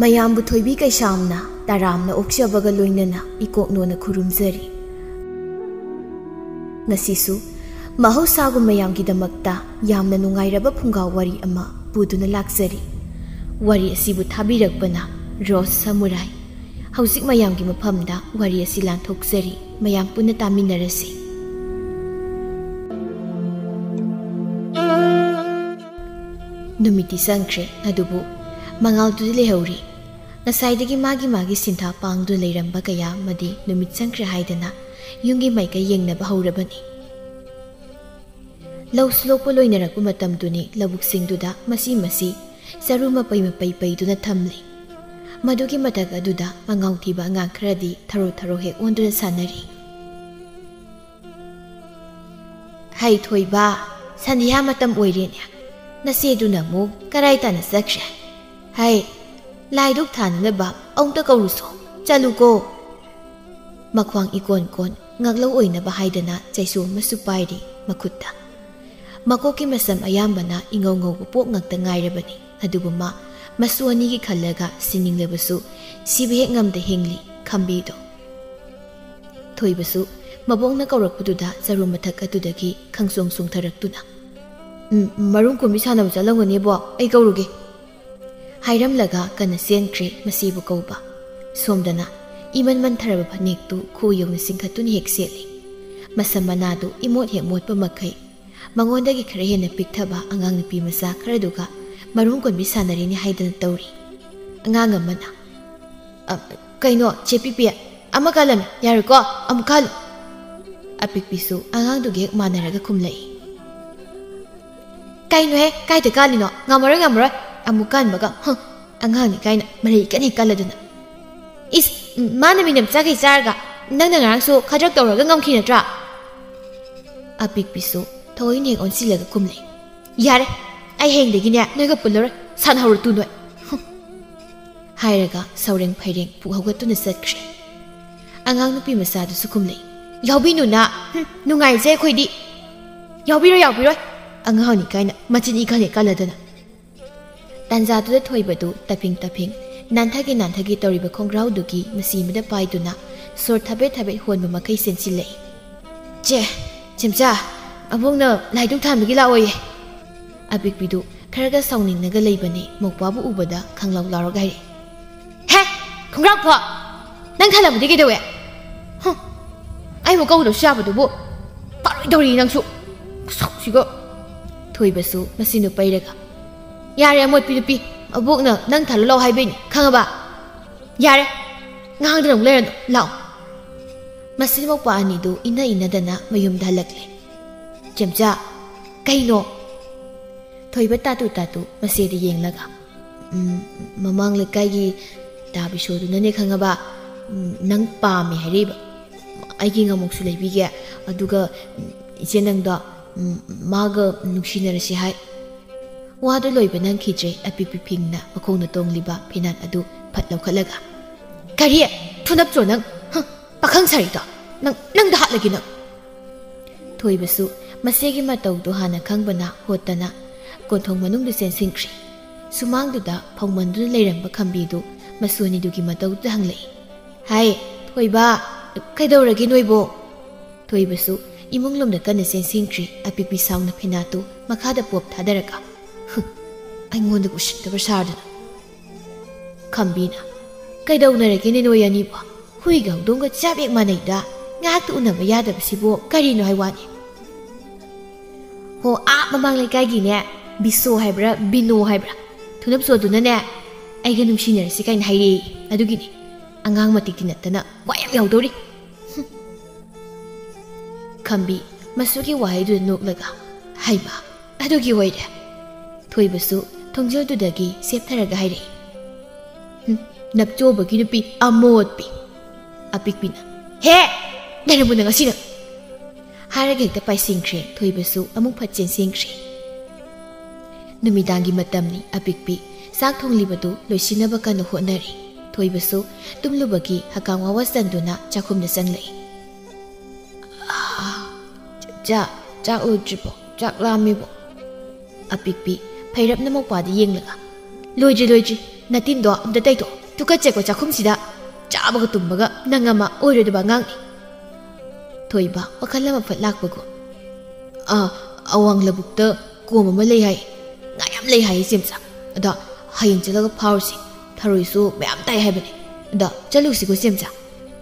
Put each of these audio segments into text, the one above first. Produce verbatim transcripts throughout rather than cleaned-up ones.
ꯃꯌꯥꯝꯕꯨ ꯊꯣꯏꯕꯤ ꯀꯩꯁꯥꯝꯅ ꯇꯔꯥꯝꯅ ꯑꯣꯛꯆꯕꯒ ꯂꯣꯏꯅꯅ ꯏꯀꯣꯛꯅꯣꯅ ꯈꯨꯔꯨꯝꯖꯔꯤ꯫ ꯉꯁꯤꯁꯨ ꯃꯍꯧꯁꯥꯒꯨꯝ ꯃꯌꯥꯝꯒꯤꯗꯃꯛꯇ ꯌꯥꯝꯅ ꯅꯨꯡꯉꯥꯏꯔꯕ ꯐꯨꯡꯒꯥ ꯋꯥꯔꯤ ꯑꯃ ꯄꯨꯗꯨꯅ ꯂꯥꯛꯆꯔꯤ꯫ ꯋꯥꯔꯤ ꯑꯁꯤꯕꯨ ꯊꯥꯕꯤꯔꯛꯄꯅ ꯔꯣꯁ ꯁꯃꯨꯔꯥꯏ꯫ ꯍꯧꯖꯤꯛ ꯃꯌꯥꯝꯒꯤ ꯃꯐꯝꯗ ꯋꯥꯔꯤ ꯑꯁꯤ ꯂꯥꯟꯊꯣꯛꯆꯔꯤ꯫ ꯃꯌꯥꯝ ꯄꯨꯟꯅ ꯇꯥꯃꯤꯟꯅꯔꯁꯤ꯫ ꯅꯨꯃꯤꯠꯇꯤ ꯆꯪꯈ꯭ꯔꯦ, ꯑꯗꯨꯕꯨ ꯃꯉꯥꯜꯗꯨꯗꯤ ꯂꯩꯍꯧꯔꯤ꯫ ꯉꯁꯥꯏꯗꯒꯤ ꯃꯥꯒꯤ ꯃꯥꯒꯤ ꯁꯤꯟꯊꯥ ꯄꯥꯡꯗꯨꯅ ꯂꯩꯔꯝꯕ ꯀꯌꯥ ꯑꯃꯗꯤ ꯅꯨꯃꯤꯠ ꯆꯪꯈ꯭ꯔꯦ ꯍꯥꯏꯗꯅ ꯌꯨꯝꯒꯤ ꯃꯥꯏꯀꯩ ꯌꯦꯡꯅꯕ ꯍꯧꯔꯕꯅꯤ꯫ ꯂꯧꯁꯨ ꯂꯣꯛꯄ ꯂꯣꯏꯅꯔꯛꯄ ꯃꯇꯝꯗꯨꯅꯤ꯫ ꯂꯧꯕꯨꯛꯁꯤꯡꯗꯨꯗ ꯃꯁꯤ ꯃꯁꯤ ꯆꯔꯨ ꯃꯄꯩ ꯃꯄꯩ ꯄꯩꯗꯨꯅ ꯊꯝꯂꯤ꯫ ꯃꯗꯨꯒꯤ ꯃꯊꯛ ꯑꯗꯨꯗ ꯃꯉꯥꯎ ꯊꯤꯕ ꯑꯉꯥꯡ ꯈꯔꯗꯤ ꯊꯔꯣ ꯊꯔꯣ ꯍꯦꯛ ꯑꯣꯟꯗꯨꯅ ꯁꯥꯟꯅꯔꯤ꯫ "ꯍꯩ ꯊꯣꯏꯕ, ꯁꯟꯙꯤꯌꯥ ꯃꯇꯝ ꯑꯣꯏꯔꯦꯅꯦ꯫ ꯅꯆꯦꯗꯨꯅ ꯑꯃꯨꯛ ꯀꯔꯥꯏ ꯇꯥꯅ ꯆꯠꯈ꯭ꯔꯦ? ꯍꯩ, ꯂꯥꯏꯗꯨꯛ ꯊꯥꯅꯅꯕ ꯑꯃꯨꯛꯇ ꯀꯧꯔꯨꯁꯣ꯫ ꯆꯠꯂꯨꯀꯣ꯫" ꯃꯈ꯭ꯋꯥꯡ ꯏꯀꯣꯟ ꯀꯣꯟ ꯉꯥꯛꯂꯧ ꯑꯣꯏꯅꯕ ꯍꯥꯏꯗꯅ ꯆꯩꯁꯨ ꯑꯃꯁꯨ ꯄꯥꯏꯔꯤ ꯃꯈꯨꯠꯇ꯫ ꯃꯀꯣꯛꯀꯤ ꯃꯁꯝ ꯑꯌꯥꯝꯕꯅ ꯏꯉꯧ ꯉꯧꯕ ꯄꯣꯛ ꯉꯥꯛꯇ ꯉꯥꯏꯔꯕꯅꯤ꯫ ꯑꯗꯨꯕꯨ ꯃꯥ ꯃꯁꯨ ꯑꯅꯤꯒꯤ ꯈꯜꯂꯒ ꯁꯤꯅꯤꯡꯂꯕꯁꯨ ꯁꯤꯕ ꯍꯦꯛ ꯉꯝꯗ ꯍꯤꯡꯂꯤ ꯈꯝꯕꯤꯗꯣ꯫ ꯊꯣꯏꯕꯁꯨ ꯃꯕꯣꯛꯅ ꯀꯧꯔꯛꯄꯗꯨꯗ ꯆꯔꯨ ꯃꯊꯛ ꯑꯗꯨꯗꯒꯤ ꯈꯪꯆꯣꯡ ꯆꯣꯡꯊꯔꯛꯇꯨꯅ, "ꯎꯝ, ꯃꯔꯨꯝ ꯀꯣꯟꯕꯤ ꯁꯥꯟꯅꯕ ꯆꯠꯂꯝꯒꯅꯦꯕꯣ, ꯑꯩ ꯀꯧꯔꯨꯒꯦ," ꯍꯥꯏꯔꯝꯂꯒ ꯀꯟꯅ ꯆꯦꯟꯈ꯭ꯔꯦ ꯃꯁꯤꯕꯨ ꯀꯧꯕ꯫ ꯁꯣꯝꯗꯅ ꯏꯃꯟ ꯃꯟꯊꯔꯕ ꯐꯅꯦꯛꯇꯨ ꯈꯨ ꯌꯧꯅ ꯆꯤꯡꯈꯠꯇꯨꯅ ꯍꯦꯛ ꯁꯦꯠꯂꯤ꯫ ꯃꯁꯝ ꯃꯅꯥꯗꯨ ꯏꯃꯣꯠ ꯍꯦꯛ ꯃꯣꯠꯄ ꯃꯈꯩ ꯃꯉꯣꯟꯗꯒꯤ ꯈꯔ ꯍꯦꯟꯅ ꯄꯤꯛꯊꯕ ꯑꯉꯥꯡ ꯅꯨꯄꯤ ꯃꯆꯥ ꯈꯔꯗꯨꯒ ꯃꯔꯨꯝ ꯀꯣꯟꯕꯤ ꯁꯥꯟꯅꯔꯤꯅꯤ ꯍꯥꯏꯗꯅ ꯇꯧꯔꯤ꯫ ꯑꯉꯥꯡ ꯑꯃꯅ, "ꯑ, ꯀꯩꯅꯣ, ꯆꯦ ꯄꯤꯄꯤ, ꯑꯃ ꯀꯥꯜꯂꯝꯃꯤ, ꯌꯥꯔꯦꯀꯣ, ꯑꯃꯨꯛ ꯀꯥꯜꯂꯨ꯫" ꯑꯄꯤꯛꯄꯤꯁꯨ ꯑꯉꯥꯡꯗꯨꯒ ꯍꯦꯛ ꯃꯥꯟꯅꯔꯒ ꯈꯨꯝꯂꯛꯏ꯫ "ꯀꯩꯅꯣꯍꯦ, ꯀꯥꯏꯗ ꯀꯥꯜꯂꯤꯅꯣ? ꯉꯝꯃꯔꯣꯏ, ꯉꯝꯃꯔꯣꯏ, ꯑꯃꯨꯛ ꯀꯥꯟꯕꯒ, ꯍꯨꯝ, ꯑꯉꯥꯡꯅꯤ ꯀꯥꯏꯅ ꯃꯔꯩ ꯀꯟꯅ ꯍꯦꯛ ꯀꯜꯂꯗꯅ꯫ ꯏꯁ, ꯃꯥꯅ ꯃꯤꯅꯝ ꯆꯥꯈꯩ ꯆꯥꯔꯒ ꯅꯪꯅ ꯉꯔꯥꯡꯁꯨ ꯈꯗ꯭ꯔꯛ ꯇꯧꯔꯒ ꯉꯝꯈꯤ ꯅꯠꯇ꯭ꯔꯥ?" ꯑꯄꯤꯛꯄꯤꯁꯨ ꯊꯑꯣꯏꯅ ꯍꯦꯛ ꯑꯣꯟꯁꯤꯜꯂꯒ ꯈꯨꯝꯂꯛꯏ꯫ "ꯌꯥꯔꯦ, ꯑꯩ ꯍꯌꯦꯡꯗꯒꯤꯅꯦ ꯅꯣꯏꯒ ꯄꯨꯜꯂꯔꯣꯏ, ꯁꯥꯟꯅꯍꯧꯔꯣ ꯇꯨ ꯅꯣꯏ꯫" ꯍꯨꯝ꯫ ꯍꯥꯏꯔꯒ ꯁꯧꯔꯦꯡ ꯐꯩꯔꯦꯡ ꯄꯨꯛ ꯍꯧꯒꯠꯇꯨꯅ ꯆꯠꯈ꯭ꯔꯦ꯫ ꯑꯉꯥꯡ ꯅꯨꯄꯤ ꯃꯆꯥꯗꯨꯁꯨ ꯈꯨꯝꯂꯛꯏ꯫ "ꯌꯥꯎꯕꯤꯅꯨꯅ, ꯍꯨꯝ, ꯅꯨꯡꯉꯥꯏꯖꯩ ꯑꯩꯈꯣꯏꯗꯤ꯫ ꯌꯥꯎꯕꯤꯔꯣꯏ, ꯌꯥꯎꯕꯤꯔꯣꯏ꯫ ꯑꯉꯥꯡꯅꯤ ꯀꯥꯏꯅ ꯃꯆꯤꯟ ꯏꯀꯥꯟ ꯍꯦꯛ ꯀꯜꯂꯗꯅ꯫" ꯇꯥꯟꯖꯥꯗꯨꯗ ꯊꯣꯏꯕꯗꯨ ꯇꯞꯐꯤꯡ ꯇꯞꯐꯤꯡ ꯅꯥꯟꯊꯒꯦ ꯅꯥꯟꯊꯒꯦ ꯇꯧꯔꯤꯕ ꯈꯣꯡꯒ꯭ꯔꯥꯎꯗꯨꯒꯤ ꯃꯁꯤꯃꯗ ꯄꯥꯏꯗꯨꯅ ꯁꯣꯔ ꯊꯥꯕꯦꯠ ꯊꯥꯕꯦꯠ ꯍꯣꯟꯕ ꯃꯈꯩ ꯆꯦꯟꯁꯤꯜꯂꯛꯏ꯫ "ꯆꯦ, ꯆꯦꯝꯆꯥ, ꯑꯕꯣꯛꯅ ꯂꯥꯏꯗꯨꯛ ꯊꯥꯟꯕꯒꯤ ꯂꯥꯛꯑꯣꯌꯦ꯫" ꯑꯄꯤꯛꯄꯤꯗꯨ ꯈꯔꯒ ꯁꯥꯎꯅꯤꯡꯅꯒ ꯂꯩꯕꯅꯦ, ꯃꯧꯄ꯭ꯋꯥꯕꯨ ꯎꯕꯗ ꯈꯪꯂꯥꯎ ꯂꯥꯎꯔꯒ ꯍꯥꯏꯔꯛꯏ꯫ "ꯍꯦ, ꯈꯣꯡꯒ꯭ꯔꯥꯎ ꯐꯣ! ꯅꯪ ꯊꯥꯜꯂꯝꯕꯗꯤ ꯀꯩꯗꯧꯋꯦ? ꯍꯨꯝ, ꯑꯩꯕꯨ ꯀꯧꯗꯕꯁꯨ ꯌꯥꯕꯗꯨꯕꯨ ꯐꯥꯔꯣꯏꯗꯧꯔꯤ ꯅꯪꯁꯨ꯫ ꯁꯛꯁꯤꯒ꯫" ꯊꯣꯏꯕꯁꯨ ꯃꯁꯤꯅꯨ ꯄꯩꯔꯒ, "ꯌꯥꯔꯦ ꯑꯃꯣꯠꯄꯤ ꯅꯨꯄꯤ, ꯑꯕꯣꯛꯅ ꯅꯪ ꯊꯥꯜꯂꯨ ꯂꯥꯎ ꯍꯥꯏꯕꯩꯅꯤ, ꯈꯪꯉꯕ? ꯌꯥꯔꯦ, ꯉꯥꯡꯗꯅ ꯑꯃꯨꯛ ꯂꯩꯔꯅꯨ, ꯂꯥꯛꯑꯣ꯫" ꯃꯁꯤ ꯃꯧꯄ꯭ꯋꯥ ꯑꯅꯤꯗꯨ ꯏꯟꯅ ꯏꯟꯅꯗꯅ ꯃꯌꯨꯝꯗ ꯍꯜꯂꯛꯂꯦ꯫ "ꯆꯦꯝꯆꯥ, ꯀꯩꯅꯣ?" ꯊꯣꯏꯕ ꯇꯥꯇꯨ ꯇꯥꯇꯨ ꯃꯆꯦꯗ ꯌꯦꯡꯂꯒ, "ꯎꯝ, ꯃꯃꯥꯡ ꯂꯩꯀꯥꯏꯒꯤ ꯗꯥ ꯕꯤꯁꯣꯗꯨꯅꯅꯦ ꯈꯪꯉꯕ, ꯎꯝ, ꯅꯪ ꯄꯥꯝꯃꯦ ꯍꯥꯏꯔꯛꯏꯕ꯫ ꯑꯩꯒꯤ ꯉꯥꯃꯣꯛꯁꯨ ꯂꯩꯕꯤꯒꯦ, ꯑꯗꯨꯒ, ꯎꯝ, ꯏꯆꯦ ꯅꯪꯗꯣ, ꯎꯝ, ꯃꯥꯒ ꯅꯨꯡꯁꯤꯅꯔꯁꯤ ꯍꯥꯏ꯫" ꯋꯥꯗꯨ ꯂꯣꯏꯕ ꯅꯪꯈꯤꯗ꯭ꯔꯦ, ꯑꯄꯤꯛꯄꯤ ꯐꯤꯡꯅ ꯃꯈꯣꯡꯅ ꯇꯣꯡꯂꯤꯕ ꯐꯤꯅꯥꯟ ꯑꯗꯨ ꯐꯠ ꯂꯧꯈꯠꯂꯒ, "ꯀꯔꯤ? ꯊꯨꯅꯞꯆꯣ ꯅꯪ? ꯍ, ꯄꯥꯈꯪ ꯁꯥꯔꯤꯗꯣ? ꯅꯪ, ꯅꯪꯗ ꯍꯥꯠꯂꯒꯦ ꯅꯪ!" ꯊꯣꯏꯕꯁꯨ ꯃꯆꯦꯒꯤ ꯃꯇꯧꯗꯨ ꯍꯥꯟꯅ ꯈꯪꯕꯅ ꯍꯣꯠꯇꯅ ꯀꯣꯟꯊꯣꯡ ꯃꯅꯨꯡꯗ ꯆꯦꯟꯁꯤꯟꯈ꯭ꯔꯦ꯫ ꯁꯨꯃꯥꯡꯗꯨꯗ ꯐꯧꯃꯟꯗꯨꯅ ꯂꯩꯔꯝꯕ ꯈꯝꯕꯤꯗꯨ ꯃꯁꯨ ꯑꯅꯤꯗꯨꯒꯤ ꯃꯇꯧꯗꯨꯗ ꯍꯪꯂꯛꯏ꯫ "ꯍꯥꯏ, ꯊꯣꯏꯕ, ꯀꯩꯗꯧꯔꯒꯦ ꯅꯣꯏꯕꯣ?" ꯊꯣꯏꯕꯁꯨ ꯏꯃꯨꯡ ꯂꯣꯝꯗ ꯀꯟꯅ ꯆꯦꯟꯁꯤꯟꯈ꯭ꯔꯦ꯫ ꯑꯄꯤꯛꯄꯤ ꯁꯥꯎꯅ ꯐꯤꯅꯥꯠꯇꯨ ꯃꯈꯥꯗ ꯄꯣꯞ ꯊꯥꯗꯔꯒ, "ꯍꯨꯝ, ꯑꯩꯉꯣꯟꯗ ꯎꯁꯤꯠꯇꯕ ꯁꯥꯗꯅ꯫" ꯈꯝꯕꯤꯅ, "ꯀꯩꯗꯧꯅꯔꯒꯦꯅꯦ ꯅꯣꯏ ꯑꯅꯤꯕꯣ? ꯍꯨꯏꯒ ꯍꯧꯗꯣꯡꯒ ꯆꯞ ꯍꯦꯛ ꯃꯥꯟꯅꯩꯗ꯫ ꯉꯥꯏꯍꯥꯛꯇ ꯎꯅꯕ ꯌꯥꯗꯕꯁꯤꯕꯨ ꯀꯔꯤꯅꯣ ꯍꯥꯏ ꯋꯥꯅꯤ?" "ꯍꯣ, ꯑꯥ ꯃꯃꯥꯡ ꯂꯩꯀꯥꯏꯒꯤꯅꯦ, ꯕꯤꯁꯣ ꯍꯥꯏꯕ꯭ꯔꯥ, ꯕꯤꯅꯣ ꯍꯥꯏꯕ꯭ꯔꯥ, ꯊꯨꯅꯞꯆꯣꯗꯨꯅꯅꯦ, ꯑꯩꯒ ꯅꯨꯡꯁꯤꯅꯔꯁꯤ ꯀꯥꯏꯅ ꯍꯥꯏꯔꯛꯑꯦ꯫ ꯑꯗꯨꯒꯤꯅꯤ꯫ ꯑꯉꯥꯡ ꯃꯇꯤꯛꯇꯤ ꯅꯠꯇꯅ ꯋꯥ ꯌꯥꯝ ꯌꯥꯎꯗꯧꯔꯤ꯫" ꯍꯨꯝ꯫ ꯈꯝꯕꯤ ꯃꯁꯨꯒꯤ ꯋꯥꯍꯩꯗꯨꯗ ꯅꯣꯛꯂꯒ, "ꯍꯩꯃꯥ, ꯑꯗꯨꯒꯤ ꯑꯣꯏꯔꯦ?" ꯊꯣꯏꯕꯁꯨ ꯊꯣꯡꯖꯤꯜꯗꯨꯗꯒꯤ ꯁꯦꯞꯊꯔꯒ ꯍꯥꯏꯔꯛꯏ꯫ "ꯍꯨꯝ, ꯅꯞꯆꯣꯕꯒꯤ ꯅꯨꯄꯤ ꯑꯃꯣꯠꯄꯤ꯫" ꯑꯄꯤꯛꯄꯤꯅ, "ꯍꯦ! ꯂꯩꯔꯝꯃꯨ ꯅꯪ ꯉꯁꯤ ꯅꯪ!" ꯍꯥꯏꯔꯒ ꯍꯦꯛꯇ ꯄꯥꯏꯁꯤꯟꯈ꯭ꯔꯦ꯫ ꯊꯣꯏꯕꯁꯨ ꯑꯃꯨꯛ ꯐꯠ ꯆꯦꯟꯁꯤꯟꯈ꯭ꯔꯦ꯫ ꯅꯨꯃꯤꯗꯥꯡꯒꯤ ꯃꯇꯝꯅꯤ꯫ ꯑꯄꯤꯛꯄꯤ ꯆꯥꯛ ꯊꯣꯡꯂꯤꯕꯗꯨ ꯂꯣꯏꯁꯤꯟꯅꯕ ꯀꯟꯅ ꯍꯣꯠꯅꯔꯤ꯫ ꯊꯣꯏꯕꯁꯨ ꯇꯨꯝꯂꯨꯕꯒꯤ ꯍꯀꯥꯝ ꯋꯥꯋꯥ ꯆꯟꯗꯨꯅ ꯆꯥꯛꯈꯨꯝꯗ ꯆꯪꯂꯛꯏ꯫ "ꯑꯥ, ꯆꯥꯛ, ꯆꯥꯛ ꯂꯣꯏꯗ꯭ꯔꯤꯕꯣ? ꯆꯥꯛ ꯂꯥꯝꯃꯤꯕꯣ?" ꯑꯄꯤꯛꯄꯤ ꯐꯩꯔꯞꯅ ꯃꯧꯄ꯭ꯋꯥꯗ ꯌꯦꯡꯂꯒ, "ꯂꯣꯏꯗ꯭ꯔꯤ, ꯂꯣꯏꯗ꯭ꯔꯤ꯫ "ꯅꯇꯤꯟꯗꯣ ꯑꯝꯇ ꯇꯩꯊꯣꯛ꯫ ꯇꯨꯀꯠꯆꯩꯀꯣ ꯆꯥꯛꯈꯨꯝꯁꯤꯗ꯫ ꯆꯥꯕꯒ ꯇꯨꯝꯕꯒ ꯅꯪ ꯑꯃ ꯑꯣꯏꯔꯣꯏꯗꯕ ꯑꯉꯥꯡꯅꯤ꯫" ꯊꯣꯏꯕ ꯋꯥꯈꯜ ꯑꯃ ꯐꯠ ꯂꯥꯛꯄꯒꯨꯝ, "ꯑꯥ, ꯑꯋꯥꯡ ꯂꯧꯕꯨꯛꯇ ꯀꯣꯝ ꯑꯃ ꯂꯩ ꯍꯥꯏ꯫ ꯉꯥ ꯌꯥꯝ ꯂꯩ ꯍꯥꯏ, ꯏꯆꯦꯝꯆꯥ꯫ ꯑꯗꯣ ꯍꯌꯦꯡ ꯆꯠꯂꯒ ꯐꯥꯔꯨꯁꯤ꯫ ꯊꯔꯣꯏꯁꯨ ꯃꯌꯥꯝ ꯇꯥꯏ ꯍꯥꯏꯕꯅꯦ꯫ ꯑꯗꯣ ꯆꯠꯂꯨꯁꯤꯀꯣ, ꯏꯆꯦꯝꯆꯥ꯫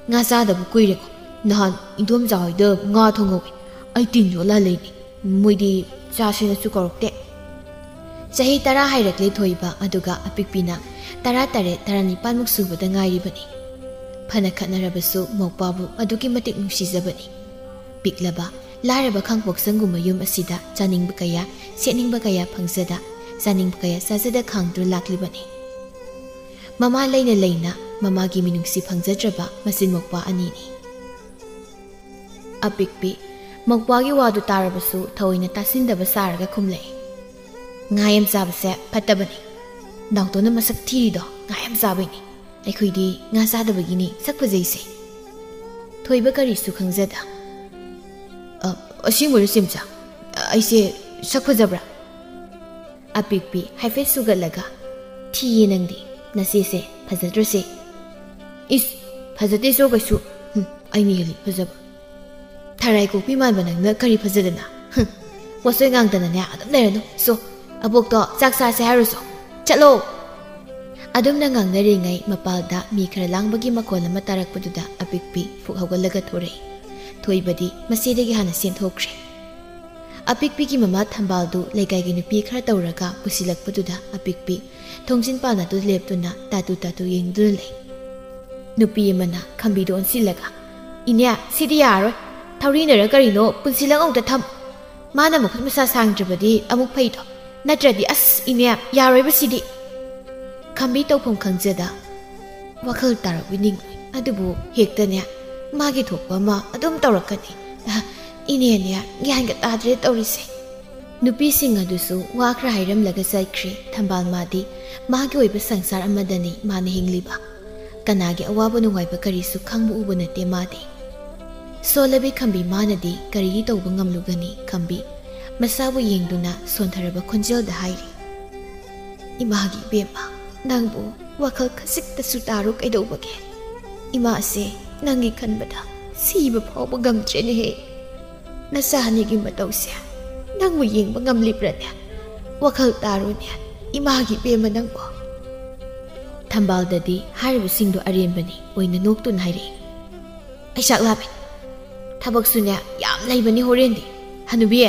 ꯉꯥ ꯆꯥꯗꯕ ꯀꯨꯏꯔꯦꯀꯣ꯫ ꯅꯍꯥꯟ ꯏꯟꯗꯣꯝꯆꯥ ꯍꯣꯏꯗ ꯉꯥ ꯊꯣꯡꯍꯧꯋꯦ꯫ ꯑꯩ ꯇꯤꯟ ꯌꯣꯠꯂ ꯂꯩꯅꯤ꯫ ꯃꯣꯏꯗꯤ ꯆꯥꯁꯦꯅꯁꯨ ꯀꯧꯔꯛꯇꯦ꯫" ꯆꯍꯤ ꯇꯔꯥ ꯍꯥꯏꯔꯛꯂꯦ ꯊꯣꯏꯕ, ꯑꯗꯨꯒ ꯑꯄꯤꯛꯄꯤꯅ ꯇꯔꯥ ꯇꯔꯦꯠ, ꯇꯔꯥ ꯅꯤꯄꯥꯟꯃꯨꯛ ꯁꯨꯕꯗ ꯉꯥꯏꯔꯤꯕꯅꯤ꯫ ꯐꯅ ꯈꯠꯅꯔꯕꯁꯨ ꯃꯧꯄꯥꯕꯨ ꯑꯗꯨꯛꯀꯤ ꯃꯇꯤꯛ ꯅꯨꯡꯁꯤꯖꯕꯅꯤ꯫ ꯄꯤꯛꯂꯕ, ꯂꯥꯏꯔꯕ ꯈꯥꯡꯄꯣꯛꯁꯪꯒꯨꯝꯕ ꯌꯨꯝ ꯑꯁꯤꯗ ꯆꯥꯅꯤꯡꯕ ꯀꯌꯥ, ꯁꯦꯠꯅꯤꯡꯕ ꯀꯌꯥ ꯐꯪꯖꯗ, ꯆꯥꯅꯤꯡꯕ ꯀꯌꯥ ꯆꯥꯖꯗ ꯈꯥꯡꯗꯨꯅ ꯂꯥꯛꯂꯤꯕꯅꯤ꯫ ꯃꯃꯥ ꯂꯩꯅ ꯂꯩꯅ ꯃꯃꯥꯒꯤ ꯃꯤꯅꯨꯡꯁꯤ ꯐꯪꯖꯗ꯭ꯔꯕ ꯃꯆꯤꯟ ꯃꯧꯄ꯭ꯋꯥ ꯑꯅꯤꯅꯤ꯫ ꯑꯄꯤꯛꯄꯤ, ꯃꯧꯄ꯭ꯋꯥꯒꯤ ꯋꯥꯗꯨ ꯇꯥꯔꯕꯁꯨ ꯊꯑꯣꯏꯅ ꯇꯥꯁꯤꯟꯗꯕ ꯁꯥꯔꯒ ꯈꯨꯝꯂꯛꯏ꯫ "ꯉꯥ ꯌꯥꯝ ꯆꯥꯕꯁꯦ ꯐꯠꯇꯕꯅꯤ꯫ ꯅꯥꯎꯇꯣꯟꯅ ꯃꯁꯛ ꯊꯤꯔꯤꯗꯣ ꯉꯥ ꯌꯥꯝ ꯆꯥꯕꯩꯅꯤ꯫ ꯑꯩꯈꯣꯏꯗꯤ ꯉꯥ ꯆꯥꯗꯕꯒꯤꯅꯤ ꯁꯛ ꯐꯖꯩꯁꯦ꯫" ꯊꯣꯏꯕ ꯀꯔꯤꯁꯨ ꯈꯪꯖꯗ, "ꯑ, ꯑꯁꯦꯡꯕꯔꯣ ꯆꯦꯝꯆꯥ? ꯑꯩꯁꯦ ꯁꯛ ꯐꯖꯕ꯭ꯔꯥ?" ꯑꯄꯤꯛꯄꯤ ꯍꯥꯏꯐꯦꯠ ꯁꯨꯒꯠꯂꯒ, "ꯊꯤꯌꯦ ꯅꯪꯗꯤ꯫ ꯅꯆꯦꯁꯦ ꯐꯖꯗ꯭ꯔꯣꯁꯦ?" "ꯏꯁ, ꯐꯖꯗꯦꯁꯣ ꯀꯩꯁꯨ꯫ ꯍꯨꯝ, ꯑꯩꯅ ꯍꯦꯜꯂꯤ ꯐꯖꯕ꯫ ꯊꯔꯥꯏ ꯀꯣꯛꯄꯤ ꯃꯥꯟꯕ ꯅꯪꯅ ꯀꯔꯤ ꯐꯖꯗꯅ? ꯍꯨꯝ, ꯋꯥꯆꯣꯏ ꯉꯥꯡꯗꯅꯅꯦ ꯑꯗꯨꯝ ꯂꯩꯔꯅꯨ꯫ ꯁꯣ, ꯑꯕꯣꯛꯇꯣ ꯆꯥꯛ ꯆꯥꯁꯦ ꯍꯥꯏꯔꯨꯁꯣ꯫ ꯆꯠꯂꯣ!" ꯑꯗꯨꯝꯅ ꯉꯥꯡꯅꯔꯤꯉꯩ ꯃꯄꯥꯜꯗ ꯃꯤ ꯈꯔ ꯂꯥꯡꯕꯒꯤ ꯃꯈꯣꯜ ꯑꯃ ꯇꯥꯔꯛꯄꯗꯨꯗ ꯑꯄꯤꯛꯄꯤ ꯐꯨꯛ ꯍꯧꯒꯠꯂꯒ ꯊꯣꯔꯛꯏ꯫ ꯊꯣꯏꯕꯗꯤ ꯃꯆꯦꯗꯒꯤ ꯍꯥꯟꯅ ꯆꯦꯟꯊꯣꯛꯈ꯭ꯔꯦ꯫ ꯑꯄꯤꯛꯄꯤꯒꯤ ꯃꯃꯥ ꯊꯝꯕꯥꯜꯗꯨ ꯂꯩꯀꯥꯏꯒꯤ ꯅꯨꯄꯤ ꯈꯔ ꯇꯧꯔꯒ ꯄꯨꯁꯤꯜꯂꯛꯄꯗꯨꯗ ꯑꯄꯤꯛꯄꯤ ꯊꯣꯡꯖꯤꯟ ꯄꯥꯟꯅꯗꯨ ꯂꯦꯞꯇꯨꯅ ꯇꯥꯇꯨ ꯇꯥꯇꯨ ꯌꯦꯡꯗꯨꯅ ꯂꯩ꯫ ꯅꯨꯄꯤ ꯑꯃꯅ ꯈꯝꯕꯤꯗꯨ ꯑꯣꯟꯁꯤꯜꯂꯒ, "ꯏꯅꯦ, ꯁꯤꯗꯤ ꯌꯥꯔꯣꯏ꯫ ꯊꯧꯔꯤꯅꯔ ꯀꯔꯤꯅꯣ ꯄꯨꯟꯁꯤꯜꯂꯒ ꯑꯃꯨꯛꯇ ꯊꯝ꯫ ꯃꯥꯅ ꯃꯈꯨꯠ ꯃꯁꯥ ꯁꯥꯡꯗ꯭ꯔꯕꯗꯤ ꯑꯃꯨꯛ ꯐꯩꯗꯣ꯫ ꯅꯠꯇ꯭ꯔꯗꯤ ꯑꯁ ꯏꯅꯦ, ꯌꯥꯔꯣꯏꯕ ꯁꯤꯗꯤ꯫" ꯈꯝꯕꯤ ꯇꯧꯐꯝ ꯈꯪꯖꯗ ꯋꯥꯈꯜ ꯇꯥꯔꯛꯏ ꯅꯤꯡꯂꯨꯏ꯫ ꯑꯗꯨꯕꯨ ꯍꯦꯛꯇꯅꯦ ꯃꯥꯒꯤ ꯊꯣꯛꯄ ꯑꯃ ꯑꯗꯨꯝ ꯇꯧꯔꯛꯀꯅꯤ꯫ ꯑ, ꯏꯅꯦꯅꯦ ꯒ꯭ꯌꯥꯟꯒ ꯇꯥꯗ꯭ꯔꯦ ꯇꯧꯔꯤꯁꯦ꯫ ꯅꯨꯄꯤꯁꯤꯡ ꯑꯗꯨꯁꯨ ꯋꯥ ꯈꯔ ꯍꯥꯏꯔꯝꯂꯒ ꯆꯠꯈ꯭ꯔꯦ꯫ ꯊꯝꯕꯥꯜ ꯃꯥꯗꯤ ꯃꯥꯒꯤ ꯑꯣꯏꯕ ꯁꯪꯁꯥꯔ ꯑꯃꯗꯅꯤ ꯃꯥꯅ ꯍꯤꯡꯂꯤꯕ꯫ ꯀꯅꯥꯒꯤ ꯑꯋꯥꯕ ꯅꯨꯡꯉꯥꯏꯕ ꯀꯔꯤꯁꯨ ꯈꯪꯕ ꯎꯕ ꯅꯠꯇꯦ ꯃꯥꯗꯤ꯫ ꯁꯣꯜꯂꯕꯤ ꯈꯝꯕꯤ ꯃꯥꯅꯗꯤ ꯀꯔꯤꯗꯤ ꯇꯧꯕ ꯉꯝꯂꯨꯒꯅꯤ? ꯈꯝꯕꯤ ꯃꯁꯥꯕꯨ ꯌꯦꯡꯗꯨꯅ ꯁꯣꯟꯊꯔꯕ ꯈꯣꯟꯖꯦꯜꯗ ꯍꯥꯏꯔꯤ, "ꯏꯃꯥꯒꯤ ꯏꯕꯦꯝꯃ, ꯅꯪꯕꯨ ꯋꯥꯈꯜ ꯈꯖꯤꯛꯇꯁꯨ ꯇꯥꯔꯨ ꯀꯩꯗꯧꯕꯒꯦ? ꯏꯃꯥꯁꯦ ꯅꯪꯒꯤ ꯈꯟꯕꯗ ꯁꯤꯕ ꯐꯥꯎꯕ ꯉꯝꯗ꯭ꯔꯦꯅꯦꯍꯦ꯫ ꯅꯆꯥ ꯑꯅꯤꯒꯤ ꯃꯇꯧꯁꯦ ꯅꯪꯕꯨ ꯌꯦꯡꯕ ꯉꯝꯂꯤꯕ꯭ꯔꯅꯦ? ꯋꯥꯈꯜ ꯇꯥꯔꯨꯅꯦ, ꯏꯃꯥꯒꯤ ꯏꯕꯦꯝꯃ ꯅꯪꯕꯨ꯫ ꯊꯝꯕꯥꯜꯗꯗꯤ ꯍꯥꯏꯔꯤꯕꯁꯤꯡꯗꯣ ꯑꯔꯦꯝꯕꯅꯤ ꯑꯣꯏꯅ ꯅꯣꯛꯇꯨꯅ ꯍꯥꯏꯔꯛꯏ꯫ ꯑꯩ ꯆꯥꯛ ꯂꯥꯝꯃꯦ꯫ ꯊꯕꯛꯁꯨꯅꯦ ꯌꯥꯝ ꯂꯩꯕꯅꯤ ꯍꯣꯔꯦꯟꯗꯤ꯫ ꯍꯅꯨꯕꯤ,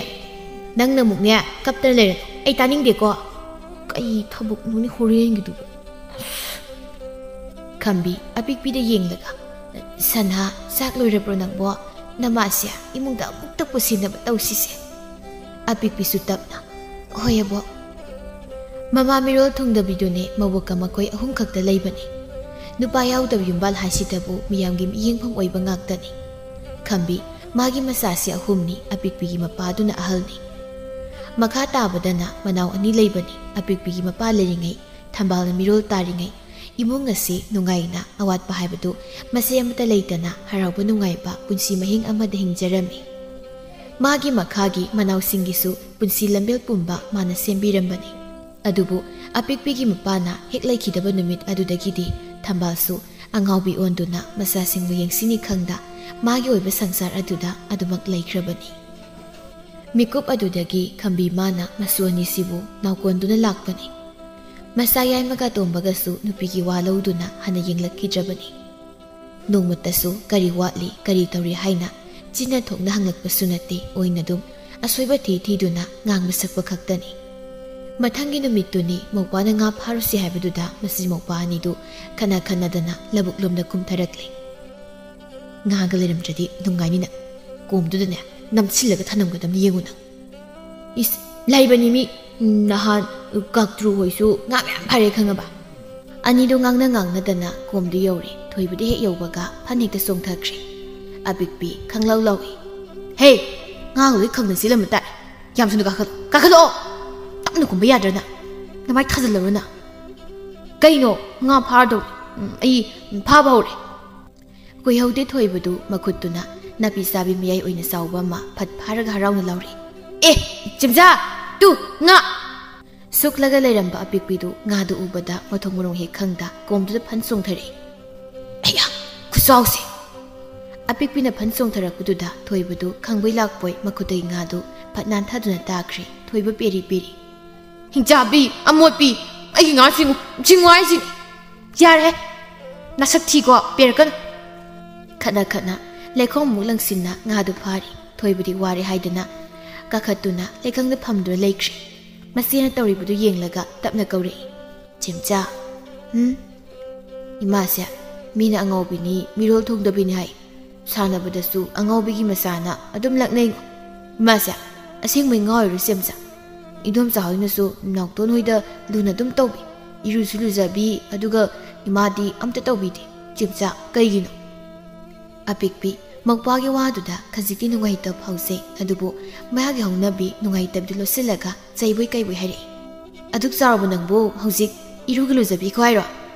ꯅꯪꯅ ꯑꯃꯨꯛꯅꯦ ꯀꯞꯇꯅ ꯂꯩꯔꯅꯨ꯫ ꯑꯩ ꯇꯥꯅꯤꯡꯗꯦꯀꯣ꯫ ꯀꯩ ꯊꯕꯛꯅꯣꯅꯦ ꯍꯣꯔꯦꯟꯒꯤꯗꯨꯕꯨ? ꯈꯝꯕꯤ ꯑꯄꯤꯛꯄꯤꯗ ꯌꯦꯡꯂꯒ, "ꯁꯅꯥ, ꯆꯥꯛ ꯂꯣꯏꯔꯕ꯭ꯔꯣ ꯅꯪꯕꯣ? ꯅꯃꯥꯁꯦ ꯏꯃꯨꯡꯗ ꯑꯃꯨꯛꯇ ꯄꯨꯁꯤꯟꯅꯕ ꯇꯧꯁꯤꯁꯦ꯫" ꯑꯄꯤꯛꯄꯤꯁꯨ ꯇꯞꯅ, "ꯍꯣꯏ ꯑꯕꯣꯛ꯫" ꯃꯃꯥ ꯃꯤꯔꯣꯜ ꯊꯨꯡꯗꯕꯤꯗꯨꯅꯦ ꯃꯕꯣꯛꯀ ꯃꯈꯣꯏ ꯑꯍꯨꯝ ꯈꯛꯇ ꯂꯩꯕꯅꯤ꯫ ꯅꯨꯄꯥ ꯌꯥꯎꯗꯕ ꯌꯨꯝꯕꯥꯜ ꯍꯥꯏꯁꯤꯗꯕꯨ ꯃꯤꯌꯥꯝꯒꯤ ꯃꯤꯠꯌꯦꯡꯐꯝ ꯑꯣꯏꯕ ꯉꯥꯛꯇꯅꯤ꯫ ꯈꯝꯕꯤ, ꯃꯥꯒꯤ ꯃꯆꯥꯁꯤ ꯑꯍꯨꯝꯅꯤ, ꯑꯄꯤꯛꯄꯤꯒꯤ ꯃꯄꯥꯗꯨꯅ ꯑꯍꯜꯅꯤ꯫ ꯃꯈꯥ ꯇꯥꯕꯗꯅ ꯃꯅꯥꯎ ꯑꯅꯤ ꯂꯩꯕꯅꯤ꯫ ꯑꯄꯤꯛꯄꯤꯒꯤ ꯃꯄꯥ ꯂꯩꯔꯤꯉꯩ ꯊꯝꯕꯥꯜꯅ ꯃꯤꯔꯣꯜ ꯇꯥꯔꯤꯉꯩ ꯏꯃꯨꯡ ꯑꯁꯤ ꯅꯨꯡꯉꯥꯏꯅ, ꯑꯋꯥꯠꯄ ꯍꯥꯏꯕꯗꯨ ꯃꯆꯦ ꯑꯃꯠꯇ ꯂꯩꯇꯅ ꯍꯔꯥꯎꯕ ꯅꯨꯡꯉꯥꯏꯕ ꯄꯨꯟꯁꯤ ꯃꯍꯤꯡ ꯑꯃꯗ ꯍꯤꯡꯖꯔꯝꯃꯤ꯫ ꯃꯥꯒꯤ ꯃꯈꯥꯒꯤ ꯃꯅꯥꯎꯁꯤꯡꯒꯤꯁꯨ ꯄꯨꯟꯁꯤ ꯂꯝꯕꯦꯜ ꯄꯨꯝꯕ ꯃꯥꯅ ꯁꯦꯝꯕꯤꯔꯝꯕꯅꯤ꯫ ꯑꯗꯨꯕꯨ ꯑꯄꯤꯛꯄꯤꯒꯤ ꯃꯄꯥꯅ ꯍꯦꯛ ꯂꯩꯈꯤꯗꯕ ꯅꯨꯃꯤꯠ ꯑꯗꯨꯗꯒꯤꯗꯤ ꯊꯝꯕꯥꯜꯁꯨ ꯑꯉꯥꯎꯕꯤ ꯑꯣꯟꯗꯨꯅ ꯃꯆꯥꯁꯤꯡꯕꯨ ꯌꯦꯡꯁꯤꯅꯤ ꯈꯪꯗ ꯃꯥꯒꯤ ꯑꯣꯏꯕ ꯁꯪꯁꯥꯔ ꯑꯗꯨꯗ ꯑꯗꯨꯃꯛ ꯂꯩꯈ꯭ꯔꯕꯅꯤ꯫ ꯃꯤꯀꯨꯞ ꯑꯗꯨꯗꯒꯤ ꯈꯝꯕꯤ ꯃꯥꯅ ꯃꯁꯨ ꯑꯅꯤꯁꯤꯕꯨ ꯅꯥꯎꯀꯣꯟꯗꯨꯅ ꯂꯥꯛꯄꯅꯤ꯫ ꯃꯆꯥ ꯌꯥꯏꯃꯒ ꯇꯣꯝꯕꯒꯁꯨ ꯅꯨꯄꯤꯒꯤ ꯋꯥ ꯂꯧꯗꯨꯅ ꯍꯟꯅ ꯌꯦꯡꯂꯛꯈꯤꯗ꯭ꯔꯕꯅꯤ꯫ ꯅꯣꯡꯃꯇꯁꯨ ꯀꯔꯤ ꯋꯥꯠꯂꯤ, ꯀꯔꯤ ꯇꯧꯔꯤ ꯍꯥꯏꯅ ꯆꯤꯟꯅ ꯊꯣꯛꯅ ꯍꯪꯂꯛꯄꯁꯨ ꯅꯠꯇꯦ, ꯑꯣꯏꯅ ꯑꯗꯨꯝ ꯑꯁꯣꯏꯕ ꯊꯤ ꯊꯤꯗꯨꯅ ꯉꯥꯡꯕ ꯁꯛꯄ ꯈꯛꯇꯅꯤ꯫ ꯃꯊꯪꯒꯤ ꯅꯨꯃꯤꯠꯇꯨꯅꯤ ꯃꯧꯄꯥꯅ ꯉꯥ ꯐꯥꯔꯨꯁꯤ ꯍꯥꯏꯕꯗꯨꯗ ꯃꯆꯤꯟ ꯃꯧꯄꯥ ꯑꯅꯤꯗꯨ ꯈꯠꯅ ꯈꯠꯅꯗꯅ ꯂꯧꯕꯨꯛꯂꯣꯝꯗ ꯀꯨꯝꯊꯔꯛꯂꯦ꯫ "ꯉꯥꯒ ꯂꯩꯔꯝꯗ꯭ꯔꯗꯤ ꯅꯨꯡꯉꯥꯏꯅꯤꯅ ꯀꯣꯝꯗꯨꯗꯅꯦ ꯅꯝꯁꯤꯜꯂꯒ ꯊꯅꯝꯒꯗꯕꯅꯤ ꯌꯦꯡꯉꯨ ꯅꯪ꯫" "ꯏꯁ, ꯂꯩꯕꯅꯤ ꯃꯤ, ꯅꯍꯥꯟ ꯀꯥꯛꯇ꯭ꯔꯨ ꯍꯣꯏꯁꯨ ꯉꯥ ꯃꯌꯥꯝ ꯐꯥꯔꯦ ꯈꯪꯉꯕ?" ꯑꯅꯤꯗꯣ ꯉꯥꯡꯅ ꯉꯥꯡꯅꯗꯅ ꯀꯣꯝꯗꯨ ꯌꯧꯔꯦ꯫ ꯊꯣꯏꯕꯗꯤ ꯍꯦꯛ ꯌꯧꯕꯒ ꯐꯟ ꯍꯦꯛꯇ ꯆꯣꯡꯊꯈ꯭ꯔꯦ꯫ ꯑꯄꯤꯛꯄꯤ ꯈꯪꯂꯧ ꯂꯧꯏ꯫ "ꯍꯦ, ꯉꯥ ꯂꯣꯏ ꯈꯪꯅ ꯆꯦꯜꯂꯝꯕ ꯇꯥꯔꯦ꯫ ꯌꯥꯝ ꯊꯨꯅ ꯀꯥꯈꯠꯂꯣ, ꯀꯥꯈꯠꯂꯛꯑꯣ꯫ ꯇꯞꯅ ꯀꯨꯝꯕ ꯌꯥꯗ꯭ꯔꯅ? ꯅꯃꯥꯏ ꯊꯥꯖꯤꯜꯂꯔꯣ ꯅꯪ?" "ꯀꯩꯅꯣ? ꯉꯥ ꯐꯥꯔꯗꯧꯔꯦ꯫ ꯎꯝ, ꯑꯩ ꯐꯥꯕ ꯍꯧꯔꯦ꯫" ꯀꯨꯏꯍꯧꯗꯦ ꯊꯣꯏꯕꯗꯨ ꯃꯈꯨꯠꯇꯨꯅ ꯅꯥꯄꯤ ꯆꯥꯕꯤ ꯃꯌꯥꯏ ꯑꯣꯏꯅ ꯆꯥꯎꯕ ꯑꯃ ꯐꯠ ꯐꯥꯔꯒ ꯍꯔꯥꯎꯅ ꯂꯧꯔꯦ꯫ "ꯑꯦ, ꯆꯤꯝꯖꯥ, ꯇꯨ, ꯉꯥ!" ꯁꯨꯛꯂꯒ ꯂꯩꯔꯝꯕ ꯑꯄꯤꯛꯄꯤꯗꯨ ꯉꯥꯗꯨ ꯎꯕꯗ ꯃꯊꯣꯡ ꯃꯔꯣꯡ ꯍꯦꯛ ꯈꯪꯗ ꯀꯣꯝꯗꯨꯗ ꯐꯟ ꯆꯣꯡꯊꯔꯛꯏ꯫ "ꯑꯌꯥ! ꯈꯨꯆꯥꯎꯁꯦ!" ꯑꯄꯤꯛꯄꯤꯅ ꯐꯟ ꯆꯣꯡꯊꯔꯛꯄꯗꯨꯗ ꯊꯣꯏꯕꯗꯨ ꯈꯪꯕꯣꯏ ꯂꯥꯛꯄꯣꯏ ꯃꯈꯨꯠꯇꯒꯤ ꯉꯥꯗꯨ ꯐꯠ ꯅꯥꯟꯊꯗꯨꯅ ꯇꯥꯈ꯭ꯔꯦ꯫ ꯊꯣꯏꯕ ꯄꯦꯔꯤ ꯄꯦꯔꯤ꯫ "ꯍꯤꯡꯆꯥꯕꯤ! ꯑꯃꯣꯠꯄꯤ! ꯑꯩꯒꯤ ꯉꯥ ꯆꯤꯡꯉꯨ! ꯆꯤꯡꯉꯨ ꯍꯥꯏꯁꯤꯅꯤ!" "ꯌꯥꯔꯦ! ꯅꯁꯛ ꯊꯤꯀꯣ! ꯄꯦꯔꯛꯀꯅꯨ!" ꯈꯠꯅ ꯈꯠꯅ ꯂꯩꯈꯣꯝ ꯑꯃꯨꯛ ꯂꯪꯁꯤꯟꯅ ꯉꯥꯗꯨ ꯐꯥꯔꯤ꯫ ꯊꯣꯏꯕꯗꯤ ꯋꯥꯔꯦ ꯍꯥꯏꯗꯨꯅ ꯀꯥꯈꯠꯇꯨꯅ ꯂꯩꯀꯪꯗ ꯐꯝꯗꯨꯅ ꯂꯩꯈ꯭ꯔꯦ꯫ ꯃꯆꯦꯅ ꯇꯧꯔꯤꯕꯗꯨ ꯌꯦꯡꯂꯒ ꯇꯞꯅ ꯀꯧꯔꯛꯏ꯫ "ꯆꯦꯝꯆꯥ!" "ꯎꯝ?" "ꯏꯃꯥꯁꯦ ꯃꯤꯅ ꯑꯉꯥꯎꯕꯤꯅꯤ, ꯃꯤꯔꯣꯜ ꯊꯣꯡꯗꯕꯤꯅꯤ ꯍꯥꯏ꯫ ꯁꯥꯟꯅꯕꯗꯁꯨ ꯑꯉꯥꯎꯕꯤꯒꯤ ꯃꯆꯥꯅ ꯑꯗꯨꯝ ꯂꯛꯅꯩꯉꯣ꯫ ꯏꯃꯥꯁꯦ ꯑꯁꯦꯡꯕꯩ ꯉꯥꯎꯔꯤꯔꯣ ꯆꯦꯝꯆꯥ? ꯏꯗꯣꯝꯆꯥ ꯍꯣꯏꯅꯁꯨ ꯅꯥꯎꯇꯣꯟ ꯍꯣꯏꯗ ꯂꯨꯅ ꯑꯗꯨꯝ ꯇꯧꯕꯤ, ꯏꯔꯨꯁꯨ ꯂꯨꯖꯕꯤ, ꯑꯗꯨꯒ ꯏꯃꯥꯗꯤ ꯑꯝꯇ ꯇꯧꯕꯤꯗꯦ꯫ ꯆꯦꯝꯆꯥ, ꯀꯩꯒꯤꯅꯣ?" ꯑꯄꯤꯛꯄꯤ ꯃꯧꯄ꯭ꯋꯥꯒꯤ ꯋꯥꯗꯨꯗ ꯈꯖꯤꯛꯇꯤ ꯅꯨꯡꯉꯥꯏꯇꯕ ꯐꯥꯎꯖꯩ, ꯑꯗꯨꯕꯨ ꯃꯌꯥꯒꯤ ꯍꯧꯅꯕꯤ ꯅꯨꯡꯉꯥꯏꯇꯕꯗꯤ ꯂꯣꯠꯁꯤꯜꯂꯒ ꯆꯩꯕꯣꯏ ꯀꯩꯕꯣꯏ ꯍꯥꯏꯔꯛꯏ꯫ "ꯑꯗꯨꯛ ꯆꯥꯎꯔꯕ ꯅꯪꯕꯨ ꯍꯧꯖꯤꯛ ꯏꯔꯨꯒ ꯂꯨꯖꯕꯤꯈꯣ ꯍꯥꯏꯔꯣ?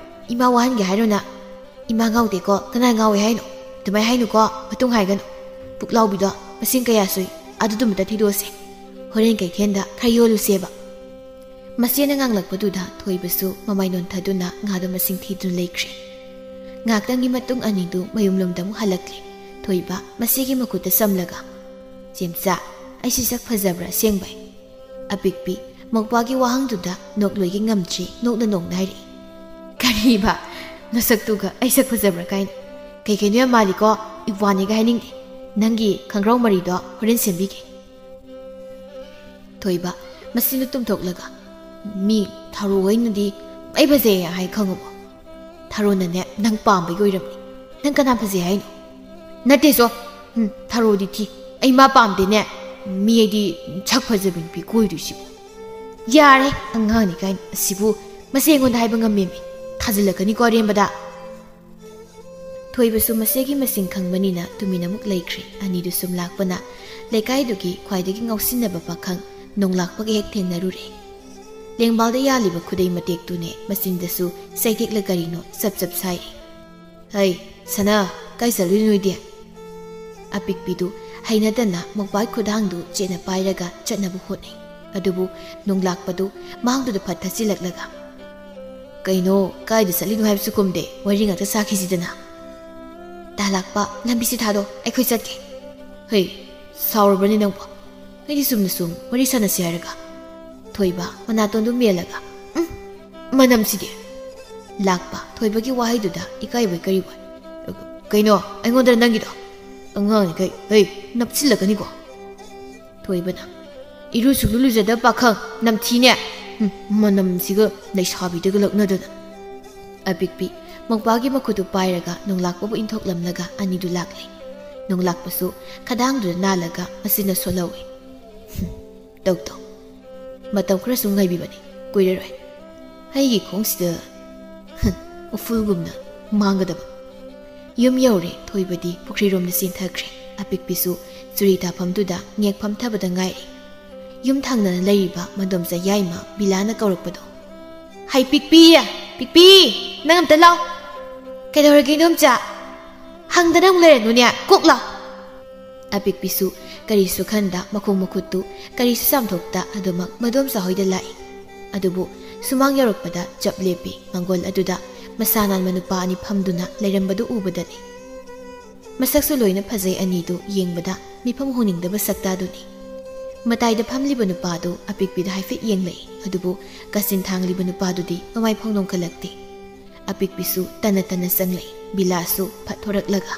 ꯏꯃꯥ ꯋꯥꯍꯟꯒꯦ ꯍꯥꯏꯔꯣ ꯅꯪ? ꯏꯃꯥ ꯉꯥꯎꯗꯦꯀꯣ, ꯀꯅꯥ ꯉꯥꯎꯋꯦ ꯍꯥꯏꯅꯣ? ꯑꯗꯨꯃꯥꯏ ꯍꯥꯏꯅꯨꯀꯣ, ꯃꯇꯨꯡ ꯍꯥꯏꯒꯅꯨ꯫ ꯄꯨꯛꯂꯥꯎꯕꯤꯗꯣ ꯃꯁꯤꯡ ꯀꯌꯥ ꯁꯨꯏ, ꯑꯗꯨꯗꯨꯃꯇ ꯊꯤꯗꯣꯛꯑꯁꯦ꯫ ꯍꯣꯔꯦꯟ ꯀꯩꯊꯦꯜꯗ ꯈꯔ ꯌꯣꯜꯂꯨꯁꯦꯕ꯫" ꯃꯆꯦꯅ ꯉꯥꯡꯂꯛꯄꯗꯨꯗ ꯊꯣꯏꯕꯁꯨ ꯃꯃꯥꯏ ꯅꯣꯟꯊꯗꯨꯅ ꯉꯥꯗꯨ ꯃꯁꯤꯡ ꯊꯤꯗꯨꯅ ꯂꯩꯈ꯭ꯔꯦ꯫ ꯉꯥꯏꯍꯥꯛꯇꯪꯒꯤ ꯃꯇꯨꯡ ꯑꯅꯤꯗꯨ ꯃꯌꯨꯝꯂꯣꯝꯗ ꯑꯃꯨꯛ ꯍꯜꯂꯛꯂꯦ꯫ ꯊꯣꯏꯕ ꯃꯆꯦꯒꯤ ꯃꯈꯨꯠꯇ ꯆꯝꯂꯒ, "ꯆꯦꯝꯆꯥ, ꯑꯩꯁꯤ ꯁꯛ ꯐꯖꯕ꯭ꯔꯥ ꯑꯁꯦꯡꯕꯩ?" ꯑꯄꯤꯛꯄꯤ ꯃꯧꯄ꯭ꯋꯥꯒꯤ ꯋꯥꯍꯪꯗꯨꯗ ꯅꯣꯛꯂꯣꯏꯒꯦ ꯉꯝꯗ꯭ꯔꯤ, ꯅꯣꯛꯅ ꯅꯣꯛꯅ ꯍꯥꯏꯔꯛꯏ꯫ "ꯀꯔꯤꯕ? ꯅꯁꯛꯇꯨꯒ ꯑꯩ ꯁꯛ ꯐꯖꯕ꯭ꯔꯥ ꯀꯥꯏꯅ? ꯀꯩ ꯀꯩꯅꯣ ꯌꯥꯝ ꯃꯥꯜꯂꯤꯀꯣ, ꯏꯄ꯭ꯋꯥꯅꯤꯒ ꯍꯥꯏꯅꯤꯡꯗꯦ꯫ ꯅꯪꯒꯤ ꯈꯪꯒ꯭ꯔꯧ ꯃꯔꯤꯗꯣ ꯍꯣꯔꯦꯟ ꯁꯦꯝꯕꯤꯒꯦ꯫" ꯊꯣꯏꯕ ꯃꯆꯤꯟꯗꯨ ꯇꯨꯝꯊꯣꯛꯂꯒ, "ꯃꯤ ꯊꯔꯣ ꯍꯣꯏꯅꯗꯤ ꯑꯩ ꯐꯖꯩ ꯍꯥꯏ ꯈꯪꯉꯕꯣ? ꯊꯔꯣꯅꯅꯦ ꯅꯪ ꯄꯥꯝꯕꯒꯤ ꯑꯣꯏꯔꯝꯅꯤ꯫ ꯅꯪ ꯀꯅꯥ ꯐꯖꯩ ꯍꯥꯏꯅꯣ?" "ꯅꯠꯇꯦꯁꯣ, ꯎꯝ, ꯊꯔꯣꯗꯤ ꯊꯤ꯫ ꯑꯩ ꯃꯥ ꯄꯥꯝꯗꯦꯅꯦ꯫ ꯃꯤ ꯑꯩꯗꯤ ꯁꯛ ꯐꯖꯕꯤ ꯅꯨꯄꯤ ꯀꯣꯏꯗꯣꯏꯁꯤꯕꯨ꯫" "ꯌꯥꯔꯦ, ꯑꯉꯥꯡꯅꯤ ꯀꯥꯏꯅ꯫ ꯑꯁꯤꯕꯨ ꯃꯁꯤ ꯑꯩꯉꯣꯟꯗ ꯍꯥꯏꯕ ꯉꯝꯃꯦꯃꯤ꯫ ꯊꯥꯖꯤꯜꯂꯛꯀꯅꯤꯀꯣ ꯑꯔꯦꯝꯕꯗ꯫" ꯊꯣꯏꯕꯁꯨ ꯃꯆꯦꯒꯤ ꯃꯁꯤꯡ ꯈꯪꯕꯅꯤꯅ ꯇꯨꯃꯤꯟ ꯑꯃꯨꯛ ꯂꯩꯈ꯭ꯔꯦ꯫ ꯑꯅꯤꯗꯨ ꯁꯨꯝ ꯂꯥꯛꯄꯅ ꯂꯩꯀꯥꯏꯗꯨꯒꯤ ꯈ꯭ꯋꯥꯏꯗꯒꯤ ꯉꯥꯎꯁꯤꯟꯅꯕ ꯄꯥꯈꯪ ꯅꯣꯡꯂꯥꯛꯄꯒ ꯍꯦꯛ ꯊꯦꯡꯅꯔꯨꯔꯦ꯫ ꯂꯦꯡꯕꯥꯜꯗ ꯌꯥꯜꯂꯤꯕ ꯈꯨꯗꯩ ꯃꯇꯦꯛꯇꯨꯅꯦ ꯃꯆꯤꯟꯗꯁꯨ ꯆꯩꯇꯦꯛꯂ ꯀꯔꯤꯅꯣ ꯆꯞ ꯆꯞ ꯁꯥꯏꯔꯤ꯫ "ꯍꯩ, ꯁꯅꯥ, ꯀꯥꯏ ꯆꯠꯂꯨꯏ ꯅꯣꯏꯗꯤ?" ꯑꯄꯤꯛꯄꯤꯗꯨ ꯍꯩꯅꯗꯅ ꯃꯧꯄ꯭ꯋꯥꯒꯤ ꯈꯨꯗꯥꯡꯗꯨ ꯆꯦꯠꯅ ꯄꯥꯏꯔꯒ ꯆꯠꯅꯕ ꯍꯣꯠꯅꯩ꯫ ꯑꯗꯨꯕꯨ ꯅꯣꯡꯂꯥꯛꯄꯗꯨ ꯃꯥꯡꯗꯨꯗ ꯐꯠ ꯊꯠꯆꯤꯜꯂꯛꯂꯒ, "ꯀꯩꯅꯣ, ꯀꯥꯏꯗ ꯆꯠꯂꯤꯅꯣ ꯍꯥꯏꯕꯁꯨ ꯈꯨꯝꯗꯦ, ꯋꯥꯔꯤ ꯉꯥꯛꯇ ꯁꯥꯈꯤꯁꯤꯗꯅ꯫ ꯇꯥ ꯂꯥꯛꯄ, ꯂꯝꯕꯤꯁꯤ ꯊꯥꯗꯣ, ꯑꯩꯈꯣꯏ ꯆꯠꯀꯦ꯫" "ꯍꯩ, ꯁꯥꯎꯔꯕ꯭ꯔꯅꯦ ꯅꯪꯕꯣ? ꯑꯩꯗꯤ ꯆꯨꯝꯅ ꯁꯨꯝ ꯋꯥꯔꯤ ꯁꯥꯟꯅꯁꯤ ꯍꯥꯏꯔꯒ꯫" ꯊꯣꯏꯕ ꯃꯅꯥꯇꯣꯟꯗꯨ ꯃꯦꯜꯂꯒ, "ꯎꯝ, ꯃꯅꯝꯁꯤꯗꯤ!" ꯂꯥꯛꯄ ꯊꯣꯏꯕꯒꯤ ꯋꯥꯍꯩꯗꯨꯗ ꯏꯀꯥꯏꯕꯣꯏ ꯀꯔꯤꯕꯣꯏ, "ꯀꯩꯅꯣ, ꯑꯩꯉꯣꯟꯗꯔ ꯅꯪꯒꯤꯗꯣ? ꯑꯉꯥꯡꯅꯤ ꯀꯩ, ꯍꯩ, ꯅꯞꯁꯤꯜꯂꯛꯀꯅꯤꯀꯣ꯫" ꯊꯣꯏꯕꯅ, "ꯏꯔꯨ ꯁꯨꯛꯂꯨ ꯂꯨꯖꯗꯕ ꯄꯥꯈꯪ, ꯅꯝꯊꯤꯅꯦ꯫ ꯎꯝ, ꯃꯅꯝꯁꯤꯒ ꯂꯩꯁꯥꯕꯤꯗꯒ ꯂꯛꯅꯗꯅ꯫" ꯑꯄꯤꯛꯄꯤ ꯃꯧꯄꯥꯒꯤ ꯃꯈꯨꯠꯇꯨ ꯄꯥꯏꯔꯒ ꯅꯣꯡꯂꯥꯛꯄꯕꯨ ꯏꯟꯊꯣꯛꯂꯝꯂꯒ ꯑꯅꯤꯗꯨ ꯂꯥꯛꯂꯦ꯫ ꯅꯣꯡꯂꯥꯛꯄꯁꯨ ꯈꯗꯥꯡꯗꯨꯗ ꯅꯥꯜꯂꯒ ꯃꯆꯤꯟꯅ ꯁꯣꯜꯍꯧꯏ꯫ "ꯍꯨꯝ, ꯇꯧ ꯇꯧ꯫ ꯃꯇꯝ ꯈꯔꯁꯨ ꯉꯥꯏꯕꯤꯕꯅꯤ, ꯀꯨꯏꯔꯔꯣꯏ꯫ ꯑꯩꯒꯤ ꯈꯣꯡꯁꯤꯗ, ꯍꯨꯝ, ꯎꯐꯨꯜꯒꯨꯝꯅ ꯃꯥꯡꯒꯗꯕ꯫" ꯌꯨꯝ ꯌꯧꯔꯦ꯫ ꯊꯣꯏꯕꯗꯤ ꯄꯨꯈ꯭ꯔꯤꯔꯣꯝꯗ ꯆꯦꯟꯊꯈ꯭ꯔꯦ꯫ ꯑꯄꯤꯛꯄꯤꯁꯨ ꯆꯨꯔꯤ ꯇꯥꯐꯝꯗꯨꯗ ꯉꯦꯛ ꯐꯝꯊꯕꯗ ꯉꯥꯏꯔꯤ꯫ ꯌꯨꯝ ꯊꯪꯅꯅ ꯂꯩꯔꯤꯕ ꯃꯗꯣꯝꯆꯥ ꯌꯥꯏꯃ ꯕꯤꯂꯥꯅ ꯀꯧꯔꯛꯄꯗꯣ, "ꯍꯩ ꯄꯤꯛꯄꯤ! ꯄꯤꯛꯄꯤ! ꯅꯪ ꯑꯝꯇ ꯂꯥꯎ!" "ꯀꯩꯗꯧꯔꯒꯦ ꯏꯗꯣꯝꯆꯥ? ꯍꯪꯗꯅ ꯑꯃꯨꯛ ꯂꯩꯔꯅꯨꯅꯦ, ꯀꯣꯛ ꯂꯥꯎ!" ꯑꯄꯤꯛꯄꯤꯁꯨ ꯀꯔꯤꯁꯨ ꯈꯟꯗ ꯃꯈꯣꯡ ꯃꯈꯨꯠꯇꯨ ꯀꯔꯤꯁꯨ ꯆꯥꯝꯊꯣꯛꯇ ꯑꯗꯨꯃꯛ ꯃꯗꯣꯝꯆꯥ ꯍꯣꯏꯗ ꯂꯥꯛꯏ꯫ ꯑꯗꯨꯕꯨ ꯁꯨꯃꯥꯡ ꯌꯧꯔꯛꯄꯗ ꯆꯞ ꯂꯦꯞꯄꯤ꯫ ꯃꯥꯡꯒꯣꯜ ꯑꯗꯨꯗ ꯃꯁꯥ ꯅꯥꯟꯕ ꯅꯨꯄꯥ ꯑꯅꯤ ꯐꯝꯗꯨꯅ ꯂꯩꯔꯝꯕꯗꯨ ꯎꯕꯗꯅꯤ꯫ ꯃꯁꯛꯁꯨ ꯂꯣꯏꯅ ꯐꯖꯩ꯫ ꯑꯅꯤꯗꯨ ꯌꯦꯡꯕꯗ ꯃꯤꯐꯝ ꯍꯣꯡꯅꯤꯡꯗꯕ ꯁꯛꯇꯥꯗꯨꯅꯤ꯫ ꯃꯇꯥꯏꯗ ꯐꯝꯂꯤꯕ ꯅꯨꯄꯥꯗꯨ ꯑꯄꯤꯛꯄꯤꯗ ꯍꯥꯏꯐꯦꯠ ꯌꯦꯡꯂꯛꯏ, ꯑꯗꯨꯕꯨ ꯀꯥꯆꯤꯟ ꯊꯥꯡꯂꯤꯕ ꯅꯨꯄꯥꯗꯨꯗꯤ ꯃꯃꯥꯏ ꯐꯥꯎ ꯅꯣꯡꯈꯠꯂꯛꯇꯦ꯫ ꯑꯄꯤꯛꯄꯤꯁꯨ ꯇꯟꯅ ꯇꯟꯅ ꯆꯪꯂꯛꯏ꯫ ꯕꯤꯂꯥꯁꯨ ꯐꯠ ꯊꯣꯔꯛꯂꯒ,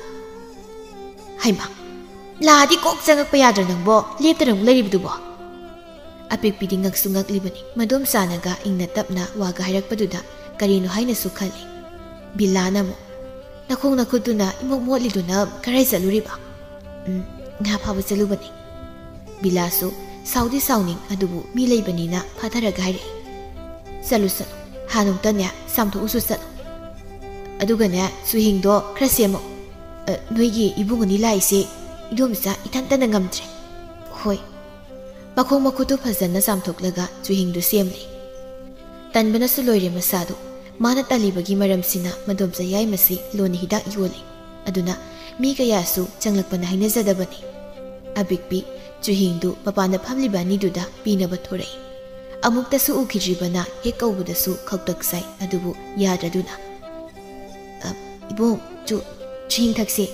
"ꯍꯩꯃꯥ, ꯂꯥꯛꯑꯗꯤ ꯀꯣꯛ ꯆꯪꯉꯛꯄ ꯌꯥꯗ꯭ꯔꯣ ꯅꯪꯕꯣ? ꯂꯦꯞꯇꯅ ꯑꯃꯨꯛ ꯂꯩꯔꯤꯕꯗꯨꯕꯣ?" ꯑꯄꯤꯛꯄꯤꯗꯤ ꯉꯛꯁꯨ ꯉꯛꯂꯤꯕꯅꯤ꯫ ꯃꯗꯣꯝꯆꯥꯅꯒ ꯏꯪꯅ ꯇꯞꯅ ꯋꯥꯒ ꯍꯥꯏꯔꯛꯄꯗꯨꯗ ꯀꯔꯤꯅꯣ ꯍꯥꯏꯅꯁꯨ ꯈꯜꯂꯤ꯫ ꯕꯤꯂꯥꯅ ꯑꯃꯨꯛ, "ꯅꯈꯣꯡ ꯅꯈꯨꯠꯇꯨꯅ ꯏꯃꯣꯠ ꯃꯣꯠꯂꯤꯗꯨꯅ ꯀꯔꯥꯏ ꯆꯠꯂꯨꯔꯤꯕ?" "ꯎꯝ, ꯉꯥ ꯐꯥꯕ ꯆꯠꯂꯨꯕꯅꯤ꯫" ꯕꯤꯂꯥꯁꯨ ꯁꯥꯎꯗꯤ ꯁꯥꯎꯅꯤꯡ, ꯑꯗꯨꯕꯨ ꯃꯤ ꯂꯩꯕꯅꯤꯅ ꯐꯥꯊꯔꯒ ꯍꯥꯏꯔꯛꯏ, "ꯆꯠꯂꯨ, ꯆꯠꯂꯨ, ꯍꯥꯟꯅ ꯑꯃꯨꯛꯇꯅꯦ ꯆꯥꯝꯊꯣꯛꯎꯁꯨ ꯆꯠꯂꯨ꯫ ꯑꯗꯨꯒꯅꯦ, ꯆꯨꯍꯤꯡꯗꯣ ꯈꯔ ꯁꯦꯝꯃꯣ꯫ ꯑ, ꯅꯣꯏꯒꯤ ꯏꯕꯨꯡ ꯑꯅꯤ ꯂꯥꯛꯏꯁꯦ ꯏꯗꯣꯝꯆꯥ ꯏꯊꯟꯇꯅ ꯉꯝꯗ꯭ꯔꯦ꯫" "ꯍꯣꯏ꯫" ꯃꯈꯣꯡ ꯃꯈꯨꯠꯇꯨ ꯐꯖꯅ ꯆꯥꯝꯊꯣꯛꯂꯒ ꯆꯨꯍꯤꯡꯗꯨ ꯁꯦꯝꯂꯤ꯫ ꯇꯟꯕꯅꯁꯨ ꯂꯣꯏꯔꯦ ꯃꯁꯥꯗꯨ꯫ ꯃꯥꯅ ꯇꯜꯂꯤꯕꯒꯤ ꯃꯔꯝꯁꯤꯅ ꯃꯗꯣꯝꯆꯥ ꯌꯥꯏꯃꯁꯤ ꯂꯣꯟꯅ ꯍꯤꯗꯥꯛ ꯌꯣꯜꯂꯤ꯫ ꯑꯗꯨꯅ ꯃꯤ ꯀꯌꯥꯁꯨ ꯆꯪꯂꯛꯄꯅ ꯍꯩꯅꯖꯗꯕꯅꯤ꯫ ꯑꯄꯤꯛꯄꯤ ꯆꯨꯍꯤꯡꯗꯨ ꯃꯄꯥꯟꯗ ꯐꯝꯂꯤꯕ ꯑꯅꯤꯗꯨꯗ ꯄꯤꯅꯕ ꯊꯣꯔꯛꯏ꯫ ꯑꯃꯨꯛꯇꯁꯨ ꯎꯈꯤꯗ꯭ꯔꯤꯕꯅ ꯍꯦꯛ ꯀꯧꯕꯗꯁꯨ ꯈꯧꯇꯛ ꯆꯥꯏ, ꯑꯗꯨꯕꯨ ꯌꯥꯗ꯭ꯔꯗꯨꯅ, "ꯑ, ꯏꯕꯨꯡ, ꯆꯨ-, ꯆꯨꯍꯤꯡ ꯊꯛꯁꯦ꯫"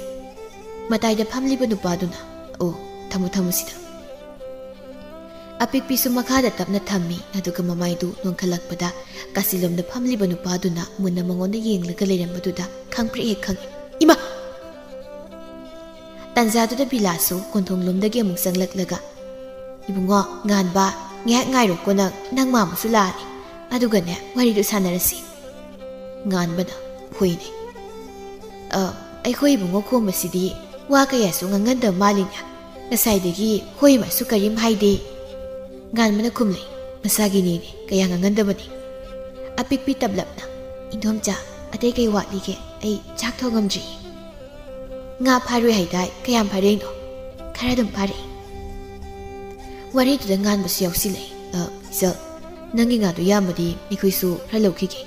ꯃꯇꯥꯏꯗ ꯐꯝꯂꯤꯕ ꯅꯨꯄꯥꯗꯨꯅ, "ꯑꯣ, ꯊꯝꯃꯨ, ꯊꯝꯃꯨ ꯁꯤꯗ꯫" ꯑꯄꯤꯛꯄꯤꯁꯨ ꯃꯈꯥꯗ ꯇꯞꯅ ꯊꯝꯃꯤ, ꯑꯗꯨꯒ ꯃꯃꯥꯏꯗꯨ ꯅꯣꯟꯈꯠꯂꯛꯄꯗ ꯀꯥꯆꯤꯜꯂꯣꯝꯗ ꯐꯝꯂꯤꯕ ꯅꯨꯄꯥꯗꯨꯅ ꯃꯨꯟꯅ ꯃꯉꯣꯟꯗ ꯌꯦꯡꯂꯒ ꯂꯩꯔꯝꯕꯗꯨꯗ ꯈꯪꯄ꯭ꯔꯦꯛ ꯍꯦꯛ ꯈꯪꯏ꯫ "ꯏꯃꯥ!" ꯇꯥꯟꯖꯥꯗꯨꯗ ꯕꯤꯂꯥꯁꯨ ꯀꯣꯟꯊꯣꯡꯂꯣꯝꯗꯒꯤ ꯑꯃꯨꯛ ꯆꯪꯂꯛꯂꯒ, "ꯏꯕꯨꯡꯉꯣ, ꯉꯥꯟꯕ, ꯉꯥꯏꯍꯥꯛ ꯉꯥꯏꯔꯣꯀꯣ ꯅꯪ, ꯅꯪ ꯃꯥꯃꯁꯨ ꯂꯥꯛꯑꯅꯤ꯫ ꯑꯗꯨꯒꯅꯦ, ꯋꯥꯔꯤꯗꯨ ꯁꯥꯟꯅꯔꯁꯤ꯫" ꯉꯥꯟꯕꯅ, "ꯍꯣꯏꯅꯦ꯫ ꯑ, ꯑꯩꯈꯣꯏ ꯏꯕꯨꯡꯉꯣ ꯈꯣꯝꯕꯁꯤꯗꯤ ꯋꯥ ꯀꯌꯥꯁꯨ ꯉꯥꯡꯒꯟꯗꯕ ꯃꯥꯜꯂꯤꯅꯦ꯫ ꯉꯁꯥꯏꯗꯒꯤ ꯍꯣꯏ ꯃꯥꯁꯨ ꯀꯔꯤꯝ ꯍꯥꯏꯗꯦ꯫" ꯉꯥꯟꯕꯅ ꯈꯨꯝꯂꯦ, "ꯃꯁꯥꯒꯤꯅꯤꯅꯦ, ꯀꯌꯥ ꯉꯥꯡꯒꯟꯗꯕꯅꯤ꯫" ꯑꯄꯤꯛꯄꯤ ꯇꯞꯂꯞꯅ, "ꯏꯟꯗꯣꯝꯆꯥ, ꯑꯇꯩ ꯀꯩ ꯋꯥꯠꯂꯤꯒꯦ? ꯑꯩ ꯆꯥꯛ ꯊꯣꯡꯉꯝꯗ꯭ꯔꯤ꯫" "ꯉꯥ ꯐꯥꯔꯨꯏ ꯍꯥꯏꯗꯥꯏ? ꯀꯌꯥꯝ ꯐꯥꯔꯛꯏꯅꯣ?" "ꯈꯔ ꯑꯗꯨꯝ ꯐꯥꯔꯛꯏ꯫" ꯋꯥꯔꯤꯗꯨꯗ ꯉꯥꯟꯕꯁꯨ ꯌꯥꯎꯁꯤꯜꯂꯛꯏ꯫ "ꯑ, ꯏꯆꯜ, ꯅꯪꯒꯤ ꯉꯥꯗꯨ ꯌꯥꯝꯃꯗꯤ ꯑꯩꯈꯣꯏꯁꯨ ꯈꯔ ꯂꯧꯈꯤꯒꯦ꯫"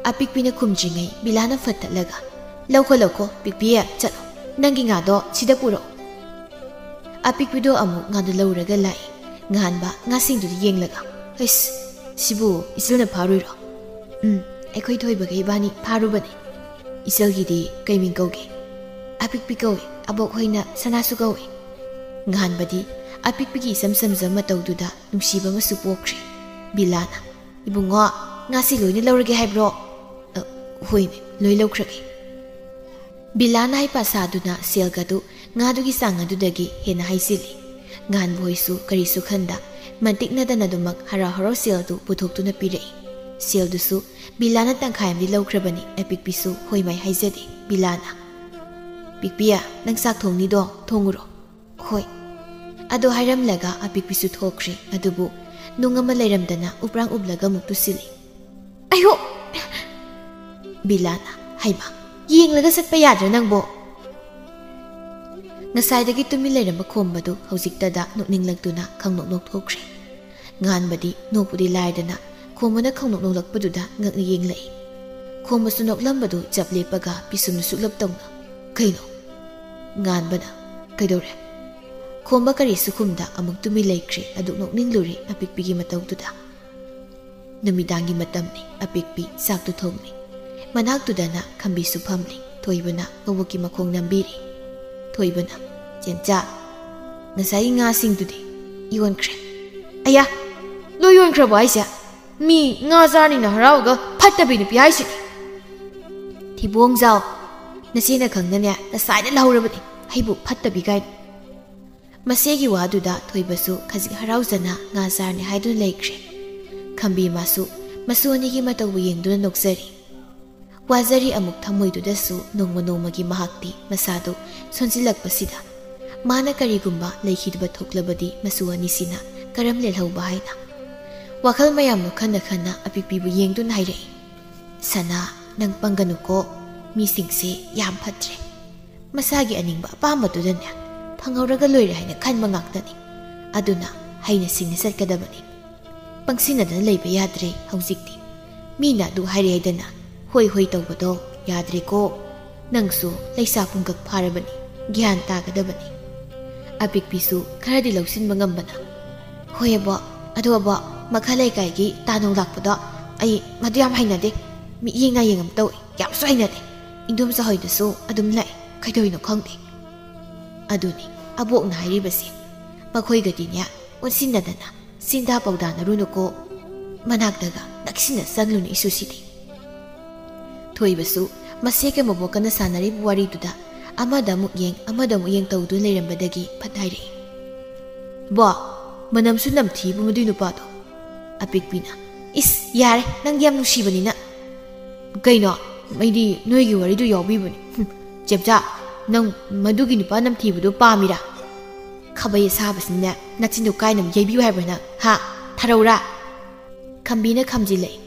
ꯑꯄꯤꯛꯄꯤꯅ ꯈꯨꯝꯗ꯭ꯔꯤꯉꯩ ꯕꯤꯂꯥꯅ ꯐꯠ ꯇꯠꯂꯒ, "ꯂꯧꯈꯣ, ꯂꯧꯈꯣ, ꯄꯤꯛꯄꯤ, ꯆꯠꯂꯣ꯫ ꯅꯪꯒꯤ ꯉꯥꯗꯣ ꯁꯤꯗ ꯄꯨꯔꯛꯑꯣ꯫" ꯑꯄꯤꯛꯄꯤꯗꯣ ꯑꯃꯨꯛ ꯉꯥꯗꯨ ꯂꯧꯔꯒ ꯂꯥꯛꯏ꯫ ꯉꯥꯟꯕ ꯉꯥꯁꯤꯡꯗꯨꯗ ꯌꯦꯡꯂꯒ, "ꯑꯩꯁ, ꯁꯤꯕꯨ ꯏꯆꯜꯅ ꯐꯥꯔꯨꯏꯔꯣ?" "ꯎꯝ, ꯑꯩꯈꯣꯏ ꯊꯣꯏꯕꯒ ꯏꯕꯥꯅꯤ ꯐꯥꯔꯨꯕꯅꯤ꯫" "ꯏꯆꯜꯒꯤꯗꯤ ꯀꯩ ꯃꯤꯡ ꯀꯧꯒꯦ?" "ꯑꯄꯤꯛꯄꯤ ꯀꯧꯏ, ꯑꯕꯣꯛ ꯍꯣꯏꯅ ꯁꯅꯥꯁꯨ ꯀꯧꯏ꯫" ꯉꯥꯟꯕꯗꯤ ꯑꯄꯤꯛꯄꯤꯒꯤ ꯏꯆꯝ ꯆꯝꯖꯕ ꯃꯇꯧꯗꯨꯗ ꯅꯨꯡꯁꯤꯕ ꯑꯃꯁꯨ ꯄꯣꯛꯈ꯭ꯔꯦ꯫ ꯕꯤꯂꯥꯅ, "ꯏꯕꯨꯡꯉꯣ, ꯉꯥꯁꯤ ꯂꯣꯏꯅ ꯂꯧꯔꯒꯦ ꯍꯥꯏꯕ꯭ꯔꯣ?" "ꯑ, ꯍꯣꯏꯅꯦ, ꯂꯣꯏ ꯂꯧꯈ꯭ꯔꯒꯦ꯫" ꯕꯤꯂꯥꯅ ꯍꯩꯄꯥ ꯁꯥꯗꯨꯅ ꯁꯦꯜꯒꯗꯨ ꯉꯥꯗꯨꯒꯤ ꯆꯥꯡ ꯑꯗꯨꯗꯒꯤ ꯍꯦꯟꯅ ꯍꯥꯏꯖꯤꯜꯂꯤ꯫ ꯉꯥꯟꯕ ꯍꯣꯏꯁꯨ ꯀꯔꯤꯁꯨ ꯈꯟꯗ ꯃꯟꯇꯤꯛꯅꯗꯅ ꯑꯗꯨꯃꯛ ꯍꯔꯥꯎ ꯍꯔꯥꯎ ꯁꯦꯜꯗꯨ ꯄꯨꯊꯣꯛꯇꯨꯅ ꯄꯤꯔꯛꯏ꯫ ꯁꯦꯜꯗꯨꯁꯨ ꯕꯤꯂꯥꯅ ꯇꯪꯈꯥꯏ ꯑꯃꯗꯤ ꯂꯧꯈ꯭ꯔꯕꯅꯤ꯫ ꯑꯄꯤꯛꯄꯤꯁꯨ ꯍꯣꯏ ꯃꯥꯏ ꯍꯥꯏꯖꯗꯦ꯫ ꯕꯤꯂꯥꯅ, "ꯄꯤꯛꯄꯤ, ꯅꯪ ꯆꯥꯛ ꯊꯣꯡꯅꯤꯗꯣ? ꯊꯣꯡꯉꯨꯔꯣ꯫" "ꯍꯣꯏ꯫" ꯑꯗꯨ ꯍꯥꯏꯔꯝꯂꯒ ꯑꯄꯤꯛꯄꯤꯁꯨ ꯊꯣꯛꯈ꯭ꯔꯦ꯫ ꯑꯗꯨꯕꯨ ꯅꯨꯡ ꯑꯃ ꯂꯩꯔꯝꯗꯅ ꯎꯄ꯭ꯔꯥꯡ ꯎꯞꯂꯒ ꯑꯃꯨꯛ ꯇꯨꯁꯤꯜꯂꯤ꯫ "ꯑꯌꯣ!" ꯕꯤꯂꯥꯅ, "ꯍꯩꯃꯥ, ꯌꯦꯡꯂꯒ ꯆꯠꯄ ꯌꯥꯗ꯭ꯔꯥ ꯅꯪꯕꯣ?" ꯉꯁꯥꯏꯗꯒꯤ ꯇꯨꯃꯤꯟ ꯂꯩꯔꯝꯕ ꯈꯣꯝꯕꯗꯨ ꯍꯧꯖꯤꯛꯇꯗ ꯅꯣꯛꯅꯤꯡꯂꯛꯇꯨꯅ ꯈꯪꯅꯣꯛ ꯅꯣꯛꯊꯣꯛꯈ꯭ꯔꯦ꯫ ꯉꯥꯟꯕꯗꯤ ꯅꯣꯛꯄꯨꯗꯤ ꯂꯥꯏꯗꯅ ꯈꯣꯝꯕꯅ ꯈꯪꯅꯣꯛ ꯅꯣꯛꯂꯛꯄꯗꯨꯗ ꯉꯛꯅ ꯌꯦꯡꯂꯛꯏ꯫ ꯈꯣꯝꯕꯁꯨ ꯅꯣꯛꯂꯝꯕꯗꯨ ꯆꯞ ꯂꯦꯞꯄꯒ ꯄꯤꯁꯨꯝꯅ ꯁꯨꯛꯂꯞ ꯇꯧꯅ, "ꯀꯩꯅꯣ?" ꯉꯥꯟꯕꯅ, "ꯀꯩꯗꯧꯔꯦ?" ꯈꯣꯝꯕ ꯀꯔꯤꯁꯨ ꯈꯨꯝꯗ ꯑꯃꯨꯛ ꯇꯨꯃꯤꯟ ꯂꯩꯈ꯭ꯔꯦ꯫ ꯑꯗꯨꯛ ꯅꯣꯛꯅꯤꯡꯂꯨꯔꯦ ꯑꯄꯤꯛꯄꯤꯒꯤ ꯃꯇꯧꯗꯨꯗ꯫ ꯅꯨꯃꯤꯗꯥꯡꯒꯤ ꯃꯇꯝꯅꯤ꯫ ꯑꯄꯤꯛꯄꯤ ꯆꯥꯛꯇꯨ ꯊꯣꯡꯂꯤ꯫ ꯃꯅꯥꯛꯇꯨꯗꯅ ꯈꯝꯕꯤꯁꯨ ꯐꯝꯂꯤ꯫ ꯊꯣꯏꯕꯅ ꯃꯕꯣꯛꯀꯤ ꯃꯈꯣꯡ ꯅꯝꯕꯤꯔꯤ꯫ ꯊꯣꯏꯕꯅ, "ꯆꯦꯝꯆꯥ, ꯉꯁꯥꯏꯒꯤ ꯉꯥꯁꯤꯡꯗꯨꯗꯤ ꯌꯣꯟꯈ꯭ꯔꯦ?" "ꯑꯌꯥ, ꯂꯣꯏ ꯌꯣꯟꯈ꯭ꯔꯕꯣ ꯍꯥꯏꯁꯦ? ꯃꯤ ꯉꯥ ꯆꯥꯅꯤꯅ ꯍꯔꯥꯎꯒ ꯐꯠꯇꯕꯤ ꯅꯨꯄꯤ ꯍꯥꯏꯁꯤꯗꯤ!" "ꯊꯤꯕꯣꯡꯖꯥꯎ, ꯅꯆꯦꯅ ꯈꯪꯅꯅꯦ ꯉꯁꯥꯏꯅ ꯂꯧꯍꯧꯔꯕꯅꯤ, ꯑꯩꯕꯨ ꯐꯠꯇꯕꯤ ꯀꯥꯏꯅ!" ꯃꯁꯦꯒꯤ ꯋꯥꯗꯨꯗ ꯊꯣꯏꯕꯁꯨ ꯈꯖꯤꯛ ꯍꯔꯥꯎꯖꯅ ꯉꯥ ꯆꯥꯔꯅꯤ ꯍꯥꯏꯗꯨꯅ ꯂꯩꯈ꯭ꯔꯦ꯫ ꯈꯝꯕꯤ ꯃꯥꯁꯨ ꯃꯁꯨ ꯑꯅꯤꯒꯤ ꯃꯇꯧꯕꯨ ꯌꯦꯡꯗꯨꯅ ꯅꯣꯛꯆꯔꯤ꯫ ꯋꯥꯖꯔꯤ ꯑꯃꯨꯛ ꯊꯃꯣꯏꯗꯨꯗꯁꯨ ꯅꯣꯡꯃ ꯅꯣꯡꯃꯒꯤ ꯃꯍꯥꯛꯇꯤ ꯃꯁꯥꯗꯨ ꯁꯣꯟꯖꯤꯜꯂꯛꯄꯁꯤꯗ ꯃꯥꯅ ꯀꯔꯤꯒꯨꯝꯕ ꯂꯩꯈꯤꯗꯕ ꯊꯣꯛꯂꯕꯗꯤ ꯃꯁꯨ ꯑꯅꯤꯁꯤꯅ ꯀꯔꯝ ꯂꯦꯜꯍꯧꯕ ꯍꯥꯏꯅ ꯋꯥꯈꯜ ꯃꯌꯥꯝꯗꯨ ꯈꯟꯅ ꯈꯟꯅ ꯑꯄꯤꯛꯄꯤꯕꯨ ꯌꯦꯡꯗꯨꯅ ꯍꯥꯏꯔꯛꯏ, "ꯁꯅꯥ, ꯅꯪ ꯄꯪꯒꯅꯨꯀꯣ, ꯃꯤꯁꯤꯡꯁꯦ ꯌꯥꯝ ꯐꯠꯇ꯭ꯔꯦ꯫ ꯃꯁꯥꯒꯤ ꯑꯅꯤꯡꯕ ꯑꯄꯥꯝꯕꯗꯨꯗꯅꯦ ꯐꯪꯍꯧꯔꯒ ꯂꯣꯏꯔꯦ ꯍꯥꯏꯅ ꯈꯟꯕ ꯉꯥꯛꯇꯅꯤ꯫ ꯑꯗꯨꯅ ꯍꯩꯅ ꯁꯤꯡꯅ ꯆꯠꯀꯗꯕꯅꯤ꯫ ꯄꯪꯁꯤꯟꯅꯗꯅ ꯂꯩꯕ ꯌꯥꯗ꯭ꯔꯦ ꯍꯧꯖꯤꯛꯇꯤ꯫ ꯃꯤꯅ ꯑꯗꯨ ꯍꯥꯏꯔꯦ ꯍꯥꯏꯗꯅ ꯍꯣꯏ ꯍꯣꯏ ꯇꯧꯕꯗꯣ ꯌꯥꯗ꯭ꯔꯦꯀꯣ꯫ ꯅꯪꯁꯨ ꯂꯩꯁꯥ ꯄꯨꯡꯀꯛ ꯐꯥꯔꯕꯅꯤ, ꯒ꯭ꯌꯥꯟ ꯇꯥꯒꯗꯕꯅꯤ꯫" ꯑꯄꯤꯛꯄꯤꯁꯨ ꯈꯔꯗꯤ ꯂꯧꯁꯤꯟꯕ ꯉꯝꯕꯅ, "ꯍꯣꯏ ꯑꯕꯣ, ꯑꯗꯣ ꯑꯕꯣ, ꯃꯈꯥ ꯂꯩꯀꯥꯏꯒꯤ ꯇꯥꯅꯧ ꯂꯥꯛꯄꯗꯣ ꯑꯩ ꯃꯗꯨ ꯌꯥꯝ ꯍꯩꯅꯗꯦ꯫ ꯃꯤꯠꯌꯦꯡ ꯅꯥꯌꯦꯡ ꯑꯃ ꯇꯧꯏ, ꯌꯥꯝꯁꯨ ꯍꯩꯅꯗꯦ꯫ ꯏꯟꯗꯣꯝꯆꯥ ꯍꯣꯏꯗꯁꯨ ꯑꯗꯨꯝ ꯂꯥꯛꯑꯦ, ꯀꯩꯗꯧꯔꯤꯅꯣ ꯈꯪꯗꯦ꯫" ꯑꯗꯨꯅꯤ ꯑꯕꯣꯛꯅ ꯍꯥꯏꯔꯤꯕꯁꯦ꯫ ꯃꯈꯣꯏꯒꯗꯤꯅꯦ ꯑꯣꯟꯁꯤꯟꯅꯗꯅ ꯁꯤꯟꯗꯥ ꯄꯧꯗꯥꯅꯔꯨꯅꯨꯀꯣ꯫ ꯃꯅꯥꯛꯇꯒ ꯅꯛꯁꯤꯟꯅ ꯆꯪꯂꯨꯅꯨ ꯏꯁꯨꯁꯤꯗꯤ꯫ ꯊꯣꯏꯕꯁꯨ ꯃꯁꯦꯒ ꯃꯕꯣꯛꯀꯅ ꯁꯥꯟꯅꯔꯤꯕ ꯋꯥꯔꯤꯗꯨꯗ ꯑꯃꯗ ꯑꯃꯨꯛ ꯌꯦꯡ ꯑꯃꯗ ꯑꯃꯨꯛ ꯌꯦꯡ ꯇꯧꯗꯨꯅ ꯂꯩꯔꯝꯕꯗꯒꯤ ꯐꯠ ꯍꯥꯏꯔꯛꯏ, "ꯕꯣ, ꯃꯅꯝꯁꯨ ꯅꯝꯊꯤꯕꯨ ꯃꯗꯨꯏ ꯅꯨꯄꯥꯗꯣ꯫" ꯑꯄꯤꯛꯄꯤꯅ, "ꯏꯁ, ꯌꯥꯔꯦ, ꯅꯪꯗꯤ ꯌꯥꯝ ꯅꯨꯡꯁꯤꯕꯅꯤꯅ꯫" "ꯀꯩꯅꯣ? ꯑꯩꯗꯤ ꯅꯣꯏꯒꯤ ꯋꯥꯔꯤꯗꯨ ꯌꯥꯎꯕꯤꯕꯅꯤ꯫" "ꯍꯨꯝ, ꯆꯦꯝꯆꯥ, ꯅꯪ ꯃꯗꯨꯒꯤ ꯅꯨꯄꯥ ꯅꯝꯊꯤꯕꯗꯨ ꯄꯥꯝꯃꯤꯔꯥ? ꯈꯥꯕꯩ ꯑꯁꯥꯕꯁꯤꯅꯅꯦ ꯅꯆꯤꯟꯗꯨ ꯀꯥꯏꯅꯕ ꯌꯩꯕꯤꯌꯨ ꯍꯥꯏꯕ꯭ꯔꯥ ꯅꯪ? ꯍꯥ? ꯊꯔꯧꯔꯥ?" ꯈꯝꯕꯤꯅ ꯈꯝꯖꯤꯜꯂꯛꯏ,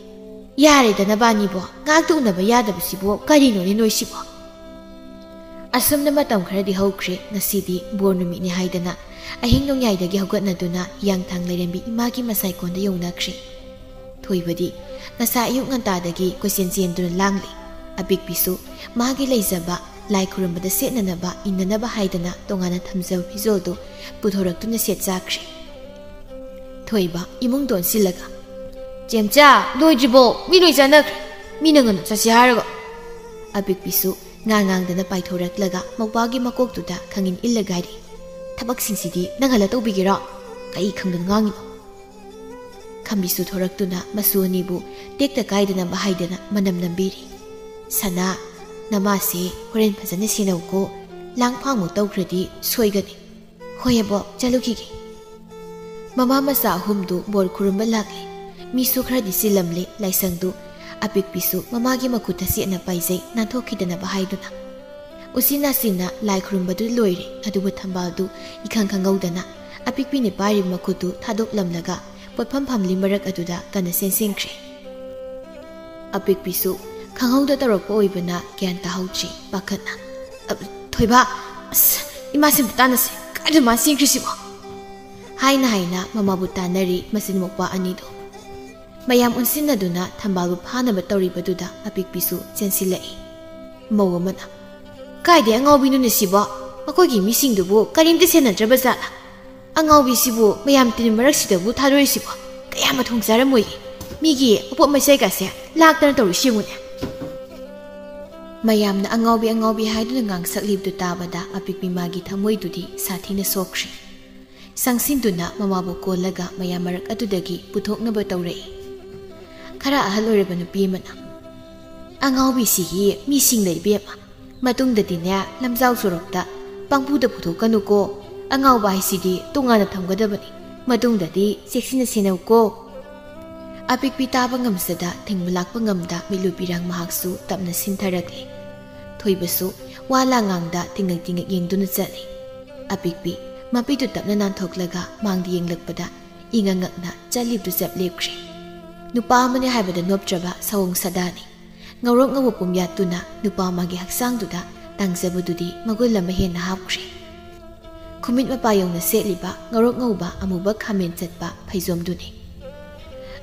"ꯌꯥꯔꯦꯗ ꯅꯕꯥꯅꯤꯕꯣ, ꯉꯥꯏꯍꯥꯛꯇ ꯎꯅꯕ ꯌꯥꯗꯕꯁꯤꯕꯣ ꯀꯔꯤꯅꯣꯅꯦ ꯅꯣꯏꯁꯤꯕꯣ?" ꯑꯁꯨꯝꯅ ꯃꯇꯝ ꯈꯔꯗꯤ ꯍꯧꯈ꯭ꯔꯦ꯫ ꯉꯁꯤꯗꯤ ꯕꯣꯔ ꯅꯨꯃꯤꯠꯅꯤ ꯍꯥꯏꯗꯅ ꯑꯍꯤꯡ ꯅꯣꯡꯌꯥꯏꯗꯒꯤ ꯍꯧꯒꯠꯅꯗꯨꯅ ꯍꯤꯌꯥꯡꯊꯥꯡ ꯂꯥꯏꯔꯦꯝꯕꯤ ꯏꯃꯥꯒꯤ ꯃꯁꯥꯏꯀꯣꯟꯗ ꯌꯧꯅꯈ꯭ꯔꯦ꯫ ꯊꯣꯏꯕꯗꯤ ꯉꯁꯥꯏ ꯑꯌꯨꯛ ꯉꯟꯇꯥꯗꯒꯤ ꯀꯣꯏꯆꯦꯟ ꯆꯦꯟꯗꯨꯅ ꯂꯥꯡꯂꯤ꯫ ꯑꯄꯤꯛꯄꯤꯁꯨ ꯃꯥꯒꯤ ꯂꯩꯖꯕ ꯂꯥꯏ ꯈꯨꯔꯨꯝꯕꯗ ꯁꯦꯠꯅꯅꯕ ꯏꯟꯅꯅꯕ ꯍꯥꯏꯗꯅ ꯇꯣꯉꯥꯟꯅ ꯊꯝꯖꯕ ꯐꯤꯖꯣꯜꯗꯨ ꯄꯨꯊꯣꯔꯛꯇꯨꯅ ꯁꯦꯠ ꯆꯥꯈ꯭ꯔꯦ꯫ ꯊꯣꯏꯕ ꯏꯃꯨꯡꯗ ꯑꯣꯟꯁꯤꯜꯂꯒ, "ꯆꯦꯝꯆꯥ, ꯂꯣꯏꯗ꯭ꯔꯤꯕꯣ? ꯃꯤ ꯂꯣꯏ ꯆꯥꯅꯈ꯭ꯔꯦ꯫ ꯃꯤꯅ ꯉꯟꯅ ꯆꯠꯁꯤ ꯍꯥꯏꯔꯒ꯫" ꯑꯄꯤꯛꯄꯤꯁꯨ ꯉꯥꯡ ꯉꯥꯡꯗꯅ ꯄꯥꯏꯊꯣꯔꯛꯂꯒ ꯃꯧꯄꯥꯒꯤ ꯃꯀꯣꯛꯇꯨꯗ ꯈꯪꯏꯟ ꯏꯜꯂꯒ ꯍꯥꯏꯔꯤ, "ꯊꯕꯛꯁꯤꯡꯁꯤꯗꯤ ꯅꯪ ꯍꯜꯂ ꯇꯧꯕꯤꯒꯦꯔꯣ? ꯀꯩ ꯈꯪꯗꯅ ꯉꯥꯡꯉꯤꯕ?" ꯈꯝꯕꯤꯁꯨ ꯊꯣꯔꯛꯇꯨꯅ ꯃꯁꯨ ꯑꯅꯤꯕꯨ ꯇꯦꯛꯇ ꯀꯥꯏꯗꯅꯕ ꯍꯥꯏꯗꯅ ꯃꯅꯝ ꯅꯝꯕꯤꯔꯤ꯫ "ꯁꯅꯥ, ꯅꯃꯥꯁꯦ ꯍꯣꯔꯦꯟ ꯐꯖꯅ ꯁꯦꯟꯅꯧꯀꯣ꯫ ꯂꯥꯡ ꯐꯥꯡꯃꯨꯛ ꯇꯧꯈ꯭ꯔꯗꯤ ꯁꯣꯏꯒꯅꯤ꯫" "ꯍꯣꯏ ꯑꯕꯣꯛ, ꯆꯠꯂꯨꯈꯤꯒꯦ꯫" ꯃꯃꯥ ꯃꯆꯥ ꯑꯍꯨꯝꯗꯨ ꯕꯣꯔ ꯈꯨꯔꯨꯝꯕ ꯂꯥꯛꯂꯦ꯫ ꯃꯤꯁꯨ ꯈꯔꯗꯤ ꯆꯤꯜꯂꯝꯂꯦ ꯂꯥꯏꯁꯪꯗꯨ꯫ ꯑꯄꯤꯛꯄꯤꯁꯨ ꯃꯃꯥꯒꯤ ꯃꯈꯨꯠꯇ ꯆꯦꯠꯅ ꯄꯥꯏꯖꯩ ꯅꯥꯟꯊꯣꯛꯈꯤꯗꯅꯕ ꯍꯥꯏꯗꯨꯅ꯫ ꯎꯆꯤꯟ ꯅꯥꯆꯤꯟꯅ ꯂꯥꯏ ꯈꯨꯔꯨꯝꯕꯗꯨ ꯂꯣꯏꯔꯦ, ꯑꯗꯨꯕꯨ ꯊꯝꯕꯥꯜꯗꯨ ꯏꯈꯪ ꯈꯪꯍꯧꯗꯅ ꯑꯄꯤꯛꯄꯤꯅ ꯄꯥꯏꯔꯤꯕ ꯃꯈꯨꯠꯇꯨ ꯊꯥꯗꯣꯛꯂꯝꯂꯒ ꯄꯣꯠꯐꯝ ꯐꯝꯂꯤ ꯃꯔꯛ ꯑꯗꯨꯗ ꯀꯟꯅ ꯆꯦꯟꯁꯤꯟꯈ꯭ꯔꯦ꯫ ꯑꯄꯤꯛꯄꯤꯁꯨ ꯈꯪꯍꯧꯗ ꯇꯧꯔꯛꯄ ꯑꯣꯏꯕꯅ ꯒ꯭ꯌꯥꯟ ꯇꯥꯍꯧꯗ꯭ꯔꯤ꯫ ꯄꯥꯈꯠꯅ, "ꯑ, ꯊꯣꯏꯕ, ꯑꯁ, ꯏꯃꯥꯁꯦ ꯑꯝꯇ ꯇꯥꯟꯅꯁꯦ꯫ ꯀꯥꯏꯗ ꯃꯥ ꯆꯦꯟꯈ꯭ꯔꯤꯁꯤꯕꯣ?" ꯍꯥꯏꯅ ꯍꯥꯏꯅ ꯃꯃꯥꯕꯨ ꯇꯥꯟꯅꯔꯤ ꯃꯆꯤꯟ ꯃꯧꯄ꯭ꯋꯥ ꯑꯅꯤꯗꯨ꯫ ꯃꯌꯥꯝ ꯑꯣꯟꯁꯤꯟꯅꯗꯨꯅ ꯊꯝꯕꯥꯜꯕꯨ ꯐꯥꯅꯕ ꯇꯧꯔꯤꯕꯗꯨꯗ ꯑꯄꯤꯛꯄꯤꯁꯨ ꯆꯦꯟꯁꯤꯜꯂꯛꯏ꯫ ꯃꯧ ꯑꯃꯅ, "ꯀꯥꯏꯗꯩ ꯑꯉꯥꯎꯕꯤꯅꯣꯅꯦ ꯁꯤꯕꯣ? ꯃꯈꯣꯏꯒꯤ ꯃꯤꯁꯤꯡꯗꯨꯕꯨ ꯀꯔꯤꯝꯇ ꯁꯦꯟꯅꯗ꯭ꯔꯕ ꯖꯥꯠꯂꯥ? ꯑꯉꯥꯎꯕꯤꯁꯤꯕꯨ ꯃꯌꯥꯝ ꯇꯤꯟ ꯃꯔꯛꯁꯤꯗꯕꯨ ꯊꯥꯗꯣꯔꯤꯁꯤꯕꯣ? ꯀꯌꯥ ꯃꯊꯣꯡ ꯆꯥꯔꯝꯃꯣꯏꯌꯦ꯫ ꯃꯤꯒꯤ ꯑꯄꯣꯠ ꯃꯆꯩꯒꯁꯦ ꯂꯥꯛꯇꯅ ꯇꯧꯔꯤꯁꯤ ꯌꯦꯡꯉꯨꯅꯦ꯫" ꯃꯌꯥꯝꯅ "ꯑꯉꯥꯎꯕꯤ, ꯑꯉꯥꯎꯕꯤ" ꯍꯥꯏꯗꯨꯅ ꯉꯥꯡꯁꯛꯂꯤꯕꯗꯨ ꯇꯥꯕꯗ ꯑꯄꯤꯛꯄꯤ ꯃꯥꯒꯤ ꯊꯃꯣꯏꯗꯨꯗꯤ ꯁꯥꯊꯤꯅ ꯁꯣꯛꯈ꯭ꯔꯦ꯫ ꯆꯪꯁꯤꯟꯗꯨꯅ ꯃꯃꯥꯕꯨ ꯀꯣꯜꯂꯒ ꯃꯌꯥꯝ ꯃꯔꯛ ꯑꯗꯨꯗꯒꯤ ꯄꯨꯊꯣꯛꯅꯕ ꯇꯧꯔꯛꯏ꯫ ꯈꯔ ꯑꯍꯜ ꯑꯣꯏꯔꯕ ꯅꯨꯄꯤ ꯑꯃꯅ, "ꯑꯉꯥꯎꯕꯤꯁꯤꯒꯤ ꯃꯤꯁꯤꯡ ꯂꯩ ꯏꯕꯦꯝꯃ꯫ ꯃꯇꯨꯡꯗꯗꯤꯅꯦ, ꯂꯝꯖꯥꯎ ꯁꯣꯔꯣꯛꯇ ꯄꯪꯄꯨꯗ ꯄꯨꯊꯣꯛꯀꯅꯨꯀꯣ꯫ ꯑꯉꯥꯎꯕ ꯍꯥꯏꯁꯤꯗꯤ ꯇꯣꯉꯥꯟꯅ ꯊꯝꯒꯗꯕꯅꯤ꯫ ꯃꯇꯨꯡꯗꯗꯤ ꯆꯦꯛꯁꯤꯟꯅ ꯁꯦꯟꯅꯧꯀꯣ꯫" ꯑꯄꯤꯛꯄꯤ ꯇꯥꯕ ꯉꯝꯖꯗ ꯊꯤꯡꯕ ꯂꯥꯛꯄ ꯉꯝꯗ ꯃꯤꯠꯂꯨ ꯄꯤꯔꯥꯡ ꯃꯍꯥꯛꯁꯨ ꯇꯞꯅ ꯁꯤꯟꯊꯔꯛꯂꯤ꯫ ꯊꯣꯏꯕꯁꯨ ꯋꯥ ꯂꯥꯡ ꯉꯥꯡꯗ ꯇꯤꯡꯉꯛ ꯇꯤꯡꯉꯛ ꯌꯦꯡꯗꯨꯅ ꯆꯠꯂꯤ꯫ ꯑꯄꯤꯛꯄꯤ ꯃꯄꯤꯗꯨ ꯇꯞꯅ ꯅꯥꯟꯊꯣꯛꯂꯒ ꯃꯥꯡꯗ ꯌꯦꯡꯂꯛꯄꯗ ꯏꯉꯛ ꯉꯛꯅ ꯆꯠꯂꯤꯕꯗꯨ ꯆꯞ ꯂꯦꯞꯈ꯭ꯔꯦ꯫ ꯅꯨꯄꯥ ꯑꯃꯅꯤ ꯍꯥꯏꯕꯗ ꯅꯣꯞꯇ꯭ꯔꯕ ꯁꯑꯣꯡ ꯁꯥꯗꯥꯅꯤ꯫ ꯉꯧꯔꯣꯛ ꯉꯧꯕ ꯄꯨꯝꯌꯥꯠꯇꯨꯅ ꯅꯨꯄꯥ ꯑꯃꯒꯤ ꯍꯛꯆꯥꯡꯗꯨꯗ ꯇꯥꯡꯖꯕꯗꯨꯗꯤ ꯃꯒꯨꯟ ꯑꯃ ꯍꯦꯟꯅ ꯍꯥꯞꯈ꯭ꯔꯦ꯫ ꯈꯨꯃꯤꯠ ꯃꯄꯥ ꯌꯧꯅ ꯁꯦꯠꯂꯤꯕ ꯉꯧꯔꯣꯛ ꯉꯧꯕ ꯑꯃꯨꯕ ꯈꯥꯃꯦꯟ ꯆꯠꯄ ꯐꯩꯖꯣꯝꯗꯨꯅꯤ꯫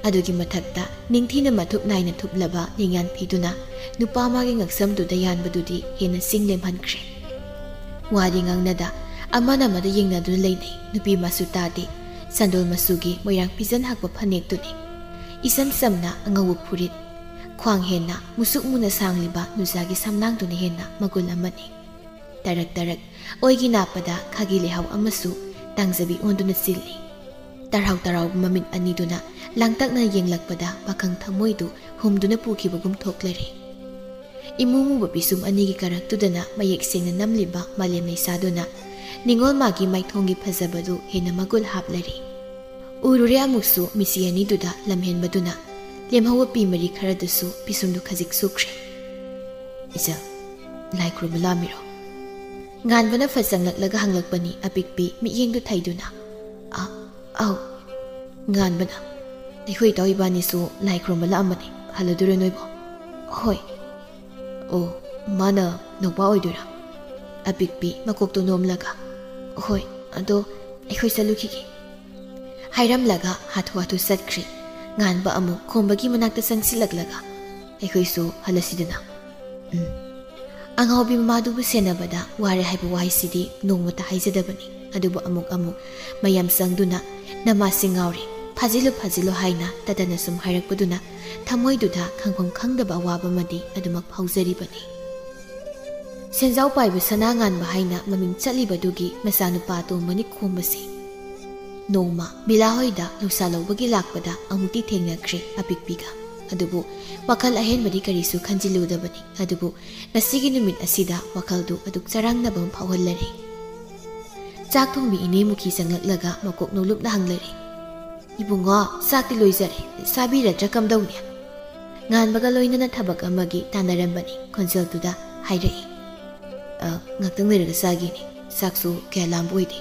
ꯑꯗꯨꯒꯤ ꯃꯊꯛꯇ ꯅꯤꯡꯊꯤꯅ ꯃꯊꯨꯞ ꯅꯥꯏꯅ ꯊꯨꯞꯂꯕ ꯂꯦꯡꯌꯥꯟ ꯐꯤꯗꯨꯅ ꯅꯨꯄꯥ ꯑꯃꯒꯤ ꯉꯛꯁꯝꯗꯨꯗ ꯌꯥꯟꯕꯗꯨꯗꯤ ꯍꯦꯟꯅ ꯆꯤꯡ ꯂꯦꯝꯍꯟꯈ꯭ꯔꯦ꯫ ꯋꯥꯗꯤ ꯉꯥꯡꯅꯗ, ꯑꯃꯅ ꯑꯃꯗ ꯌꯦꯡꯅꯗꯨꯅ ꯂꯩꯅꯩ꯫ ꯅꯨꯄꯤ ꯃꯁꯨ ꯇꯥꯗꯦ꯫ ꯁꯟꯗꯣꯜ ꯃꯆꯨꯒꯤ ꯃꯣꯏꯔꯥꯡ ꯐꯤꯖꯟ ꯍꯛꯄ ꯐꯅꯦꯛꯇꯨꯅꯤ꯫ ꯏꯆꯝ ꯆꯝꯅ ꯑꯉꯧꯕ ꯐꯨꯔꯤꯠ, ꯈ꯭ꯋꯥꯡ ꯍꯦꯟꯅ ꯃꯨꯁꯨꯛ ꯃꯨꯅ ꯁꯥꯡꯂꯤꯕ ꯅꯨꯖꯥꯒꯤ ꯁꯝꯂꯥꯡꯗꯨꯅ ꯍꯦꯟꯅ ꯃꯒꯨꯟ ꯑꯃꯅꯤ꯫ ꯇꯔꯛ ꯇꯔꯛ ꯑꯣꯏꯒꯤ ꯅꯥꯞꯄꯗ ꯈꯥꯒꯤ ꯂꯩꯍꯥꯎ ꯑꯃꯁꯨ ꯇꯥꯡꯖꯕꯤ ꯑꯣꯟꯗꯨꯅ ꯆꯤꯜꯂꯤ꯫ ꯇꯔꯥꯎ ꯇꯔꯥꯎꯕ ꯃꯃꯤꯠ ꯑꯅꯤꯗꯨꯅ ꯂꯥꯡꯇꯛꯅ ꯌꯦꯡꯂꯛꯄꯗ ꯄꯥꯈꯪ ꯊꯃꯣꯏꯗꯨ ꯍꯨꯝꯗꯨꯅ ꯄꯨꯈꯤꯕꯒꯨꯝ ꯊꯣꯛꯂꯔꯦ꯫ ꯏꯃꯨ ꯃꯨꯕ ꯄꯤꯁꯨꯝ ꯑꯅꯤꯒꯤ ꯀꯔꯛꯇꯨꯗꯅ ꯃꯌꯦꯛ ꯁꯦꯡꯅ ꯅꯝꯂꯤꯕ ꯃꯥꯂꯦꯝ ꯂꯩꯁꯥꯗꯨꯅ ꯅꯤꯉꯣꯜ ꯃꯥꯒꯤ ꯃꯥꯏꯊꯣꯡꯒꯤ ꯐꯖꯕꯗꯨ ꯍꯦꯟꯅ ꯃꯒꯨꯜ ꯍꯥꯞꯂꯔꯤ꯫ ꯎꯔꯨꯔꯦ ꯑꯃꯨꯛꯁꯨ ꯃꯤꯆꯤ ꯑꯅꯤꯗꯨꯗ ꯂꯝꯍꯦꯟꯕꯗꯨꯅ ꯂꯦꯝꯍꯧꯕ ꯄꯤ ꯃꯔꯤ ꯈꯔꯗꯨꯁꯨ ꯄꯤꯁꯨꯝꯗꯨ ꯈꯖꯤꯛ ꯁꯨꯈ꯭ꯔꯦ꯫ "ꯏꯆꯜ, ꯂꯥꯏ ꯈꯨꯔꯨꯝꯕ ꯂꯥꯛꯑꯝꯃꯤꯔꯣ?" ꯉꯥꯟꯕꯅ ꯐꯠ ꯆꯪꯂꯛꯂꯒ ꯍꯪꯂꯛꯄꯅꯤ, ꯑꯄꯤꯛꯄꯤ ꯃꯤꯠꯌꯦꯡꯗꯨ ꯊꯩꯗꯨꯅ꯫ "ꯑ, ꯑꯧ꯫" ꯉꯥꯟꯕꯅ, "ꯑꯩꯈꯣꯏ ꯏꯇꯥꯎ ꯏꯕꯥꯅꯤꯁꯨ ꯂꯥꯏ ꯈꯨꯔꯨꯝꯕ ꯂꯥꯛꯑꯝꯕꯅꯤ, ꯍꯜꯂꯗꯣꯏꯔꯣ ꯅꯣꯏꯕꯣ?" "ꯍꯣꯏ꯫" "ꯑꯣ, ꯃꯥꯅ ꯅꯧꯕ ꯑꯣꯏꯗꯣꯏꯔꯥ?" ꯑꯄꯤꯛꯄꯤ ꯃꯀꯣꯛꯇꯣ ꯅꯣꯝꯂꯒ, "ꯍꯣꯏ, ꯑꯗꯣ ꯑꯩꯈꯣꯏ ꯆꯠꯂꯨꯈꯤꯒꯦ" ꯍꯥꯏꯔꯝꯂꯒ ꯍꯥꯊꯨ ꯍꯥꯊꯨ ꯆꯠꯈ꯭ꯔꯦ꯫ ꯉꯥꯟꯕ ꯑꯃꯨꯛ ꯈꯣꯝꯕꯒꯤ ꯃꯅꯥꯛꯇ ꯆꯪꯁꯤꯜꯂꯛꯂꯒ, "ꯑꯩꯈꯣꯏꯁꯨ ꯍꯜꯂꯁꯤꯗꯅ꯫" "ꯎꯝ꯫" ꯑꯉꯥꯎꯕꯤ ꯃꯃꯥꯗꯨꯕꯨ ꯁꯦꯟꯅꯕꯗ ꯋꯥꯔꯦ ꯍꯥꯏꯕ ꯋꯥꯍꯩꯁꯤꯗꯤ ꯅꯣꯡꯃꯇ ꯍꯥꯏꯖꯗꯕꯅꯤ꯫ ꯑꯗꯨꯕꯨ ꯑꯃꯨꯛ ꯑꯃꯨꯛ ꯃꯌꯥꯝ ꯆꯪꯗꯨꯅ, "ꯅꯃꯥꯁꯤ ꯉꯥꯎꯔꯦ, ꯐꯥꯖꯤꯜꯂꯨ, ꯐꯥꯖꯤꯜꯂꯨ" ꯍꯥꯏꯅ ꯇꯠꯇꯅ ꯁꯨꯝ ꯍꯥꯏꯔꯛꯄꯗꯨꯅ ꯊꯃꯣꯏꯗꯨꯗ ꯈꯪꯐꯝ ꯈꯪꯗꯕ ꯑꯋꯥꯕ ꯑꯃꯗꯤ ꯑꯗꯨꯃꯛ ꯐꯥꯎꯖꯔꯤꯕꯅꯤ꯫ ꯁꯦꯟꯖꯥꯎ ꯄꯥꯏꯕ ꯁꯅꯥ ꯉꯥꯟꯕ ꯍꯥꯏꯅ ꯃꯃꯤꯡ ꯆꯠꯂꯤꯕꯗꯨꯒꯤ ꯃꯆꯥꯅꯨꯄꯥ ꯑꯇꯣꯝꯕꯅꯤ ꯈꯣꯝꯕꯁꯦ꯫ ꯅꯣꯡꯃ ꯕꯤꯂꯥ ꯍꯣꯏꯗ ꯂꯧꯁꯥ ꯂꯧꯕꯒꯤ ꯂꯥꯛꯄꯗ ꯑꯃꯨꯛꯇꯤ ꯊꯦꯡꯅꯈ꯭ꯔꯦ ꯑꯄꯤꯛꯄꯤꯒ꯫ ꯑꯗꯨꯕꯨ ꯋꯥꯈꯜ ꯑꯍꯦꯟꯕꯗꯤ ꯀꯔꯤꯁꯨ ꯈꯟꯖꯤꯜꯂꯨꯗꯕꯅꯤ꯫ ꯑꯗꯨꯕꯨ ꯉꯁꯤꯒꯤ ꯅꯨꯃꯤꯠ ꯑꯁꯤꯗ ꯋꯥꯈꯜꯗꯨ ꯑꯗꯨꯛ ꯆꯔꯥꯡꯅꯕ ꯑꯃ ꯐꯥꯎꯍꯜꯂꯔꯦ꯫ ꯆꯥꯛ ꯊꯣꯡꯕꯤ ꯏꯅꯦ ꯃꯨꯈꯤ ꯆꯪꯂꯛꯂꯒ ꯃꯀꯣꯛ ꯅꯣꯂꯨꯞꯅ ꯍꯪꯂꯔꯦ, "ꯏꯕꯨꯡꯉꯣ, ꯆꯥꯛꯇꯤ ꯂꯣꯏꯖꯔꯦ, ꯆꯥꯕꯤꯔꯗ꯭ꯔꯥ ꯀꯝꯗꯧꯅꯤ?" ꯉꯥꯟꯕꯒ ꯂꯣꯏꯅꯅ ꯊꯕꯛ ꯑꯃꯒꯤ ꯇꯥꯟꯅꯔꯝꯕꯅꯤ꯫ ꯈꯣꯟꯖꯦꯜꯗꯨꯗ ꯍꯥꯏꯔꯛꯏ, "ꯑ, ꯉꯥꯛꯇꯪ ꯂꯩꯔꯒ ꯆꯥꯒꯦꯅꯦ, ꯆꯥꯛꯁꯨ ꯀꯌꯥ ꯂꯥꯝꯕ ꯑꯣꯏꯗꯦ꯫"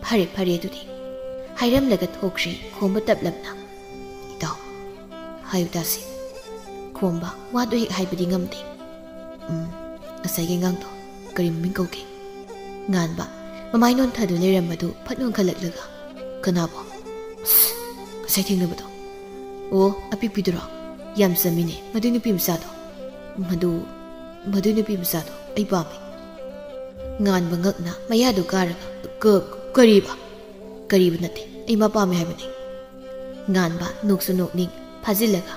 "ꯐꯔꯦ, ꯐꯔꯦ ꯑꯗꯨꯗꯤ" ꯍꯥꯏꯔꯝꯂꯒ ꯊꯣꯛꯈ꯭ꯔꯦ ꯈꯣꯝꯕ ꯇꯞꯂꯞꯅ꯫ "ꯏꯇꯥꯎ, ꯍꯥꯏꯌꯨ ꯇꯥꯁꯤ꯫" ꯈꯣꯝꯕ ꯋꯥꯗꯨ ꯍꯦꯛ ꯍꯥꯏꯕꯗꯤ ꯉꯝꯗꯦ꯫ "ꯎꯝ, ꯉꯁꯥꯏꯒꯤ ꯑꯉꯥꯡꯗꯣ ꯀꯔꯤ ꯃꯃꯤꯡ ꯀꯧꯒꯦ?" ꯉꯥꯟꯕ ꯃꯃꯥꯏ ꯅꯣꯟꯊꯗꯨ ꯂꯩꯔꯝꯕꯗꯨ ꯐꯠ ꯅꯣꯟꯈꯠꯂꯛꯂꯒ, "ꯀꯅꯥꯕꯣ?" "ꯑꯁ, ꯉꯁꯥꯏ ꯊꯦꯡꯅꯕꯗꯣ, ꯑꯣ, ꯑꯄꯤꯛꯄꯤꯗꯨꯔꯣ? ꯌꯥꯝ ꯆꯝꯃꯤꯅꯦ ꯃꯗꯨꯏ ꯅꯨꯄꯤ ꯃꯆꯥꯗꯣ꯫ ꯃꯗꯨ, ꯃꯗꯨꯏ ꯅꯨꯄꯤ ꯃꯆꯥꯗꯣ ꯑꯩ ꯄꯥꯝꯃꯤ꯫ ꯉꯥꯟꯕ ꯉꯛꯅ ꯃꯌꯥꯗꯨ ꯀꯥꯔꯒ, "ꯀ-, ꯀꯔꯤꯕ?" "ꯀꯔꯤꯕ ꯅꯠꯇꯦ, ꯑꯩ ꯃꯥ ꯄꯥꯝꯃꯦ ꯍꯥꯏꯕꯅꯤ꯫" ꯉꯥꯟꯕ ꯅꯣꯛꯁꯨ ꯅꯣꯛꯅꯤꯡ ꯐꯥꯖꯤꯜꯂꯒ,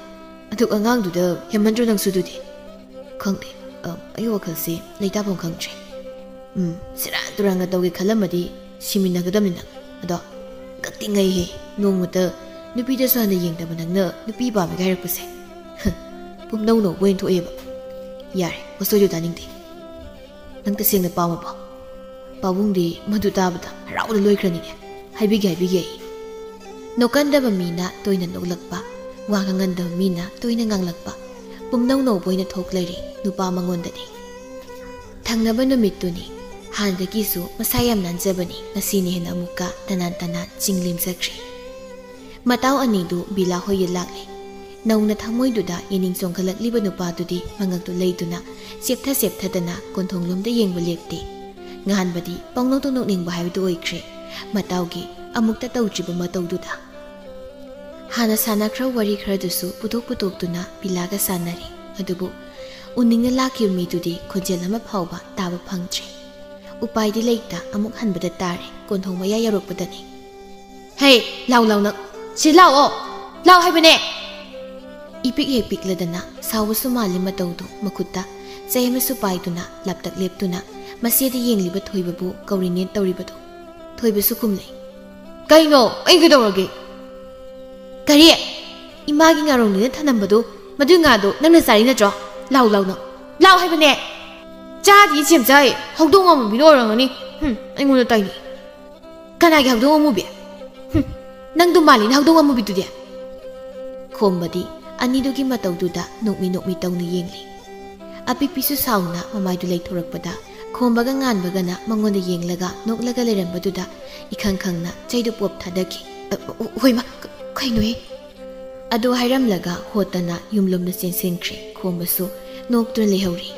"ꯑꯗꯨꯛ ꯑꯉꯥꯡꯗꯨꯗ ꯍꯦꯟꯃꯟꯗ꯭ꯔꯣ ꯅꯪꯁꯨ ꯑꯗꯨꯗꯤ?" "ꯈꯪꯗꯦ, ꯑ, ꯑꯩ ꯋꯥꯈꯜꯁꯦ ꯂꯩꯇꯥꯐꯝ ꯈꯪꯗ꯭ꯔꯦ꯫ ꯎꯝ, ꯁꯦꯔꯥꯟ ꯇꯨꯔꯥꯟꯒ ꯇꯧꯒꯦ ꯈꯜꯂꯝꯃꯗꯤ ꯁꯤꯃꯤꯟꯅꯒꯗꯕꯅꯤ ꯅꯪ꯫ ꯑꯗꯣ ꯀꯛꯇꯤꯉꯩꯍꯦ, ꯅꯣꯡꯃꯇ ꯅꯨꯄꯤꯗꯁꯨ ꯍꯥꯟꯅ ꯌꯦꯡꯗꯕ ꯅꯪꯅ ꯅꯨꯄꯤ ꯄꯥꯝꯃꯤꯒ ꯍꯥꯏꯔꯛꯄꯁꯦ꯫ ꯄꯨꯝꯅꯧ ꯅꯧꯕ ꯑꯣꯏꯅ ꯊꯣꯛꯑꯦꯕ꯫ ꯌꯥꯔꯦ, ꯋꯥꯆꯣꯏꯗꯨ ꯇꯥꯅꯤꯡꯗꯦ꯫ ꯅꯪ ꯇꯁꯦꯡꯅ ꯄꯥꯝꯃꯕꯣ?" ꯄꯥꯕꯨꯡꯗꯤ ꯃꯗꯨ ꯇꯥꯕꯗ ꯍꯔꯥꯎꯅ ꯂꯣꯏꯈ꯭ꯔꯅꯤꯅꯦ꯫ "ꯍꯥꯏꯕꯤꯒꯦ, ꯍꯥꯏꯕꯤꯒꯦ ꯑꯩ꯫" ꯅꯣꯛꯀꯟꯗꯕ ꯃꯤꯅ ꯇꯣꯏꯅ ꯅꯣꯛꯂꯛꯄ, ꯋꯥ ꯉꯥꯡꯒꯟꯗꯕ ꯃꯤꯅ ꯇꯣꯏꯅ ꯉꯥꯡꯂꯛꯄ, ꯄꯨꯝꯅꯧ ꯅꯧꯕ ꯑꯣꯏꯅ ꯊꯣꯛ ꯂꯩꯔꯦ ꯅꯨꯄꯥ ꯃꯉꯣꯟꯗꯗꯤ꯫ ꯊꯪꯅꯕ ꯅꯨꯃꯤꯠꯇꯨꯅꯤ꯫ ꯍꯥꯟꯅꯗꯒꯤꯁꯨ ꯃꯁꯥ ꯌꯥꯝ ꯅꯥꯟꯖꯕꯅꯤ, ꯉꯁꯤꯅ ꯍꯦꯟꯅ ꯑꯃꯨꯛꯀ ꯇꯅꯥꯟ ꯇꯅꯥꯟ ꯆꯤꯡ ꯂꯦꯝꯖꯈ꯭ꯔꯦ꯫ ꯃꯇꯥꯎ ꯑꯅꯤꯗꯨ ꯕꯤꯂꯥ ꯍꯣꯏꯒꯤ ꯂꯥꯛꯂꯦ꯫ ꯅꯧꯅ ꯊꯃꯣꯏꯗꯨꯗ ꯌꯦꯅꯤꯡ ꯆꯣꯡꯈꯠꯂꯛꯂꯤꯕ ꯅꯨꯄꯥꯗꯨꯗꯤ ꯃꯉꯛꯇꯨ ꯂꯩꯗꯨꯅ ꯆꯦꯞꯊ ꯆꯦꯞꯊꯗꯅ ꯀꯣꯟꯊꯣꯡꯂꯣꯝꯗ ꯌꯦꯡꯕ ꯂꯦꯞꯇꯦ꯫ ꯉꯍꯥꯟꯕꯗꯤ ꯄꯪꯅꯣꯛꯇ ꯅꯣꯛꯅꯤꯡꯕ ꯍꯥꯏꯕꯗꯨ ꯑꯣꯏꯈ꯭ꯔꯦ꯫ ꯃꯇꯥꯎꯒꯤ ꯑꯃꯨꯛꯇ ꯇꯧꯗ꯭ꯔꯤꯕ ꯃꯇꯧꯗꯨꯗ꯫ ꯍꯥꯟꯅ ꯁꯥꯟꯅꯈ꯭ꯔ ꯋꯥꯔꯤ ꯈꯔꯗꯨꯁꯨ ꯄꯨꯊꯣꯛ ꯄꯨꯊꯣꯛꯇꯨꯅ ꯕꯤꯂꯥꯒ ꯁꯥꯟꯅꯔꯤ꯫ ꯑꯗꯨꯕꯨ ꯎꯅꯤꯡꯅ ꯂꯥꯛꯈꯤꯕ ꯃꯤꯗꯨꯗꯤ ꯈꯣꯟꯖꯦꯜ ꯑꯃ ꯐꯥꯎꯕ ꯇꯥꯕ ꯐꯪꯗ꯭ꯔꯦ꯫ ꯎꯄꯥꯏꯗꯤ ꯂꯩꯇ ꯑꯃꯨꯛ ꯍꯟꯕꯗ ꯇꯥꯔꯦ, ꯀꯣꯟꯊꯣꯡ ꯃꯌꯥ ꯌꯧꯔꯛꯄꯗꯅꯤ꯫ "ꯍꯦ, ꯂꯥꯎ ꯂꯥꯎ ꯅꯪ! ꯁꯤ ꯂꯥꯛꯑꯣ! ꯂꯥꯎ ꯍꯥꯏꯕꯅꯦ!" ꯏꯄꯤꯛ ꯍꯦꯛ ꯄꯤꯛꯂꯗꯅ ꯁꯥꯎꯕꯁꯨ ꯃꯥꯜꯂꯤ ꯃꯇꯧꯗꯨ ꯃꯈꯨꯠꯇ ꯆꯩ ꯑꯃꯁꯨ ꯄꯥꯏꯗꯨꯅ ꯂꯥꯞꯇꯛ ꯂꯦꯞꯇꯨꯅ ꯃꯆꯦꯗ ꯌꯦꯡꯂꯤꯕ ꯊꯣꯏꯕꯕꯨ ꯀꯧꯔꯤꯅꯦ ꯇꯧꯔꯤꯕꯗꯨ꯫ ꯊꯣꯏꯕꯁꯨ ꯈꯨꯝꯂꯦ꯫ "ꯀꯩꯅꯣ? ꯑꯩ ꯀꯩꯗꯧꯔꯒꯦ?" "ꯀꯔꯤ? ꯏꯃꯥꯒꯤ ꯉꯥꯔꯣꯡꯅꯤꯅ ꯊꯅꯝꯕꯗꯨ, ꯃꯗꯨꯏ ꯉꯥꯗꯣ ꯅꯪꯅ ꯆꯥꯔꯤ ꯅꯠꯇ꯭ꯔꯣ? ꯂꯥꯎ ꯂꯥꯎ ꯅꯪ! ꯂꯥꯎ ꯍꯥꯏꯕꯅꯦ!" "ꯆꯥꯗꯤ ꯏꯆꯦꯝꯆꯥ, ꯍꯧꯗꯣꯡ ꯑꯃꯨꯕꯤꯅ ꯑꯣꯏꯔꯝꯒꯅꯤ꯫ ꯍꯨꯝ, ꯑꯩꯉꯣꯟꯗ ꯇꯥꯏꯅꯩ꯫ ꯀꯅꯥꯒꯤ ꯍꯧꯗꯣꯡ ꯑꯃꯨꯕꯤ? ꯍꯨꯝ, ꯅꯪꯗꯨ ꯃꯥꯜꯂꯤꯅ ꯍꯧꯗꯣꯡ ꯑꯃꯨꯕꯤꯗꯨꯗꯤ?" ꯈꯣꯝꯕꯗꯤ ꯑꯅꯤꯗꯨꯒꯤ ꯃꯇꯧꯗꯨꯗ ꯅꯣꯛꯃꯤ ꯅꯣꯛꯃꯤ ꯇꯧꯅ ꯌꯦꯡꯂꯤ꯫ ꯑꯄꯤꯛꯄꯤꯁꯨ ꯁꯥꯎꯅ ꯃꯃꯥꯏꯗꯨ ꯂꯩꯊꯣꯔꯛꯄꯗ ꯈꯣꯝꯕꯒ ꯉꯥꯟꯕꯒꯅ ꯃꯉꯣꯟꯗ ꯌꯦꯡꯂꯒ ꯅꯣꯛꯂꯒ ꯂꯩꯔꯝꯕꯗꯨꯗ ꯏꯈꯪ ꯈꯪꯅ ꯆꯩꯗꯨ ꯄꯣꯞ ꯊꯥꯗꯈꯤ꯫ "ꯑ, ꯑ, ꯍꯣꯏꯃ, ꯀ-, ꯀꯩꯅꯣꯍꯦ?" ꯑꯗꯨ ꯍꯥꯏꯔꯝꯂꯒ ꯍꯣꯠꯇꯅ ꯌꯨꯝꯂꯣꯝꯗ ꯆꯦꯟꯁꯤꯟꯈ꯭ꯔꯦ꯫ ꯈꯣꯝꯕꯁꯨ ꯅꯣꯛꯇꯨꯅ ꯂꯩꯍꯧꯔꯤ꯫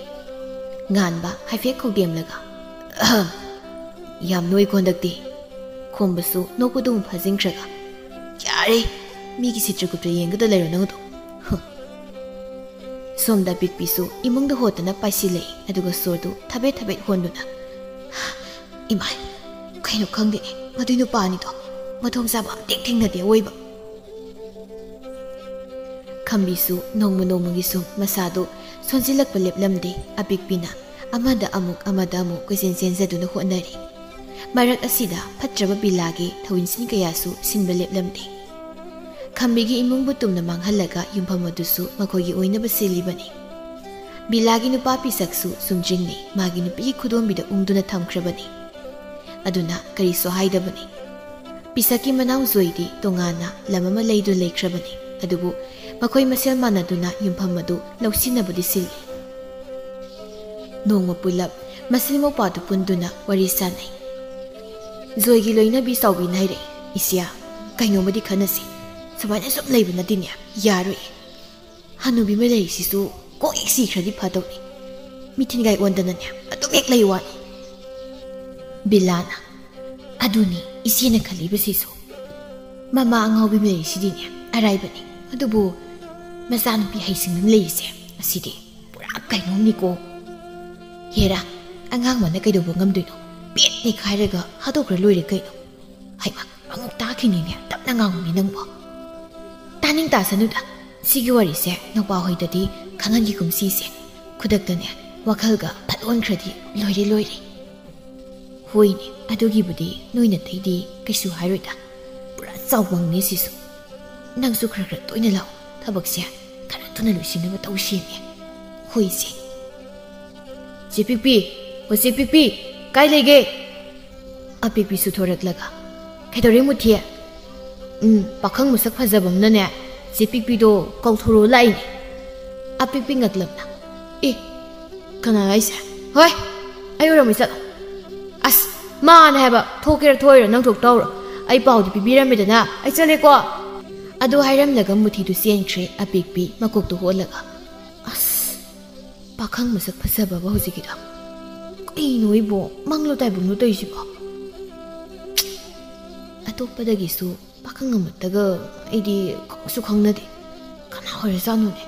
ꯉꯥꯟꯕ ꯍꯥꯏꯐꯦꯠ ꯈꯧꯗꯦꯝꯂꯒ, "ꯑꯍꯝ, ꯌꯥꯝ ꯅꯣꯏꯀꯣ ꯍꯟꯗꯛꯇꯤ꯫" ꯈꯣꯝꯕꯁꯨ ꯅꯣꯛꯄꯗꯨ ꯑꯃꯨꯛ ꯐꯥꯖꯤꯟꯈ꯭ꯔꯒ, "ꯌꯥꯔꯦ, ꯃꯤꯒꯤ ꯁꯤꯇ꯭ꯔꯒꯨꯞꯇ ꯌꯦꯡꯒꯗ ꯂꯩꯔꯣ ꯅꯪꯗꯣ꯫ ꯍꯨꯝ꯫ ꯁꯣꯝꯗ ꯑꯄꯤꯛꯄꯤꯁꯨ ꯏꯃꯨꯡꯗ ꯍꯣꯠꯇꯅ ꯄꯥꯏꯁꯤꯜꯂꯛꯏ, ꯑꯗꯨꯒ ꯁꯣꯔꯗꯨ ꯊꯕꯦꯠ ꯊꯕꯦꯠ ꯍꯣꯟꯗꯨꯅ, "ꯏꯃꯥꯏ, ꯀꯩꯅꯣ ꯈꯪꯗꯦꯅꯦ, ꯃꯗꯨꯏ ꯅꯨꯄꯥ ꯑꯅꯤꯗꯣ ꯃꯊꯣꯡ ꯆꯥꯕ ꯑꯝꯇ ꯊꯦꯡꯅꯗꯦ ꯑꯋꯣꯏꯕ"꯫ ꯈꯝꯕꯤꯁꯨ ꯅꯣꯡꯃ ꯅꯣꯡꯃꯒꯤ ꯁꯨꯝ ꯃꯁꯥꯗꯨ ꯁꯣꯟꯖꯤꯜꯂꯛꯄ ꯂꯦꯞꯂꯝꯗꯦ꯫ ꯑꯄꯤꯛꯄꯤꯅ ꯑꯃꯗ ꯑꯃꯨꯛ ꯑꯃꯗ ꯑꯃꯨꯛ ꯀꯣꯏꯆꯦꯟ ꯆꯦꯟꯖꯗꯨꯅ ꯍꯣꯠꯅꯔꯤ꯫ ꯃꯔꯛ ꯑꯁꯤꯗ ꯐꯠꯇ꯭ꯔꯕ ꯕꯤꯂꯥꯒꯤ ꯊꯧꯏꯟꯁꯤꯟ ꯀꯌꯥꯁꯨ ꯁꯤꯟꯕ ꯂꯦꯞꯂꯝꯗꯦ꯫ ꯈꯝꯕꯤꯒꯤ ꯏꯃꯨꯡꯕꯨ ꯇꯨꯝꯅ ꯃꯥꯡꯍꯜꯂꯒ ꯌꯨꯝꯐꯝ ꯑꯗꯨꯁꯨ ꯃꯈꯣꯏꯒꯤ ꯑꯣꯏꯅꯕ ꯁꯤꯜꯂꯤꯕꯅꯤ꯫ ꯕꯤꯂꯥꯒꯤ ꯅꯨꯄꯥ ꯄꯤꯁꯛꯁꯨ ꯁꯨꯝꯖꯤꯡꯅꯤ, ꯃꯥꯒꯤ ꯅꯨꯄꯤꯒꯤ ꯈꯨꯗꯣꯝꯕꯤꯗ ꯎꯪꯗꯨꯅ ꯊꯝꯈ꯭ꯔꯕꯅꯤ꯫ ꯑꯗꯨꯅ ꯀꯔꯤꯁꯨ ꯍꯥꯏꯗꯕꯅꯤ꯫ ꯄꯤꯁꯛꯀꯤ ꯃꯅꯥꯎ ꯖꯣꯏꯗꯤ ꯇꯣꯉꯥꯟꯅ ꯂꯝ ꯑꯃ ꯂꯩꯗꯨꯅ ꯂꯩꯈ꯭ꯔꯕꯅꯤ꯫ ꯑꯗꯨꯕꯨ ꯃꯈꯣꯏ ꯃꯁꯦꯜ ꯃꯥꯟꯅꯗꯨꯅ ꯌꯨꯝꯐꯝ ꯑꯗꯨ ꯂꯧꯁꯤꯟꯅꯕꯗꯤ ꯁꯤꯜꯂꯤ꯫ ꯅꯣꯡꯃ ꯄꯨꯂꯞ ꯃꯁꯤꯡ ꯃꯧꯄꯥꯗꯨ ꯄꯨꯟꯗꯨꯅ ꯋꯥꯔꯤ ꯁꯥꯟꯅꯩ꯫ ꯖꯣꯏꯒꯤ ꯂꯣꯏꯅꯕꯤ ꯆꯥꯎꯕꯤꯅ ꯍꯥꯏꯔꯛꯏ, "ꯏꯆꯦ, ꯀꯩꯅꯣꯝꯃꯗꯤ ꯈꯟꯅꯁꯤ꯫ ꯁꯨꯃꯥꯏꯅ ꯁꯨꯝ ꯂꯩꯕꯅꯗꯤꯅꯦ ꯌꯥꯔꯣꯏ꯫ ꯍꯅꯨꯕꯤ ꯑꯃ ꯂꯩꯔꯤꯁꯤꯁꯨ ꯀꯣꯛ ꯍꯦꯛ ꯁꯤꯈ꯭ꯔꯗꯤ ꯐꯗꯧꯅꯤ꯫ ꯃꯤꯊꯤꯟꯒꯥꯏ ꯑꯣꯟꯗꯅꯅꯦ ꯑꯗꯨꯝ ꯍꯦꯛ ꯂꯩ ꯋꯥꯅꯤ"꯫ ꯕꯤꯂꯥꯅ, "ꯑꯗꯨꯅꯤ ꯏꯆꯦꯅ ꯈꯜꯂꯤꯕꯁꯤꯁꯨ꯫ ꯃꯃꯥ ꯑꯉꯥꯎꯕꯤ ꯑꯃ ꯂꯩꯔꯤꯁꯤꯗꯤꯅꯦ ꯑꯔꯥꯏꯕꯅꯤ꯫ ꯑꯗꯨꯕꯨ ꯃꯆꯥꯅꯨꯄꯤ ꯍꯩꯁꯤꯡꯕꯤ ꯑꯃ ꯂꯩꯔꯤꯁꯦ, ꯑꯁꯤꯗꯤ ꯄꯨꯔꯥ ꯀꯩꯅꯣꯝꯅꯤꯀꯣ꯫ ꯍꯦꯔꯥ, ꯑꯉꯥꯡ ꯑꯃꯅ ꯀꯩꯗꯧꯕ ꯉꯝꯗꯣꯏꯅꯣ? ꯄꯦꯠ ꯅꯩꯈꯥꯏꯔꯒ ꯍꯥꯠꯇꯣꯛꯈ꯭ꯔ ꯂꯣꯏꯔꯦ ꯀꯩꯅꯣ꯫ ꯍꯩꯃꯥ, ꯑꯃꯨꯛ ꯇꯥꯈꯤꯅꯤꯅꯦ, ꯇꯞꯅ ꯉꯥꯡꯉꯨꯅꯦ ꯅꯪꯕꯣ꯫ ꯇꯥꯅꯤꯡ ꯇꯥꯁꯅꯨꯗ, ꯁꯤꯒꯤ ꯋꯥꯔꯤꯁꯦ ꯅꯧꯄꯥ ꯍꯣꯏꯗꯗꯤ ꯈꯪꯍꯟꯈꯤꯒꯨꯝꯁꯤꯁꯦ꯫ ꯈꯨꯗꯛꯇꯅꯦ ꯋꯥꯈꯜꯒ ꯐꯠ ꯑꯣꯟꯈ꯭ꯔꯗꯤ ꯂꯣꯏꯔꯦ ꯂꯣꯏꯔꯦ"꯫ "ꯍꯣꯏꯅꯦ, ꯑꯗꯨꯒꯤꯕꯨꯗꯤ ꯅꯣꯏ ꯅꯇꯩꯗꯤ ꯀꯩꯁꯨ ꯍꯥꯏꯔꯣꯏꯗ꯫ ꯄꯨꯔꯥ ꯆꯥꯎꯕꯪꯅꯦ ꯁꯤꯁꯨ꯫ ꯅꯪꯁꯨ ꯈꯔ ꯈꯔ ꯇꯣꯏꯅ ꯂꯥꯛꯑꯣ, ꯊꯕꯛꯁꯦ ꯈꯔ ꯊꯨꯅ ꯂꯣꯏꯁꯤꯟꯅꯕ ꯇꯧꯁꯦꯃꯦ꯫ ꯍꯣꯏꯁꯦ"꯫ "ꯆꯦ ꯄꯤꯛꯄꯤ, ꯑꯣ ꯆꯦ ꯄꯤꯛꯄꯤ, ꯀꯥꯏ ꯂꯩꯒꯦ?" ꯑꯄꯤꯛꯄꯤꯁꯨ ꯊꯣꯔꯛꯂꯒ, "ꯀꯩꯗꯧꯔꯦ ꯃꯨꯊꯤ?" "ꯎꯝ, ꯄꯥꯈꯪ ꯃꯁꯛ ꯐꯖꯕ ꯑꯃꯅꯅꯦ ꯆꯦ ꯄꯤꯛꯄꯤꯗꯣ ꯀꯧꯊꯣꯔꯛꯑꯣ ꯂꯥꯛꯏꯅꯦ"꯫ ꯑꯄꯤꯛꯄꯤ ꯉꯛꯂꯝꯅ, "ꯑꯦ, ꯀꯅꯥ ꯍꯥꯏꯁꯦ? ꯍꯣꯏ, ꯑꯩ ꯑꯣꯏꯔꯝꯃꯣꯏ, ꯆꯠꯂꯣ"꯫ "ꯑꯁ, ꯃꯥꯅꯦ ꯍꯥꯏꯕ, ꯊꯣꯛꯀꯦꯔꯥ ꯊꯣꯛꯑꯣꯏꯔꯥ ꯅꯪ ꯊꯣꯛ ꯇꯧꯔꯣ꯫ ꯑꯩ ꯄꯥꯎꯗꯤ ꯄꯤꯕꯤꯔꯝꯃꯦꯗꯅ, ꯑꯩ ꯆꯠꯂꯦꯀꯣ"꯫ ꯑꯗꯨ ꯍꯥꯏꯔꯝꯂꯒ ꯃꯨꯊꯤꯗꯨ ꯆꯦꯟꯈ꯭ꯔꯦ꯫ ꯑꯄꯤꯛꯄꯤ ꯃꯀꯣꯛꯇꯨ ꯍꯣꯠꯂꯒ, "ꯑꯁ, ꯄꯥꯈꯪ ꯃꯁꯛ ꯐꯖꯕꯕ ꯍꯧꯖꯤꯛꯀꯤꯗꯣ꯫ ꯀꯩꯅꯣ ꯑꯩꯕꯣ, ꯃꯪꯂꯣ ꯇꯥꯏꯕꯪꯂꯣ ꯇꯧꯔꯤꯁꯤꯕꯣ?" ꯑꯇꯣꯞꯄꯗꯒꯤꯁꯨ ꯈꯪꯉꯝꯃꯛꯇꯒ ꯑꯩꯗꯤ ꯈꯪꯁꯨ ꯈꯪꯅꯗꯦ꯫ ꯀꯅꯥ ꯑꯣꯏꯔꯖꯥꯠꯅꯣꯅꯦ?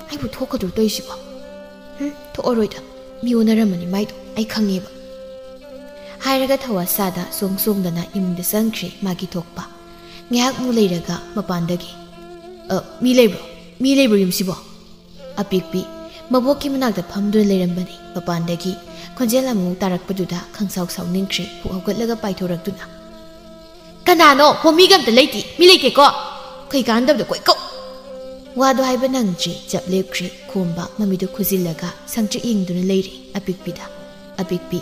ꯑꯩꯕꯨ ꯊꯣꯛꯀꯗ꯭ꯔꯣ ꯇꯧꯔꯤꯁꯤꯕꯣ? ꯎꯝ, ꯊꯣꯛꯑꯔꯣꯏꯗ꯫ ꯃꯤ ꯑꯣꯟꯅꯔꯝꯃꯅꯤ ꯃꯥꯏꯗꯣ, ꯑꯩ ꯈꯪꯉꯦꯕ꯫ ꯍꯥꯏꯔꯒ ꯊꯋꯥ ꯁꯥꯗ ꯆꯣꯡ ꯆꯣꯡꯗꯅ ꯏꯃꯨꯡꯗ ꯆꯪꯈ꯭ꯔꯦ ꯃꯥꯒꯤ ꯊꯣꯛꯄ꯫ ꯉꯥꯏꯍꯥꯛꯃꯨꯛ ꯂꯩꯔꯒ ꯃꯄꯥꯟꯗꯒꯤ, "ꯑ, ꯃꯤ ꯂꯩꯕ꯭ꯔꯣ? ꯃꯤ ꯂꯩꯕ꯭ꯔꯣ ꯌꯨꯝꯁꯤꯕꯣ?" ꯑꯄꯤꯛꯄꯤ ꯃꯕꯣꯛꯀꯤ ꯃꯅꯥꯛꯇ ꯐꯝꯗꯨꯅ ꯂꯩꯔꯝꯕꯅꯤ꯫ ꯃꯄꯥꯟꯗꯒꯤ ꯈꯣꯟꯖꯦꯜ ꯑꯃꯨꯛ ꯇꯥꯔꯛꯄꯗꯨꯗ ꯈꯪꯁꯥꯎ ꯁꯥꯎꯅꯤꯡꯈ꯭ꯔꯦ꯫ ꯐꯨꯛ ꯍꯧꯒꯠꯂꯒ ꯄꯥꯏꯊꯣꯔꯛꯇꯨꯅ, "ꯀꯅꯥꯅꯣ? ꯍꯣ, ꯃꯤꯒ ꯑꯝꯇ ꯂꯩꯇꯦ꯫ ꯃꯤ ꯂꯩꯇꯦꯀꯣ? ꯀꯩ ꯀꯥꯟꯗꯕꯗ ꯀꯣꯏ ꯀꯧ!" ꯋꯥꯗꯣ ꯍꯥꯏꯕ ꯅꯪꯗ꯭ꯔꯤ꯫ ꯆꯞ ꯂꯦꯞꯈ꯭ꯔꯦ꯫ ꯈꯣꯝꯕ ꯃꯃꯤꯗꯨ ꯈꯨꯖꯤꯜꯂꯒ ꯁꯪꯇ꯭ꯔꯤꯛ ꯌꯦꯡꯗꯨꯅ ꯂꯩꯔꯤ ꯑꯄꯤꯛꯄꯤꯗ꯫ ꯑꯄꯤꯛꯄꯤ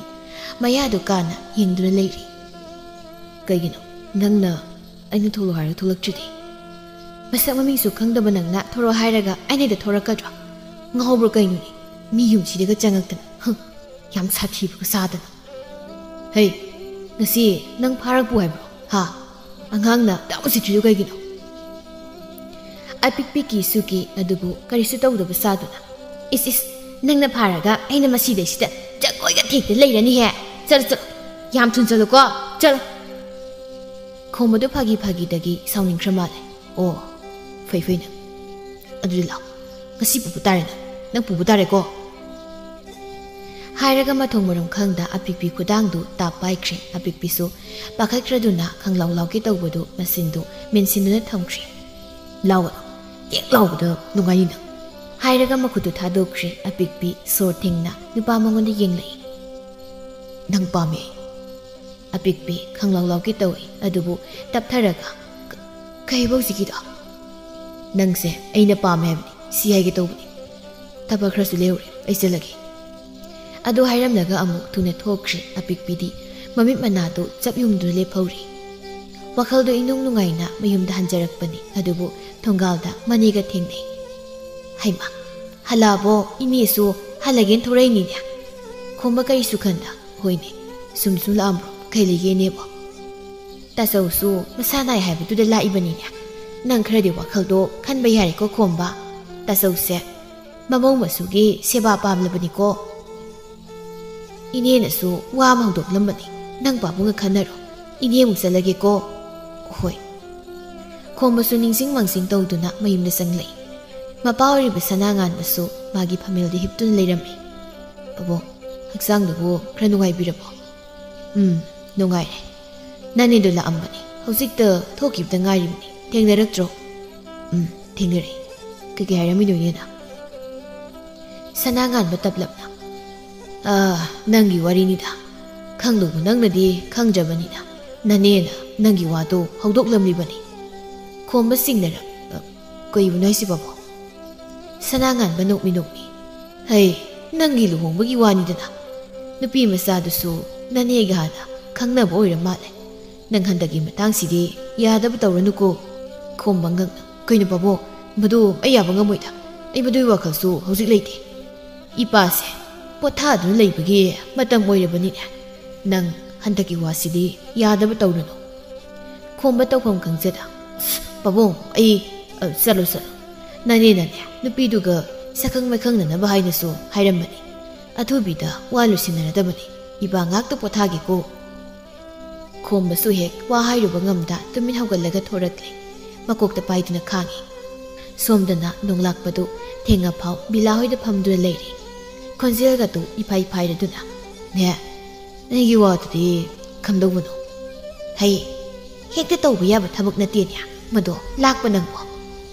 ꯃꯌꯥꯗꯨ ꯀꯥꯅ ꯌꯦꯡꯗꯨꯅ ꯂꯩꯔꯤ꯫ "ꯀꯩꯒꯤꯅꯣ? ꯅꯪꯅ ꯑꯩꯅ ꯊꯣꯛꯂꯛꯑꯣ ꯍꯥꯏꯔꯒ ꯊꯣꯛꯂꯛꯇ꯭ꯔꯤꯗꯤ? ꯃꯁꯛ ꯃꯃꯤꯡꯁꯨ ꯈꯪꯗꯕ ꯅꯪꯅ ꯊꯣꯔꯛꯑꯣ ꯍꯥꯏꯔꯒ ꯑꯩꯅ ꯍꯦꯛꯇ ꯊꯣꯔꯛꯀꯗ꯭ꯔꯣ? ꯉꯥꯎꯕ꯭ꯔꯣ ꯀꯩꯅꯣꯅꯦ? ꯃꯤ ꯌꯨꯝꯁꯤꯗꯒ ꯆꯪꯉꯛꯇꯅ, ꯍꯪ, ꯌꯥꯝ ꯁꯥꯊꯤꯕꯒ ꯁꯥꯗꯅ꯫ ꯍꯩ, ꯉꯁꯤ ꯅꯪ ꯐꯥꯔꯛꯄꯨ ꯍꯥꯏꯕ꯭ꯔꯣ? ꯍꯥ? ꯑꯉꯥꯡꯅ ꯇꯥꯛ ꯎꯁꯤꯠꯇ꯭ꯔꯤꯗꯨ ꯀꯩꯒꯤꯅꯣ?" ꯑꯄꯤꯛꯄꯤ ꯀꯤꯁꯨ ꯀꯤ, ꯑꯗꯨꯕꯨ ꯀꯔꯤꯁꯨ ꯇꯧꯗꯕ ꯁꯥꯗꯨꯅ, "ꯏꯁ ꯏꯁ, ꯅꯪꯅ ꯐꯥꯔꯒ ꯑꯩꯅ ꯃꯁꯤꯗꯩꯁꯤꯗ ꯖꯒꯣꯏꯒ ꯊꯦꯛꯇ ꯂꯩꯔꯅꯤꯍꯦ꯫ ꯆꯠꯂꯣ ꯆꯠꯂꯣ, ꯌꯥꯝ ꯊꯨꯅ ꯆꯠꯂꯨꯀꯣ, ꯆꯠꯂꯣ!" ꯈꯣꯝꯕꯗꯨ ꯐꯥꯒꯤ ꯐꯥꯒꯤꯗꯒꯤ ꯁꯥꯎꯅꯤꯡꯈ꯭ꯔ ꯃꯥꯜꯂꯦ꯫ "ꯑꯣ, ꯐꯩ ꯐꯩ ꯅꯪ꯫ ꯑꯗꯨꯗꯤ ꯂꯥꯛꯑꯣ, ꯉꯁꯤ ꯄꯨꯕ ꯇꯥꯔꯦ ꯅꯪ, ꯅꯪ ꯄꯨꯕ ꯇꯥꯔꯦꯀꯣ?" ꯍꯥꯏꯔꯒ ꯃꯊꯣꯡ ꯃꯔꯝ ꯈꯪꯗ ꯑꯄꯤꯛꯄꯤ ꯈꯨꯗꯥꯡꯗꯨ ꯇꯥꯞ ꯄꯥꯏꯈ꯭ꯔꯦ꯫ ꯑꯄꯤꯛꯄꯤꯁꯨ ꯄꯥꯈꯠꯈ꯭ꯔꯗꯨꯅ ꯈꯪꯂꯥꯎ ꯂꯥꯎꯒꯦ ꯇꯧꯕꯗꯨ ꯃꯆꯤꯟꯗꯨ ꯃꯦꯟꯁꯤꯟꯗꯨꯅ ꯊꯝꯈ꯭ꯔꯦ꯫ "ꯂꯥꯎꯒꯅꯨ, ꯍꯦꯛ ꯂꯥꯎꯕꯗ ꯅꯨꯡꯉꯥꯏꯅꯤ ꯅꯪ!" ꯍꯥꯏꯔꯒ ꯃꯈꯨꯠꯇꯨ ꯊꯥꯗꯣꯛꯈ꯭ꯔꯦ꯫ ꯑꯄꯤꯛꯄꯤ ꯁꯣꯔ ꯊꯦꯡꯅ ꯅꯨꯄꯥ ꯃꯉꯣꯟꯗ ꯌꯦꯡꯂꯛꯏ꯫ "ꯅꯪ ꯄꯥꯝꯃꯦ?" ꯑꯄꯤꯛꯄꯤ ꯈꯪꯂꯥꯎ ꯂꯥꯎꯒꯦ ꯇꯧꯏ, ꯑꯗꯨꯕꯨ ꯇꯞꯊꯔꯒ, "ꯀ-, ꯀꯩꯕ ꯍꯧꯖꯤꯛꯀꯤꯗꯣ?" "ꯅꯪꯁꯦ ꯑꯩꯅ ꯄꯥꯝꯃꯦ ꯍꯥꯏꯕꯅꯤ, ꯁꯤ ꯍꯥꯏꯒꯦ ꯇꯧꯕꯅꯤ꯫ ꯊꯕꯛ ꯈꯔꯁꯨ ꯂꯩꯍꯧꯔꯦ, ꯑꯩ ꯆꯠꯂꯒꯦ꯫" ꯑꯗꯨ ꯍꯥꯏꯔꯝꯂꯒ ꯑꯃꯨꯛ ꯊꯨꯅ ꯊꯣꯛꯈ꯭ꯔꯦ꯫ ꯑꯄꯤꯛꯄꯤꯗꯤ ꯃꯃꯤꯠ ꯃꯅꯥꯗꯨ ꯆꯞ ꯌꯨꯡꯗꯨꯅ ꯂꯦꯞꯍꯧꯔꯤ꯫ ꯋꯥꯈꯜꯗꯨ ꯏꯅꯨꯡ ꯅꯨꯡꯉꯥꯏꯅ ꯃꯌꯨꯝꯗ ꯍꯟꯖꯔꯛꯄꯅꯤ, ꯑꯗꯨꯕꯨ ꯊꯣꯡꯒꯥꯜꯗ ꯃꯅꯦꯒ ꯊꯦꯡꯅꯩ꯫ "ꯍꯩꯃꯥ, ꯍꯜꯂꯛꯑꯕꯣ? ꯏꯅꯦꯁꯨ ꯍꯜꯂꯒꯦꯅ ꯊꯣꯔꯛꯏꯅꯤꯅꯦ?" ꯈꯣꯝꯕ ꯀꯔꯤꯁꯨ ꯈꯟꯗ, "ꯍꯣꯏꯅꯦ, ꯁꯨꯝ ꯁꯨꯝ ꯂꯥꯛꯑꯝꯕ꯭ꯔꯣ? ꯀꯩ ꯂꯩꯒꯦ ꯏꯅꯦꯕꯣ?" "ꯇꯥꯆꯧꯁꯨ ꯃꯁꯥ ꯅꯥꯏ ꯍꯥꯏꯕꯗꯨꯗ ꯂꯥꯛꯏꯕꯅꯤꯅꯦ꯫ ꯅꯪ ꯈꯔꯗꯤ ꯋꯥꯈꯜꯗꯣ ꯈꯟꯕ ꯌꯥꯔꯦꯀꯣ ꯈꯣꯝꯕ꯫ ꯇꯥꯆꯧꯁꯦ ꯃꯃꯧ ꯃꯁꯨꯒꯤ ꯁꯦꯕꯥ ꯄꯥꯝꯂꯕꯅꯤꯀꯣ꯫ ꯏꯅꯦꯅꯁꯨ ꯋꯥ ꯑꯃ ꯍꯧꯗꯣꯛꯂꯝꯕꯅꯤ, ꯅꯪ ꯄꯥꯕꯨꯡꯒ ꯈꯟꯅꯔꯣ꯫ ꯏꯅꯦ ꯑꯃꯨꯛ ꯆꯠꯂꯒꯦꯀꯣ꯫" "ꯍꯣꯏ, ꯈꯣꯝꯕꯁꯨ ꯅꯤꯡꯁꯤꯡ ꯃꯥꯡꯁꯤꯡ ꯇꯧꯗꯨꯅ ꯃꯌꯨꯝꯗ ꯆꯪꯂꯛꯏ꯫ ꯃꯄꯥ ꯑꯣꯏꯔꯤꯕ ꯁꯅꯥꯉꯥꯟꯕꯁꯨ ꯃꯥꯒꯤ ꯐꯝꯃꯦꯜꯗ ꯍꯤꯞꯇꯨꯅ ꯂꯩꯔꯝꯃꯤ꯫ "ꯄꯥꯕꯨꯡ, ꯍꯛꯆꯥꯡꯗꯨꯕꯨ ꯈꯔ ꯅꯨꯡꯉꯥꯏꯕꯤꯔꯕꯣ?" "ꯎꯝ, ꯅꯨꯡꯉꯥꯏꯔꯦ꯫ ꯅꯅꯦꯗꯣ ꯂꯥꯛꯑꯝꯕꯅꯤ, ꯍꯧꯖꯤꯛꯇ ꯊꯣꯛꯈꯤꯕꯗ ꯉꯥꯏꯔꯤꯕꯅꯤ꯫ ꯊꯦꯡꯅꯔꯛꯇ꯭ꯔꯣ?" "ꯎꯝ, ꯊꯦꯡꯅꯔꯛꯏ꯫ ꯀꯩꯀꯩ ꯍꯥꯏꯔꯝꯃꯤꯅꯣ ꯏꯅꯦꯅ?" ꯁꯅꯥꯉꯥꯟꯕ ꯇꯞꯂꯞꯅ, "ꯑꯥ, ꯅꯪꯒꯤ ꯋꯥꯔꯤꯅꯤꯗ꯫ ꯈꯪꯗꯧꯕ ꯅꯪꯅꯗꯤ ꯈꯪꯗ꯭ꯔꯕꯅꯤꯅ ꯅꯅꯦꯅ ꯅꯪꯒꯤ ꯋꯥꯗꯣ ꯍꯧꯗꯣꯛꯂꯝꯂꯤꯕꯅꯤ꯫" ꯈꯣꯝꯕ ꯆꯤꯡꯅꯔ, "ꯑ, ꯀꯩꯕꯨꯅꯣ ꯍꯥꯏꯁꯤꯕꯣ?" ꯁꯅꯥꯉꯥꯟꯕ ꯅꯣꯛꯃꯤ ꯅꯣꯛꯃꯤ, "ꯍꯩ, ꯅꯪꯒꯤ ꯂꯨꯍꯣꯡꯕꯒꯤ ꯋꯥꯅꯤꯗꯅ꯫ ꯅꯨꯄꯤ ꯃꯆꯥꯗꯨꯁꯨ ꯅꯅꯦꯒ ꯍꯥꯟꯅ ꯈꯪꯅꯕ ꯑꯣꯏꯔ ꯃꯥꯜꯂꯦ꯫ ꯅꯪ ꯍꯟꯗꯛꯀꯤ ꯃꯇꯥꯡꯁꯤꯗꯤ ꯌꯥꯗꯕ ꯇꯧꯔꯅꯨꯀꯣ꯫" ꯈꯣꯝꯕ ꯉꯛꯅ, "ꯀꯩꯅꯣ ꯄꯥꯕꯨꯡ, ꯃꯗꯨ ꯑꯩ ꯌꯥꯕ ꯉꯝꯃꯣꯏꯗ꯫ ꯑꯩ ꯃꯗꯨꯒꯤ ꯋꯥꯈꯜꯁꯨ ꯍꯧꯖꯤꯛ ꯂꯩꯇꯦ꯫ ꯏꯄꯥꯁꯦ ꯄꯣꯊꯥꯗꯨꯅ ꯂꯩꯕꯒꯤ ꯃꯇꯝ ꯑꯣꯏꯔꯕꯅꯤꯅꯦ꯫ ꯅꯪ ꯍꯟꯗꯛꯀꯤ ꯋꯥꯁꯤꯗꯤ ꯌꯥꯗꯕ ꯇꯧꯔꯅꯨ꯫" ꯈꯣꯝꯕ ꯇꯧꯐꯝ ꯈꯪꯖꯗ, "ꯑꯁ, ꯄꯥꯕꯨꯡ, ꯑꯩ, ꯑ, ꯆꯠꯂꯣ, ꯆꯠꯂꯣ꯫ ꯅꯅꯦꯅꯅꯦ, ꯅꯨꯄꯤꯗꯨꯒ ꯁꯛꯈꯪ ꯃꯥꯏꯈꯪꯅꯅꯕ ꯍꯥꯏꯅꯁꯨ ꯍꯥꯏꯔꯝꯕꯅꯤ꯫ ꯑꯊꯨꯕꯤꯗ ꯋꯥ ꯂꯣꯏꯁꯤꯟꯅꯔꯗꯕꯅꯤ꯫ ꯏꯄꯥ ꯉꯥꯛꯇ ꯄꯣꯊꯥꯒꯦꯀꯣ꯫" ꯈꯣꯝꯕꯁꯨ ꯍꯦꯛ ꯋꯥ ꯍꯥꯏꯔꯨꯕ ꯉꯝꯗ ꯇꯨꯃꯤꯟ ꯍꯧꯒꯠꯂꯒ ꯊꯣꯔꯛꯂꯦ꯫ ꯃꯀꯣꯛꯇ ꯄꯥꯏꯗꯨꯅ ꯈꯥꯡꯉꯤ꯫ ꯁꯣꯝꯗꯅ ꯅꯣꯡꯂꯥꯛꯄꯗꯨ ꯊꯦꯡꯉꯐꯥꯎ ꯕꯤꯂꯥ ꯍꯣꯏꯗ ꯐꯝꯗꯨꯅ ꯂꯩꯔꯤ꯫ ꯈꯣꯟꯖꯦꯜꯒꯗꯨ ꯏꯐꯥꯏ ꯐꯥꯏꯔꯗꯨꯅ, "ꯅꯦ, ꯅꯪꯒꯤ ꯋꯥꯗꯨꯗꯤ ꯀꯝꯗꯧꯕꯅꯣ? ꯍꯩ, ꯍꯦꯛꯇ ꯇꯧꯕ ꯌꯥꯕ ꯊꯕꯛ ꯅꯠꯇꯦꯅꯦ ꯃꯗꯣ, ꯂꯥꯛꯄ ꯅꯪꯕꯣ꯫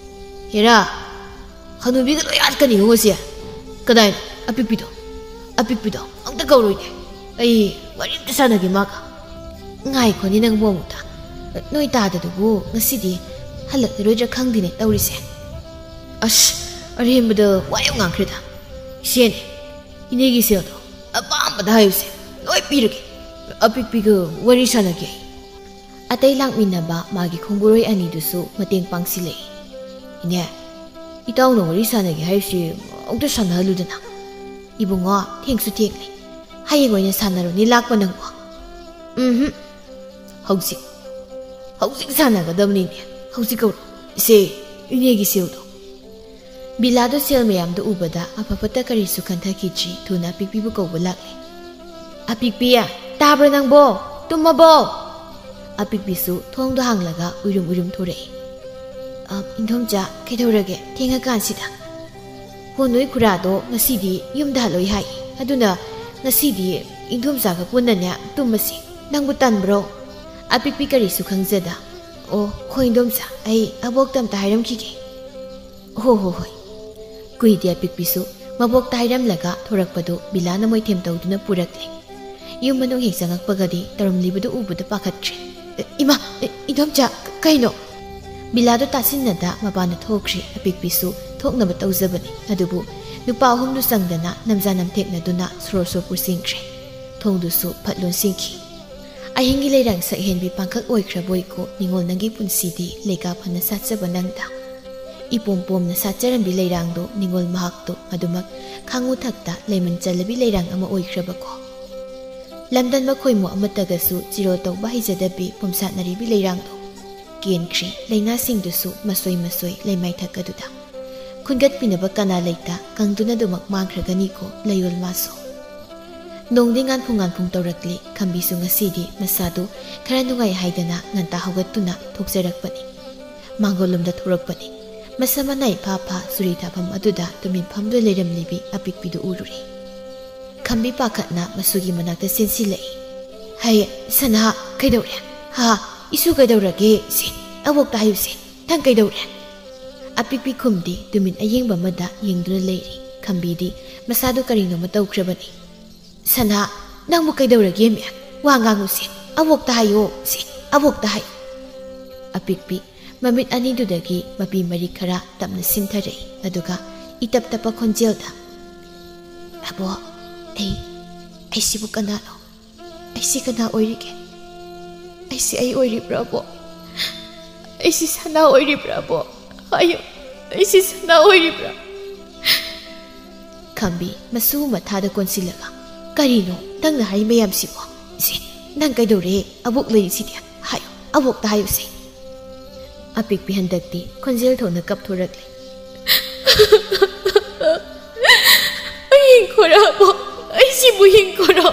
ꯍꯦꯔꯥ, ꯍꯅꯨꯕꯤꯒ ꯂꯣꯏ ꯍꯥꯠꯀꯅꯤ ꯉꯣꯁꯦ꯫ ꯀꯗꯥꯏꯅꯣ ꯑꯄꯤꯛꯄꯤꯗꯣ? ꯑꯄꯤꯛꯄꯤꯗꯣ ꯑꯝꯇ ꯀꯧꯔꯨꯏꯅꯦ꯫ ꯑꯩ ꯋꯥꯔꯤ ꯑꯝꯇ ꯁꯥꯟꯅꯒꯦ ꯃꯥꯒ꯫" "ꯉꯥꯏꯈꯣꯅꯦ ꯅꯪꯕꯨ ꯑꯃꯨꯛꯇ꯫ ꯅꯣꯏ ꯇꯥꯗꯗꯨꯕꯨ ꯉꯁꯤꯗꯤ ꯍꯜꯂꯛꯂꯔꯣꯏꯗ꯭ꯔꯥ ꯈꯪꯗꯦꯅꯦ ꯇꯧꯔꯤꯁꯦ꯫ ꯑꯁ, ꯑꯔꯦꯝꯕꯗ ꯋꯥ ꯌꯥꯝ ꯉꯥꯡꯈ꯭ꯔꯦꯗ꯫ ꯏꯆꯦꯅꯦ, ꯏꯅꯦꯒꯤ ꯁꯦꯜꯗꯣ ꯑꯄꯥꯝꯕꯗ ꯍꯥꯏꯌꯨꯁꯦ, ꯂꯣꯏ ꯄꯤꯔꯒꯦ꯫ ꯑꯄꯤꯛꯄꯤꯒ ꯋꯥꯔꯤ ꯁꯥꯟꯅꯒꯦ ꯑꯩ꯫" ꯑꯇꯩ ꯂꯥꯛꯃꯤꯟꯅꯕ ꯃꯥꯒꯤ ꯈꯣꯡꯕꯨꯔꯣꯏ ꯑꯅꯤꯗꯨꯁꯨ ꯃꯇꯦꯡ ꯄꯥꯡꯁꯤꯜꯂꯛꯏ꯫ "ꯏꯅꯦ, ꯏꯇꯥꯎꯅ ꯋꯥꯔꯤ ꯁꯥꯟꯅꯒꯦ ꯍꯥꯏꯔꯤꯁꯤ ꯑꯃꯨꯛꯇ ꯁꯥꯟꯅꯍꯜꯂꯨꯗꯅ꯫" "ꯏꯕꯨꯡꯉꯣ, ꯊꯦꯡꯁꯨ ꯊꯦꯡꯂꯦ꯫ ꯍꯌꯦꯡ ꯑꯣꯏꯅ ꯁꯥꯟꯅꯔꯣꯅꯦ ꯂꯥꯛꯄ ꯅꯪꯕꯣ꯫" "ꯎꯝꯍꯨꯝ꯫ ꯍꯧꯖꯤꯛ, ꯍꯧꯖꯤꯛ ꯁꯥꯟꯅꯒꯗꯕꯅꯤꯅꯦ꯫ ꯍꯧꯖꯤꯛ ꯀꯧꯔꯣ꯫ ꯏꯆꯦ, ꯏꯅꯦꯒꯤ ꯁꯦꯜꯗꯣ꯫" ꯕꯤꯂꯥꯗꯣ ꯁꯦꯜ ꯃꯌꯥꯝꯗꯣ ꯎꯕꯗ ꯑꯐ ꯐꯠꯇ ꯀꯔꯤꯁꯨ ꯈꯟꯊꯈꯤꯗ꯭ꯔꯤ, ꯊꯨꯅ ꯑꯄꯤꯛꯄꯤꯕꯨ ꯀꯧꯕ ꯂꯥꯛꯂꯦ꯫ "ꯑꯄꯤꯛꯄꯤ, ꯇꯥꯕ꯭ꯔꯣ ꯅꯪꯕꯣ? ꯇꯨꯝꯃꯕꯣ?" ꯑꯄꯤꯛꯄꯤꯁꯨ ꯊꯣꯡꯗꯣ ꯍꯥꯡꯂꯒ ꯎꯏꯔꯨꯝ ꯎꯏꯔꯨꯝ ꯊꯣꯔꯛꯏ꯫ ꯑ, ꯏꯟꯗꯣꯝꯆꯥ, ꯀꯩꯗꯧꯔꯒꯦ ꯊꯦꯡꯉꯀꯥꯟꯁꯤꯗ? ꯍꯣ, ꯅꯣꯏ ꯈꯨꯔꯥꯗꯣ ꯉꯁꯤꯗꯤ ꯌꯨꯝꯗ ꯍꯜꯂꯣꯏ ꯍꯥꯏ꯫ ꯑꯗꯨꯅ ꯉꯁꯤꯗꯤ ꯏꯟꯗꯣꯝꯆꯥꯒ ꯄꯨꯟꯅꯅꯦ ꯇꯨꯝꯃꯁꯤ꯫ ꯅꯪꯕꯨ ꯇꯟꯕ꯭ꯔꯣ? ꯑꯄꯤꯛꯄꯤ ꯀꯔꯤꯁꯨ ꯈꯪꯖꯗ, "ꯑꯣ, ꯍꯣꯏ ꯏꯟꯗꯣꯝꯆꯥ, ꯑꯩ ꯑꯕꯣꯛꯇ ꯑꯝꯇ ꯍꯥꯏꯔꯝꯈꯤꯒꯦ"꯫ "ꯍꯣ ꯍꯣ ꯍꯣꯏ"꯫ ꯀꯨꯏꯗꯦ ꯑꯄꯤꯛꯄꯤꯁꯨ ꯃꯕꯣꯛꯇ ꯍꯥꯏꯔꯝꯂꯒ ꯊꯣꯔꯛꯄꯗꯨ ꯕꯤꯂꯥꯅ ꯃꯣꯏꯊꯦꯝ ꯇꯧꯗꯨꯅ ꯄꯨꯔꯛꯂꯦ꯫ ꯌꯨꯝ ꯃꯅꯨꯡ ꯍꯦꯛ ꯆꯪꯉꯛꯄꯒꯗꯤ ꯇꯧꯔꯝꯂꯤꯕꯗꯨ ꯎꯕꯗ ꯄꯥꯈꯠꯈ꯭ꯔꯦ꯫ "ꯏꯃꯥ, ꯏ-, ꯏꯟꯗꯣꯝꯆꯥ, ꯀ-, ꯀꯩꯅꯣ?" ꯕꯤꯂꯥꯗꯨ ꯇꯥꯁꯤꯟꯅꯗ ꯃꯄꯥꯟꯗ ꯊꯣꯛꯈ꯭ꯔꯦ꯫ ꯑꯄꯤꯛꯄꯤꯁꯨ ꯊꯣꯛꯅꯕ ꯇꯧꯖꯕꯅꯤ꯫ ꯑꯗꯨꯕꯨ ꯅꯨꯄꯥ ꯑꯍꯨꯝꯗꯨ ꯆꯪꯗꯅ ꯅꯝꯖꯥ ꯅꯝꯊꯦꯛꯅꯗꯨꯅ ꯁꯣꯔꯣ ꯁꯣꯔ ꯄꯨꯁꯤꯟꯈ꯭ꯔꯦ꯫ ꯊꯣꯡꯗꯨꯁꯨ ꯐꯠ ꯂꯣꯟꯁꯤꯟꯈꯤ꯫ ꯑꯍꯤꯡꯒꯤ ꯂꯩꯔꯥꯡ ꯁꯛꯍꯦꯟꯕꯤ ꯄꯥꯡꯈꯛ ꯑꯣꯏꯈ꯭ꯔꯕꯣꯏꯀꯣ ꯅꯤꯉꯣꯜ ꯅꯪꯒꯤ ꯄꯨꯟꯁꯤꯗꯤ ꯂꯩꯀꯥ ꯐꯅ ꯁꯥꯠꯆꯕ ꯅꯪꯗ꯫ ꯏꯄꯣꯝ ꯄꯣꯝꯅ ꯁꯥꯠꯆꯔꯝꯕꯤ ꯂꯩꯔꯥꯡꯗꯣ ꯅꯤꯉꯣꯜ ꯃꯍꯥꯛꯇꯣ ꯑꯗꯨꯃꯛ ꯈꯥꯡꯉꯨ ꯊꯛꯇ ꯂꯩꯃꯟ ꯆꯜꯂꯕꯤ ꯂꯩꯔꯥꯡ ꯑꯃ ꯑꯣꯏꯈ꯭ꯔꯕꯀꯣ꯫ ꯂꯝꯗꯟ ꯃꯈꯣꯏꯃꯨ ꯑꯃꯠꯇꯒꯁꯨ ꯆꯤꯔꯣꯜ ꯇꯧꯕ ꯍꯩꯖꯗꯕꯤ ꯄꯣꯝꯁꯥꯠꯅꯔꯤꯕꯤ ꯂꯩꯔꯥꯡꯗꯣ꯫ ꯀꯦꯟꯈ꯭ꯔꯤ ꯂꯩꯅꯥꯁꯤꯡꯗꯨꯁꯨ ꯃꯁꯣꯏ ꯃꯁꯣꯏ ꯂꯩꯃꯥꯏꯊꯛ ꯑꯗꯨꯗ꯫ ꯈꯨꯟꯒꯠꯄꯤꯅꯕ ꯀꯅꯥ ꯂꯩꯇ ꯀꯪꯗꯨꯅ ꯑꯗꯨꯃꯛ ꯃꯥꯡꯈ꯭ꯔꯒꯅꯤꯀꯣ ꯂꯩꯌꯣꯜ ꯃꯥꯁꯨ꯫ ꯅꯣꯡꯗꯤ ꯉꯥꯟꯐꯨꯡ ꯉꯥꯟꯐꯨꯡ ꯇꯧꯔꯛꯂꯤ꯫ ꯈꯝꯕꯤꯁꯨ ꯉꯁꯤꯗꯤ ꯃꯁꯥꯗꯨ ꯈꯔ ꯅꯨꯡꯉꯥꯏ ꯍꯥꯏꯗꯅ ꯉꯟꯇꯥ ꯍꯧꯒꯠꯇꯨꯅ ꯊꯣꯛꯆꯔꯛꯄꯅꯤ꯫ ꯃꯥꯡꯒꯣꯜꯂꯣꯝꯗ ꯊꯣꯔꯛꯄꯅꯤ꯫ ꯃꯁꯝ ꯃꯅꯥ ꯏꯐꯥ ꯐꯥ ꯆꯨꯔꯤ ꯊꯥꯐꯝ ꯑꯗꯨꯗ ꯇꯨꯃꯤꯟ ꯐꯝꯗꯨꯅ ꯂꯩꯔꯝꯂꯤꯕꯤ ꯑꯄꯤꯛꯄꯤꯗꯨ ꯎꯔꯨꯔꯦ꯫ ꯈꯝꯕꯤ ꯄꯥꯈꯠꯅ ꯃꯁꯨꯒꯤ ꯃꯅꯥꯛꯇ ꯆꯦꯟꯁꯤꯜꯂꯛꯏ꯫ "ꯍꯩ, ꯁꯅꯥ, ꯀꯩꯗꯧꯔꯦ? ꯍꯥ, ꯏꯁꯨ ꯀꯩꯗꯧꯔꯒꯦ? ꯁꯦ, ꯑꯕꯣꯛꯇ ꯍꯥꯏꯌꯨꯁꯦ, ꯅꯪ ꯀꯩꯗꯧꯔꯦ?" ꯑꯄꯤꯛꯄꯤ ꯈꯨꯝꯗꯦ, ꯇꯨꯃꯤꯟ ꯑꯌꯦꯡꯕ ꯑꯃꯗ ꯌꯦꯡꯗꯨꯅ ꯂꯩꯔꯤ꯫ ꯈꯝꯕꯤꯗꯤ ꯃꯁꯥꯗꯨ ꯀꯔꯤꯅꯣꯃ ꯇꯧꯈ꯭ꯔꯕꯅꯤ꯫ "ꯁꯅꯥ, ꯅꯪꯕꯨ ꯀꯩꯗꯧꯔꯒꯦꯃꯤ? ꯋꯥ ꯉꯥꯡꯉꯨꯁꯦ, ꯑꯕꯣꯛꯇ ꯍꯥꯏꯌꯣ, ꯁꯦ, ꯑꯕꯣꯛꯇ ꯍꯥꯏꯌꯣ"꯫ ꯑꯄꯤꯛꯄꯤ ꯃꯃꯤꯠ ꯑꯅꯤꯗꯨꯗꯒꯤ ꯃꯄꯤ ꯃꯔꯤ ꯈꯔ ꯇꯞꯅ ꯁꯤꯟꯊꯔꯛꯏ, ꯑꯗꯨꯒ ꯏꯇꯞ ꯇꯞꯄ ꯈꯣꯟꯖꯦꯜꯗ, "ꯑꯕꯣꯛ, ꯑꯩ, ꯑꯩꯁꯤꯕꯨ ꯀꯅꯥꯅꯣ? ꯑꯩꯁꯤ ꯀꯅꯥ ꯑꯣꯏꯔꯤꯒꯦ? ꯑꯩꯁꯤ ꯑꯩ ꯑꯣꯏꯔꯤꯕ꯭ꯔꯥ, ꯑꯕꯣꯛ? ꯑꯩꯁꯤ ꯁꯅꯥ ꯑꯣꯏꯔꯤꯕ꯭ꯔꯥ, ꯑꯕꯣꯛ? ꯍꯥꯏꯌꯨ, ꯑꯩꯁꯤ ꯁꯅꯥ ꯑꯣꯏꯔꯤꯕ꯭ꯔꯥ?" ꯈꯝꯕꯤ ꯃꯁꯨ ꯃꯊꯥꯗ ꯀꯣꯟꯁꯤꯜꯂꯒ, "ꯀꯔꯤꯅꯣ ꯅꯪꯅ ꯍꯥꯏ ꯃꯌꯥꯝꯁꯤꯕꯣ? ꯁꯦ, ꯅꯪ ꯀꯩꯗꯧꯔꯦ? ꯑꯕꯣꯛ ꯂꯩꯔꯤꯁꯤꯗꯤ꯫ ꯍꯥꯏꯌꯨ, ꯑꯕꯣꯛꯇ ꯍꯥꯏꯌꯨꯁꯦ"꯫ ꯑꯄꯤꯛꯄꯤ ꯍꯟꯗꯛꯇꯤ ꯈꯣꯟꯖꯦꯜ ꯊꯣꯛꯅ ꯀꯞꯊꯣꯔꯛꯂꯦ꯫ "ꯑꯩ ꯍꯤꯡꯈꯣꯔꯕꯣ? ꯑꯩꯁꯤꯕꯨ ꯍꯤꯡꯈꯣꯔꯣ?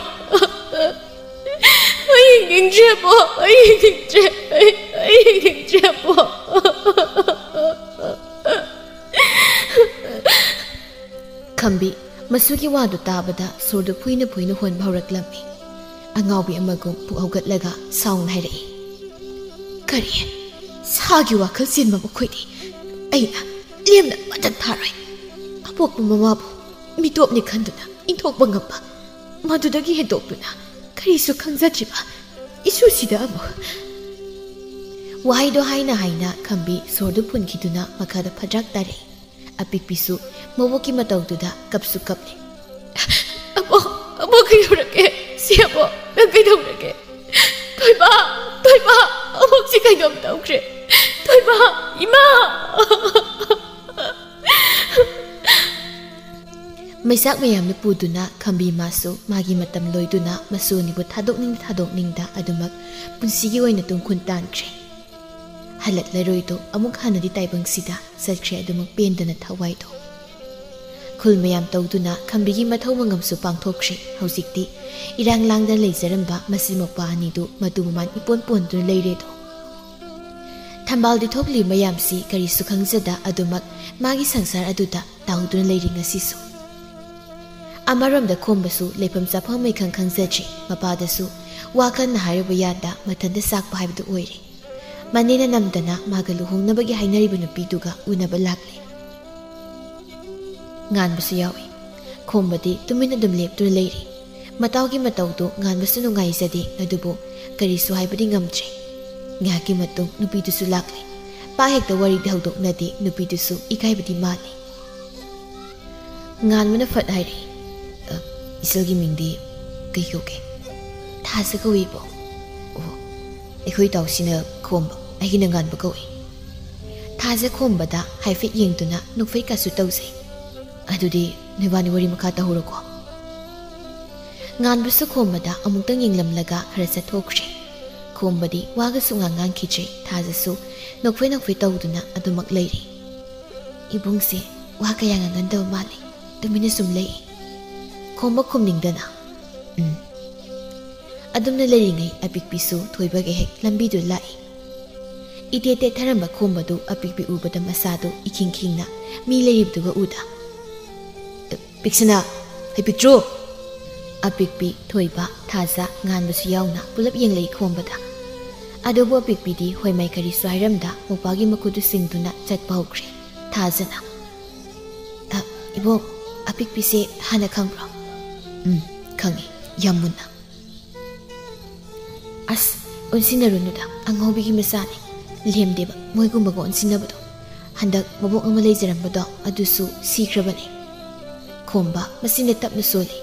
ꯑꯩ ꯍꯤꯡꯅꯤꯡꯗ꯭ꯔꯦꯕꯣ, ꯑꯩ ꯍꯤꯡꯅꯤꯡꯗ꯭ꯔꯦ, ꯑꯩ, ꯑꯩ ꯍꯤꯡꯅꯤꯡꯗ꯭ꯔꯦꯕꯣ"꯫ ꯈꯝꯕꯤ ꯃꯁꯨꯒꯤ ꯋꯥꯗꯨ ꯇꯥꯕꯗ ꯁꯣꯔꯗꯨ ꯐꯨꯏꯅ ꯐꯨꯏꯅ ꯍꯣꯟꯕ ꯍꯧꯔꯛꯂꯝꯃꯤ꯫ ꯑꯉꯥꯎꯕꯤ ꯑꯃꯒꯨꯝ ꯄꯨꯛ ꯍꯧꯒꯠꯂꯒ ꯁꯥꯎꯅ ꯍꯥꯏꯔꯛꯏ, "ꯀꯔꯤ? ꯁꯥꯒꯤ ꯋꯥꯈꯜ ꯆꯦꯟꯕ ꯃꯈꯣꯏꯗꯤ ꯑꯩꯅ ꯂꯦꯝꯅ ꯃꯇꯠ ꯊꯥꯔꯣꯏ꯫ ꯑꯄꯣꯛꯄ ꯃꯃꯥꯕꯨ ꯃꯤꯇꯣꯞꯅꯤ ꯈꯟꯗꯨꯅ ꯏꯟꯊꯣꯛꯄ ꯉꯝꯕ, ꯃꯗꯨꯗꯒꯤ ꯍꯦꯟꯗꯣꯛꯇꯨꯅ ꯀꯔꯤꯁꯨ ꯈꯪꯖꯗ꯭ꯔꯤꯕ ꯏꯁꯨꯁꯤꯗ ꯑꯃꯨꯛ"꯫ ꯋꯥꯍꯩꯗꯣ ꯍꯥꯏꯅ ꯍꯥꯏꯅ ꯈꯝꯕꯤ ꯁꯣꯔꯗꯨ ꯐꯨꯟꯈꯤꯗꯨꯅ ꯃꯈꯥꯗ ꯐꯗ꯭ꯔꯛ ꯇꯥꯔꯛꯏ꯫ ꯑꯄꯤꯛꯄꯤꯁꯨ ꯃꯕꯣꯛꯀꯤ ꯃꯇꯧꯗꯨꯗ ꯀꯞꯁꯨ ꯀꯞꯂꯤ꯫ "ꯑꯕꯣꯛ, ꯑꯕꯣꯛ ꯀꯩꯗꯧꯔꯒꯦ? ꯁꯤ ꯑꯕꯣꯛ, ꯅꯪ ꯀꯩꯗꯧꯔꯒꯦ? ꯊꯣꯏꯕ, ꯊꯣꯏꯕ, ꯑꯕꯣꯛꯁꯤ ꯀꯩꯅꯣꯝ ꯇꯧꯈ꯭ꯔꯦ꯫ ꯊꯣꯏꯕ, ꯏꯃꯥ!" ꯃꯩꯆꯥꯛ ꯃꯌꯥꯝꯅ ꯄꯨꯗꯨꯅ ꯈꯝꯕꯤ ꯃꯥꯁꯨ ꯃꯥꯒꯤ ꯃꯇꯝ ꯂꯣꯏꯗꯨꯅ ꯃꯁꯨ ꯑꯅꯤꯕꯨ ꯊꯥꯗꯣꯛꯅꯤꯡ ꯊꯥꯗꯣꯛꯅꯤꯡꯗ ꯑꯗꯨꯃꯛ ꯄꯨꯟꯁꯤꯒꯤ ꯑꯣꯏꯅ ꯇꯨꯡꯈꯨꯟ ꯇꯥꯟꯈ꯭ꯔꯦ꯫ ꯍꯜꯂꯛꯂꯔꯣꯏꯗꯣ ꯑꯃꯨꯛ ꯍꯟꯅꯗꯤ ꯇꯥꯏꯕꯪꯁꯤꯗ ꯆꯠꯈ꯭ꯔꯦ ꯑꯗꯨꯃꯛ ꯄꯦꯟꯗꯅ ꯊꯋꯥꯏꯗꯣ꯫ ꯈꯨꯜ ꯃꯌꯥꯝ ꯇꯧꯗꯨꯅ ꯈꯝꯕꯤꯒꯤ ꯃꯊꯧ ꯃꯉꯝꯁꯨ ꯄꯥꯡꯊꯣꯛꯈ꯭ꯔꯦ꯫ ꯍꯧꯖꯤꯛꯇꯤ ꯏꯔꯥꯡ ꯂꯥꯡꯗ ꯂꯩꯖꯔꯝꯕ ꯃꯆꯤꯟ ꯃꯧꯄ꯭ꯋꯥ ꯑꯅꯤꯗꯨ ꯃꯇꯨ ꯃꯃꯥꯟ ꯏꯄꯣꯟ ꯄꯣꯟꯗꯨꯅ ꯂꯩꯔꯦꯗꯣ꯫ ꯊꯝꯕꯥꯜꯗꯤ ꯊꯣꯛꯂꯤ ꯃꯌꯥꯝꯁꯤ ꯀꯔꯤꯁꯨ ꯈꯪꯖꯗ ꯑꯗꯨꯃꯛ ꯃꯥꯒꯤ ꯁꯪꯁꯥꯔ ꯑꯗꯨꯗ ꯇꯥꯎꯗꯨꯅ ꯂꯩꯔꯤ ꯉꯁꯤꯁꯨ꯫ ꯑꯃꯔꯣꯝꯗ ꯈꯣꯝꯕꯁꯨ ꯂꯩꯐꯝ ꯆꯥꯐꯝ ꯃꯩꯈꯪ ꯈꯪꯖꯗ꯭ꯔꯤ꯫ ꯃꯄꯥꯗꯁꯨ ꯋꯥ ꯀꯟꯅ ꯍꯥꯏꯔꯨꯕ ꯌꯥꯗ ꯃꯊꯟꯇ ꯆꯥꯛꯄ ꯍꯥꯏꯕꯗꯨ ꯑꯣꯏꯔꯦ꯫ ꯃꯅꯦꯅ ꯅꯝꯗꯅ ꯃꯥꯒ ꯂꯨꯍꯣꯡꯅꯕꯒꯤ ꯍꯥꯏꯅꯔꯤꯕ ꯅꯨꯄꯤꯗꯨꯒ ꯎꯅꯕ ꯂꯥꯛꯂꯦ꯫ ꯉꯥꯟꯕꯁꯨ ꯌꯥꯎꯏ꯫ ꯈꯣꯝꯕꯗꯤ ꯇꯨꯃꯤꯟ ꯑꯗꯨꯝ ꯂꯦꯞꯇꯨꯅ ꯂꯩꯔꯤ꯫ ꯃꯇꯥꯎꯒꯤ ꯃꯇꯧꯗꯨ ꯉꯥꯟꯕꯁꯨ ꯅꯨꯡꯉꯥꯏꯖꯗꯦ, ꯑꯗꯨꯕꯨ ꯀꯔꯤꯁꯨ ꯍꯥꯏꯕꯗꯤ ꯉꯝꯗ꯭ꯔꯦ꯫ ꯉꯥꯏꯍꯥꯛꯀꯤ ꯃꯇꯨꯡ ꯅꯨꯄꯤꯗꯨꯁꯨ ꯂꯥꯛꯂꯦ꯫ ꯄꯥꯛ ꯍꯦꯛꯇ ꯋꯥꯔꯤꯗꯤ ꯍꯧꯗꯣꯛꯅꯗꯦ, ꯅꯨꯄꯤꯗꯨꯁꯨ ꯏꯀꯥꯏꯕꯗꯤ ꯃꯥꯜꯂꯤ꯫ ꯉꯥꯟꯕꯅ ꯐꯠ ꯍꯥꯏꯔꯛꯏ, "ꯑ, ꯏꯆꯜꯒꯤ ꯃꯤꯡꯗꯤ ꯀꯩ ꯀꯧꯒꯦ?" "ꯊꯥꯖ ꯀꯧꯏ, ꯏꯕꯣꯛ"꯫ "ꯑꯣ, ꯑꯩꯈꯣꯏ ꯇꯥꯎꯁꯤꯅ ꯈꯣꯝꯕ, ꯑꯩꯒꯤꯅ ꯉꯥꯟꯕ ꯀꯧꯏ"꯫ ꯊꯥꯖ ꯈꯣꯝꯕꯗ ꯍꯥꯏꯐꯦꯠ ꯌꯦꯡꯗꯨꯅ ꯅꯣꯛꯐꯦꯠꯀꯁꯨ ꯇꯧꯖꯩ꯫ "ꯑꯗꯨꯗꯤ ꯅꯣꯏꯕꯥꯅꯤ ꯋꯥꯔꯤ ꯃꯈꯥ ꯇꯧꯍꯧꯔꯣꯀꯣ"꯫ ꯉꯥꯟꯕꯁꯨ ꯈꯣꯝꯕꯗ ꯑꯃꯨꯛꯇꯪ ꯌꯦꯡꯂꯝꯂꯒ ꯈꯔ ꯆꯠꯊꯣꯛꯈ꯭ꯔꯦ꯫ ꯈꯣꯝꯕꯗꯤ ꯋꯥꯒ ꯁꯨꯡꯉꯥꯡ ꯉꯥꯡꯈꯤꯗ꯭ꯔꯦ꯫ ꯊꯥꯖꯁꯨ ꯅꯣꯛꯐꯦ ꯅꯣꯛꯐꯦ ꯇꯧꯗꯨꯅ ꯑꯗꯨꯃꯛ ꯂꯩꯔꯤ꯫ "ꯏꯕꯨꯡꯁꯦ ꯋꯥ ꯀꯌꯥ ꯉꯥꯡꯒꯟꯗꯕ ꯃꯥꯜꯂꯤ, ꯇꯨꯃꯤꯟꯅ ꯁꯨꯝ ꯂꯩ"꯫ ꯈꯣꯝꯕ ꯈꯨꯝꯅꯤꯡꯗꯅ, "ꯎꯝ"꯫ ꯑꯗꯨꯝꯅ ꯂꯩꯔꯤꯉꯩ ꯑꯄꯤꯛꯄꯤꯁꯨ ꯊꯣꯏꯕꯒ ꯍꯦꯛ ꯂꯝꯕꯤꯗꯨ ꯂꯥꯛꯏ꯫ ꯏꯇꯦ ꯇꯦꯊꯔꯝꯕ ꯈꯣꯝꯕꯗꯨ ꯑꯄꯤꯛꯄꯤ ꯎꯕꯗ ꯃꯁꯥꯗꯨ ꯏꯈꯤꯡ ꯈꯤꯡꯅ ꯃꯤ ꯂꯩꯔꯤꯕꯗꯨꯒ ꯎꯗ, "ꯑ, ꯄꯤꯛꯁꯅꯥ, ꯍꯩ ꯄꯤꯛꯇ꯭ꯔꯨ꯫ ꯑꯄꯤꯛꯄꯤ, ꯊꯣꯏꯕ, ꯊꯥꯖ, ꯉꯥꯟꯕꯁꯨ ꯌꯥꯎꯅ ꯄꯨꯂꯞ ꯌꯦꯡꯂꯛꯏ ꯈꯣꯝꯕꯗ꯫ ꯑꯗꯨꯕꯨ ꯑꯄꯤꯛꯄꯤꯗꯤ ꯍꯣꯏ ꯃꯥꯏ ꯀꯔꯤꯁꯨ ꯍꯥꯏꯔꯝꯗ ꯃꯧꯄꯥꯒꯤ ꯃꯈꯨꯠꯇꯨ ꯁꯤꯡꯗꯨꯅ ꯆꯠꯄ ꯍꯧꯈ꯭ꯔꯦ꯫ ꯊꯥꯖꯅ, "ꯑ, ꯏꯕꯣꯛ, ꯑꯄꯤꯛꯄꯤꯁꯦ ꯍꯥꯟꯅ ꯈꯪꯕ꯭ꯔꯣ?" "ꯎꯝ, ꯈꯪꯉꯤ, ꯌꯥꯝ ꯃꯨꯟꯅ꯫" "ꯑꯁ, ꯑꯣꯟꯁꯤꯟꯅꯔꯨꯅꯨꯗ, ꯑꯉꯥꯎꯕꯤꯒꯤ ꯃꯆꯥꯅꯤ꯫ ꯂꯦꯝꯗꯦꯕ ꯃꯣꯏꯒꯨꯝꯕꯒ ꯑꯣꯟꯁꯤꯟꯅꯕꯗꯣ꯫ ꯍꯟꯗꯛ ꯃꯕꯣꯛ ꯑꯃ ꯂꯩꯖꯔꯝꯕꯗꯣ ꯑꯗꯨꯁꯨ ꯁꯤꯈ꯭ꯔꯕꯅꯤ꯫" ꯈꯣꯝꯕ ꯃꯆꯤꯟꯗ ꯇꯞꯅ ꯁꯣꯜꯂꯤ꯫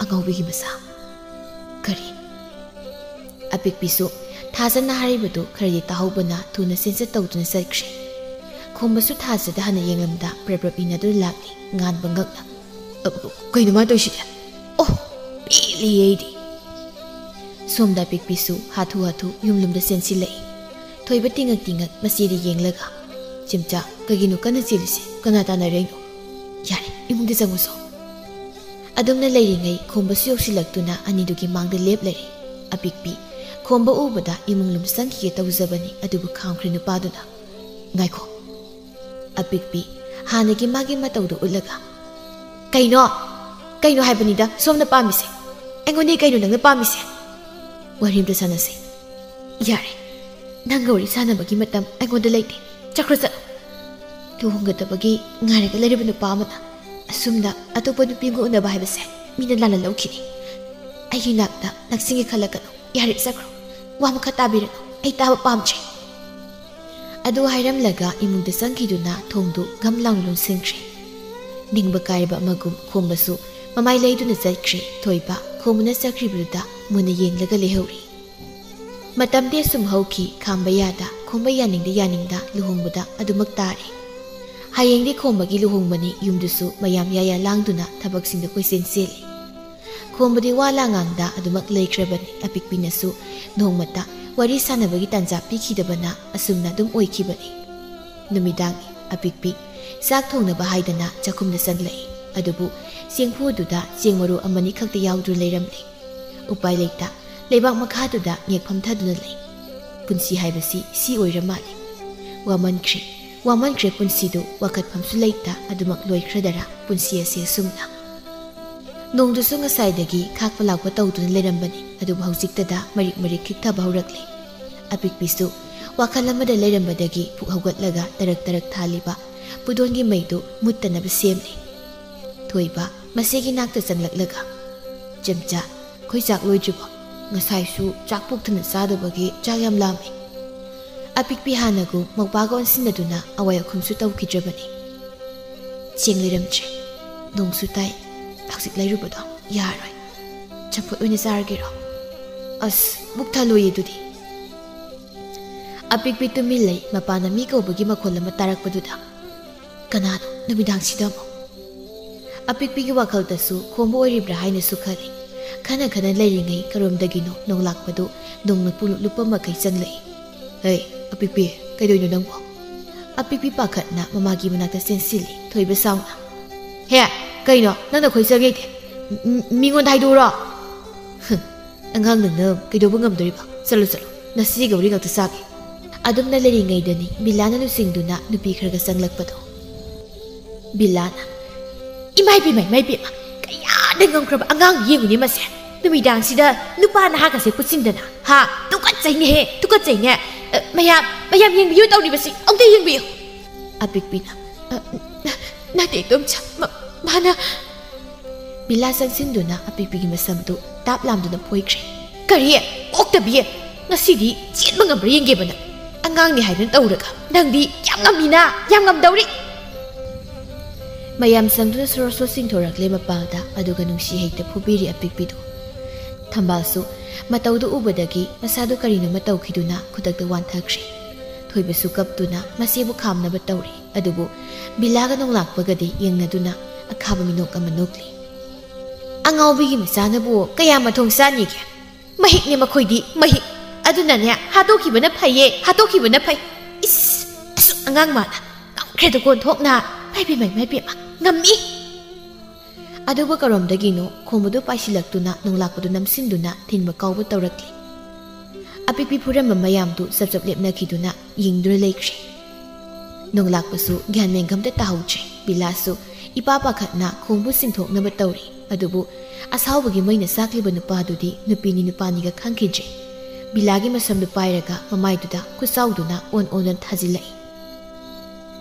"ꯑꯉꯥꯎꯕꯤꯒꯤ ꯃꯆꯥ? ꯀꯔꯤ?" ꯑꯄꯤꯛꯄꯤꯁꯨ ꯊꯥꯖꯅ ꯍꯥꯏꯔꯤꯕꯗꯨ ꯈꯔꯗꯤ ꯇꯥꯍꯧꯕꯅ ꯊꯨꯅ ꯆꯦꯟꯆꯠ ꯇꯧꯗꯨꯅ ꯆꯠꯈ꯭ꯔꯦ꯫ ꯈꯣꯝꯕꯁꯨ ꯊꯥꯖꯗ ꯍꯥꯟꯅ ꯌꯦꯡꯂꯝꯗ ꯄ꯭ꯔꯞ ꯄ꯭ꯔꯞ ꯏꯟꯅꯗꯨꯅ ꯂꯥꯛꯂꯤ, ꯉꯥꯟꯕ ꯉꯛꯅ꯫ "ꯑ, ꯀꯩꯅꯣ ꯃꯥ ꯇꯧꯔꯤꯁꯤꯗꯤ? ꯑꯣ, ꯄꯦꯜꯂꯤꯌꯦ ꯑꯩꯗꯤ!" ꯁꯣꯝꯗ ꯑꯄꯤꯛꯄꯤꯁꯨ ꯍꯥꯊꯨ ꯍꯥꯊꯨ ꯌꯨꯝꯂꯣꯝꯗ ꯆꯦꯟꯁꯤꯜꯂꯛꯏ꯫ ꯊꯣꯏꯕ ꯇꯤꯡꯉꯛ ꯇꯤꯡꯉꯛ ꯃꯆꯦꯗ ꯌꯦꯡꯂꯒ, "ꯆꯦꯝꯆꯥ, ꯀꯩꯒꯤꯅꯣ ꯀꯟꯅ ꯆꯦꯜꯂꯤꯁꯦ? ꯀꯅꯥ ꯇꯥꯟꯅꯔꯛꯏꯅꯣ? ꯌꯥꯔꯦ, ꯏꯃꯨꯡꯗ ꯆꯪꯉꯨꯁꯣ꯫" ꯑꯗꯨꯝꯅ ꯂꯩꯔꯤꯉꯩ ꯈꯣꯝꯕꯁꯨ ꯌꯧꯁꯤꯜꯂꯛꯇꯨꯅ ꯑꯅꯤꯗꯨꯒꯤ ꯃꯥꯡꯗ ꯂꯦꯞꯂꯔꯦ꯫ ꯑꯄꯤꯛꯄꯤ, ꯈꯣꯝꯕ ꯎꯕꯗ ꯏꯃꯨꯡ ꯂꯣꯝ ꯆꯪꯈꯤꯒꯦ ꯇꯧꯖꯕꯅꯤ, ꯑꯗꯨꯕꯨ ꯈꯥꯝꯈ꯭ꯔꯦ ꯅꯨꯄꯥꯗꯨꯅ꯫ "ꯉꯥꯏꯈꯣ꯫" ꯑꯄꯤꯛꯄꯤ, ꯍꯥꯟꯅꯒꯤ ꯃꯥꯒꯤ ꯃꯇꯧꯗꯨ ꯎꯠꯂꯒ, "ꯀꯩꯅꯣ? ꯀꯩꯅꯣ ꯍꯥꯏꯕꯅꯤꯗ ꯁꯣꯝꯅ ꯄꯥꯝꯃꯤꯁꯦ? ꯑꯩꯉꯣꯟꯗꯒꯤ ꯀꯩꯅꯣ ꯅꯪꯅ ꯄꯥꯝꯃꯤꯁꯦ? ꯋꯥꯔꯤ ꯑꯝꯇ ꯁꯥꯟꯅꯁꯦ꯫" "ꯌꯥꯔꯦ, ꯅꯪꯒ ꯋꯥꯔꯤ ꯁꯥꯟꯅꯕꯒꯤ ꯃꯇꯝ ꯑꯩꯉꯣꯟꯗ ꯂꯩꯇꯦ꯫ ꯆꯠꯈ꯭ꯔꯣ, ꯆꯠꯂꯣ꯫ ꯂꯨꯍꯣꯡꯒꯗꯕꯒꯤ ꯉꯥꯏꯔꯒ ꯂꯩꯔꯤꯕ ꯅꯨꯄꯥ ꯑꯃꯅ ꯑꯁꯨꯝꯅ ꯑꯇꯣꯞꯄ ꯅꯨꯄꯤꯒ ꯎꯅꯕ ꯍꯥꯏꯕꯁꯦ ꯃꯤꯅ ꯂꯥꯟꯅ ꯂꯧꯈꯤꯅꯤ꯫ ꯑꯩꯒꯤ ꯅꯥꯛꯇ ꯅꯛꯁꯤꯡꯒꯦ ꯈꯜꯂꯛꯀꯅꯨ꯫ ꯌꯥꯔꯦ, ꯆꯠꯈ꯭ꯔꯣ꯫ ꯋꯥ ꯃꯈꯥ ꯇꯥꯕꯤꯔꯅꯨ꯫ ꯑꯩ ꯇꯥꯕ ꯄꯥꯝꯗ꯭ꯔꯦ꯫" ꯑꯗꯨ ꯍꯥꯏꯔꯝꯂꯒ ꯏꯃꯨꯡꯗ ꯆꯪꯈꯤꯗꯨꯅ ꯊꯣꯡꯗꯨ ꯒꯝ ꯂꯥꯎꯅ ꯂꯣꯟꯁꯤꯟꯈ꯭ꯔꯦ꯫ ꯅꯤꯡꯕ ꯀꯥꯏꯔꯕ ꯑꯃꯒꯨꯝ ꯈꯣꯝꯕꯁꯨ ꯃꯃꯥꯏ ꯂꯩꯗꯨꯅ ꯆꯠꯈ꯭ꯔꯦ꯫ ꯊꯣꯏꯕ ꯈꯣꯝꯕꯅ ꯆꯠꯈ꯭ꯔꯤꯕꯗꯨꯗ ꯃꯨꯟꯅ ꯌꯦꯡꯂꯒ ꯂꯩꯍꯧꯔꯤ꯫ ꯃꯇꯝꯗꯤ ꯑꯁꯨꯝ ꯍꯧꯈꯤ, ꯈꯥꯝꯕ ꯌꯥꯗ, ꯈꯣꯝꯕ ꯌꯥꯅꯤꯡꯗ ꯌꯥꯅꯤꯡꯗ ꯂꯨꯍꯣꯡꯕꯗ ꯑꯗꯨꯃꯛ ꯇꯥꯔꯦ꯫ ꯍꯌꯦꯡꯗꯤ ꯈꯣꯝꯕꯒꯤ ꯂꯨꯍꯣꯡꯕꯅꯤ, ꯌꯨꯝꯗꯨꯁꯨ ꯃꯌꯥꯝ ꯌꯥꯌꯥ ꯂꯥꯡꯗꯨꯅ ꯊꯕꯛꯁꯤꯡꯗ ꯀꯣꯏꯆꯦꯟ ꯆꯦꯜꯂꯤ꯫ ꯈꯣꯝꯕꯗꯤ ꯋꯥ ꯂꯥ ꯉꯥꯡꯗ ꯑꯗꯨꯃꯛ ꯂꯩꯈ꯭ꯔꯕꯅꯤ꯫ ꯑꯄꯤꯛꯄꯤꯅꯁꯨ ꯅꯣꯡꯃꯇ ꯋꯥꯔꯤ ꯁꯥꯟꯅꯕꯒꯤ ꯇꯥꯟꯖꯥ ꯄꯤꯈꯤꯗꯕꯅ ꯑꯁꯨꯝꯅ ꯑꯗꯨꯝ ꯑꯣꯏꯈꯤꯕꯅꯤ꯫ ꯅꯨꯃꯤꯗꯥꯡ ꯑꯄꯤꯛꯄꯤ ꯆꯥꯛ ꯊꯣꯡꯅꯕ ꯍꯥꯏꯗꯅ ꯆꯥꯛꯈꯨꯝꯗ ꯆꯪꯂꯛꯏ꯫ ꯑꯗꯨꯕꯨ ꯆꯦꯡꯐꯨ ꯑꯗꯨꯗ ꯆꯦꯡ ꯃꯔꯨ ꯑꯃꯅꯤ ꯈꯛꯇ ꯌꯥꯎꯗꯨꯅ ꯂꯩꯔꯝꯂꯦ꯫ ꯎꯄꯥꯏ ꯂꯩꯇ ꯂꯩꯕꯥꯛ ꯃꯈꯥꯗꯨꯗ ꯉꯦꯛ ꯐꯝꯊꯗꯨꯅ ꯂꯩ꯫ ꯄꯨꯟꯁꯤ ꯍꯥꯏꯕꯁꯤ ꯁꯤ ꯑꯣꯏꯔ ꯃꯥꯜꯂꯦ꯫ ꯋꯥꯃꯟꯈ꯭ꯔꯦ꯫ ꯋꯥꯃꯟꯈ꯭ꯔꯦ ꯄꯨꯟꯁꯤꯗꯨ, ꯋꯥꯀꯠꯐꯝꯁꯨ ꯂꯩꯇ, ꯑꯗꯨꯃꯛ ꯂꯣꯏꯈ꯭ꯔꯗꯔꯥ ꯄꯨꯟꯁꯤ ꯑꯁꯤ ꯑꯁꯨꯝꯅ? ꯅꯣꯡꯗꯨꯁꯨ ꯉꯁꯥꯏꯗꯒꯤ ꯈꯥꯛꯄ ꯂꯥꯛꯄ ꯇꯧꯗꯨꯅ ꯂꯩꯔꯝꯕꯅꯤ, ꯑꯗꯨꯕꯨ ꯍꯧꯖꯤꯛꯇꯗ ꯃꯔꯤꯛ ꯃꯔꯤꯛ ꯈꯤꯛꯊꯕ ꯍꯧꯔꯛꯂꯦ꯫ ꯑꯄꯤꯛꯄꯤꯁꯨ ꯋꯥꯈꯜ ꯑꯃꯗ ꯂꯩꯔꯝꯕꯗꯒꯤ ꯄꯨꯛ ꯍꯧꯒꯠꯂꯒ ꯇꯔꯛ ꯇꯔꯛ ꯊꯥꯜꯂꯤꯕ ꯄꯨꯗꯣꯟꯒꯤ ꯃꯩꯗꯨ ꯃꯨꯠꯇꯅꯕ ꯁꯦꯝꯂꯤ꯫ "ꯊꯣꯏꯕ, ꯃꯁꯤꯒꯤ ꯅꯥꯛꯇ ꯆꯪꯂꯛꯂꯒ, ꯆꯦꯝꯆꯥ, ꯑꯩꯈꯣꯏ ꯆꯥꯛ ꯂꯣꯏꯗ꯭ꯔꯤꯕꯣ? ꯉꯁꯥꯏꯁꯨ ꯆꯥꯛ ꯄꯨꯛ ꯊꯟꯅ ꯆꯥꯗꯕꯒꯤ ꯆꯥꯛ ꯌꯥꯝ ꯂꯥꯝꯃꯦ꯫" ꯑꯄꯤꯛꯄꯤ ꯍꯥꯟꯅꯒꯨꯝ ꯃꯧꯄꯥꯒ ꯑꯣꯟꯁꯤꯟꯅꯗꯨꯅ ꯑꯋꯥꯏ ꯑꯈꯨꯝꯁꯨ ꯇꯧꯈꯤꯗ꯭ꯔꯕꯅꯤ꯫ "ꯆꯦꯡ ꯂꯩꯔꯝꯗ꯭ꯔꯦ꯫ ꯅꯣꯡꯁꯨ ꯇꯥꯏ꯫ ꯍꯧꯖꯤꯛ ꯂꯩꯔꯨꯕꯗꯣ ꯌꯥꯔꯣꯏ꯫ ꯆꯝꯐꯨꯠ ꯑꯣꯏꯅ ꯆꯥꯔꯒꯦꯔꯣ? ꯑꯁ, ꯄꯨꯛ ꯊꯜꯂꯣꯏꯌꯦ ꯑꯗꯨꯗꯤ꯫" ꯑꯄꯤꯛꯄꯤ ꯇꯨꯃꯤꯟ ꯂꯩ, ꯃꯄꯥꯅ ꯃꯤ ꯀꯧꯕꯒꯤ ꯃꯈꯣꯜ ꯑꯃ ꯇꯥꯔꯛꯄꯗꯨꯗ꯫ "ꯀꯅꯥꯅꯣ ꯅꯨꯃꯤꯗꯥꯡꯁꯤꯗ ꯑꯃꯨꯛ?" ꯑꯄꯤꯛꯄꯤꯒꯤ ꯋꯥꯈꯜꯗꯁꯨ ꯈꯣꯝꯕ ꯑꯣꯏꯔꯤꯕ꯭ꯔꯥ ꯍꯥꯏꯅꯁꯨ ꯈꯜꯂꯤ꯫ ꯈꯅ ꯈꯅ ꯂꯩꯔꯤꯉꯩ ꯀꯔꯣꯝꯗꯒꯤꯅꯣ ꯅꯣꯡꯂꯥꯛꯄꯗꯨ ꯅꯣꯡꯅ ꯄꯨꯡꯂꯨꯞ ꯂꯨꯞꯄ ꯃꯈꯩ ꯆꯪꯂꯛꯏ꯫ "ꯍꯦ, ꯑꯄꯤꯛꯄꯤ, ꯀꯩꯗꯧꯅꯣ ꯅꯪꯕꯣ?" ꯑꯄꯤꯛꯄꯤ ꯄꯥꯈꯠꯅ ꯃꯃꯥꯒꯤ ꯃꯅꯥꯛꯇ ꯆꯦꯟꯁꯤꯜꯂꯤ꯫ ꯊꯣꯏꯕ ꯁꯥꯎꯅ, "ꯍꯦ, ꯀꯩꯅꯣ ꯅꯪꯅ ꯈꯣꯏ ꯆꯪꯉꯛꯏꯗꯤ? ꯃꯤ-, ꯃꯤꯉꯣꯟꯗ ꯍꯥꯏꯗꯣꯛꯎꯔꯣ?" "ꯍꯨꯝ, ꯑꯉꯥꯡ ꯅꯪꯅ ꯀꯩꯗꯧꯕ ꯉꯝꯗꯣꯔꯤꯕ? ꯆꯠꯂꯨ, ꯆꯠꯂꯨ, ꯅꯁꯤꯒ ꯋꯥꯔꯤ ꯉꯥꯛꯇ ꯁꯥꯒꯦ꯫" ꯑꯗꯨꯝꯅ ꯂꯩꯔꯤꯉꯩꯗꯅꯤ ꯕꯤꯂꯥꯅ ꯂꯨꯆꯤꯡꯗꯨꯅ ꯅꯨꯄꯤ ꯈꯔꯒ ꯆꯪꯂꯛꯄꯗꯣ꯫ ꯕꯤꯂꯥꯅ, "ꯏꯃꯥꯏ ꯄꯦꯝꯃ, ꯏꯃꯥꯏ ꯄꯦꯝꯃ, ꯀꯌꯥꯗ ꯉꯝꯈ꯭ꯔꯕ ꯑꯉꯥꯡ ꯌꯦꯡꯉꯨꯅꯦ ꯃꯁꯦ꯫ ꯅꯨꯃꯤꯗꯥꯡꯁꯤꯗ ꯅꯨꯄꯥ ꯅꯍꯥꯒꯁꯦ ꯄꯨꯠꯁꯤꯟꯗꯅ, ꯍꯥ? ꯇꯨꯀꯠꯆꯩꯅꯦꯍꯦ, ꯇꯨꯀꯠꯆꯩꯅꯦ꯫ ꯑ, ꯃꯌꯥꯝ, ꯃꯌꯥꯝ ꯌꯦꯡꯕꯤꯌꯨ ꯇꯧꯔꯤꯕꯁꯤ, ꯑꯝꯇ ꯌꯦꯡꯕꯤꯌꯨ꯫" ꯑꯄꯤꯛꯄꯤꯅ, "ꯑ, ꯅꯠꯇꯦ, ꯏꯗꯣꯝꯆꯥ, ꯃ-, ꯃꯥꯅ꯫" ꯕꯤꯂꯥ ꯆꯪꯁꯤꯟꯗꯨꯅ ꯑꯄꯤꯛꯄꯤꯒꯤ ꯃꯁꯝꯗꯨ ꯇꯥꯞ ꯂꯥꯝꯗꯨꯅ ꯐꯣꯏꯈ꯭ꯔꯦ꯫ "ꯀꯔꯤ? ꯑꯣꯛꯇꯕꯤ! ꯉꯁꯤꯗꯤ ꯆꯦꯟꯕ ꯉꯝꯕ꯭ꯔꯥ ꯌꯦꯡꯒꯦꯕ ꯅꯪ꯫ ꯑꯉꯥꯡꯅꯤ ꯍꯥꯏꯗꯨꯅ ꯇꯧꯔꯒ ꯅꯪꯗꯤ ꯌꯥꯝ ꯉꯝꯃꯤꯅ, ꯌꯥꯝ ꯉꯝꯗꯧꯔꯤ꯫" ꯃꯌꯥꯝ ꯆꯪꯗꯨꯅ ꯁꯣꯔꯣ ꯁꯣꯔꯣ ꯆꯤꯡꯊꯣꯔꯛꯂꯦ ꯃꯄꯥꯜꯗ, ꯑꯗꯨꯒ ꯅꯨꯡꯁꯤ ꯍꯦꯛꯇ ꯐꯨꯕꯤꯔꯤ ꯑꯄꯤꯛꯄꯤꯗꯨ꯫ ꯊꯝꯕꯥꯜꯁꯨ ꯃꯇꯧꯗꯨ ꯎꯕꯗꯒꯤ ꯃꯁꯥꯗꯨ ꯀꯔꯤꯅꯣꯃ ꯇꯧꯈꯤꯗꯨꯅ ꯈꯨꯗꯛꯇ ꯋꯥꯟꯊꯈ꯭ꯔꯦ꯫ ꯊꯣꯏꯕꯁꯨ ꯀꯞꯇꯨꯅ ꯃꯆꯦꯕꯨ ꯈꯥꯝꯅꯕ ꯇꯧꯔꯤ꯫ ꯑꯗꯨꯕꯨ ꯕꯤꯂꯥꯒ ꯅꯣꯡꯂꯥꯛꯄꯒꯗꯤ ꯌꯦꯡꯅꯗꯨꯅ ꯑꯈꯥꯕ ꯃꯤꯅꯣꯛ ꯑꯃ ꯅꯣꯛꯂꯤ꯫ "ꯑꯉꯥꯎꯕꯤꯒꯤ ꯃꯆꯥꯅꯕꯨ ꯀꯌꯥ ꯃꯊꯣꯡ ꯆꯥꯅꯤꯒꯦ? ꯃꯍꯤꯛꯅꯤ ꯃꯈꯣꯏꯗꯤ, ꯃꯍꯤꯛ꯫ ꯑꯗꯨꯅꯅꯦ, ꯍꯥꯠꯇꯣꯛꯈꯤꯕꯅ ꯐꯩꯌꯦ, ꯍꯥꯠꯇꯣꯛꯈꯤꯕꯅ ꯐꯩ꯫ ꯏꯁ, ꯑꯁꯨꯛ ꯑꯉꯥꯡ ꯃꯥꯅ ꯉꯝꯈ꯭ꯔꯦꯗꯀꯣ ꯑꯣꯟꯊꯣꯛꯅ꯫ ꯃꯥꯏ ꯄꯦꯝꯃ, ꯃꯥꯏ ꯄꯦꯝꯃ, ꯉꯝꯃꯤ꯫" ꯑꯗꯨꯕꯨ ꯀꯔꯣꯝꯗꯒꯤꯅꯣ ꯈꯣꯝꯕꯗꯨ ꯄꯥꯏꯁꯤꯜꯂꯛꯇꯨꯅ ꯅꯣꯡꯂꯥꯛꯄꯗꯨ ꯅꯝꯁꯤꯟꯗꯨꯅ ꯊꯤꯟꯕ ꯀꯥꯎꯕ ꯇꯧꯔꯛꯂꯤ꯫ ꯑꯄꯤꯛꯄꯤ ꯐꯨꯔꯝꯕ ꯃꯌꯥꯝꯗꯨ ꯆꯞ ꯆꯞ ꯂꯦꯞꯅꯈꯤꯗꯨꯅ ꯌꯦꯡꯗꯨꯅ ꯂꯩꯈ꯭ꯔꯦ꯫ ꯅꯣꯡꯂꯥꯛꯄꯁꯨ ꯒ꯭ꯌꯥꯟ ꯃꯦꯟꯒ ꯑꯝꯇ ꯇꯥꯍꯧꯗ꯭ꯔꯦ꯫ ꯕꯤꯂꯥꯁꯨ ꯏꯄꯥ ꯄꯥꯈꯠꯅ ꯈꯣꯝꯕꯨ ꯆꯤꯡꯊꯣꯛꯅꯕ ꯇꯧꯔꯤ꯫ ꯑꯗꯨꯕꯨ ꯑꯁꯥꯎꯕꯒꯤ ꯃꯩꯅ ꯆꯥꯛꯂꯤꯕ ꯅꯨꯄꯥꯗꯨꯗꯤ ꯅꯨꯄꯤꯅꯤ ꯅꯨꯄꯥꯅꯤꯒ ꯈꯪꯈꯤꯗ꯭ꯔꯦ꯫ ꯕꯤꯂꯥꯒꯤ ꯃꯁꯝꯗꯨ ꯄꯥꯏꯔꯒ ꯃꯃꯥꯏꯗꯨꯗ ꯈꯨꯠꯆꯥꯎꯗꯨꯅ ꯑꯣꯟ ꯑꯣꯟꯗꯨꯅ ꯊꯥꯖꯤꯜꯂꯛꯏ꯫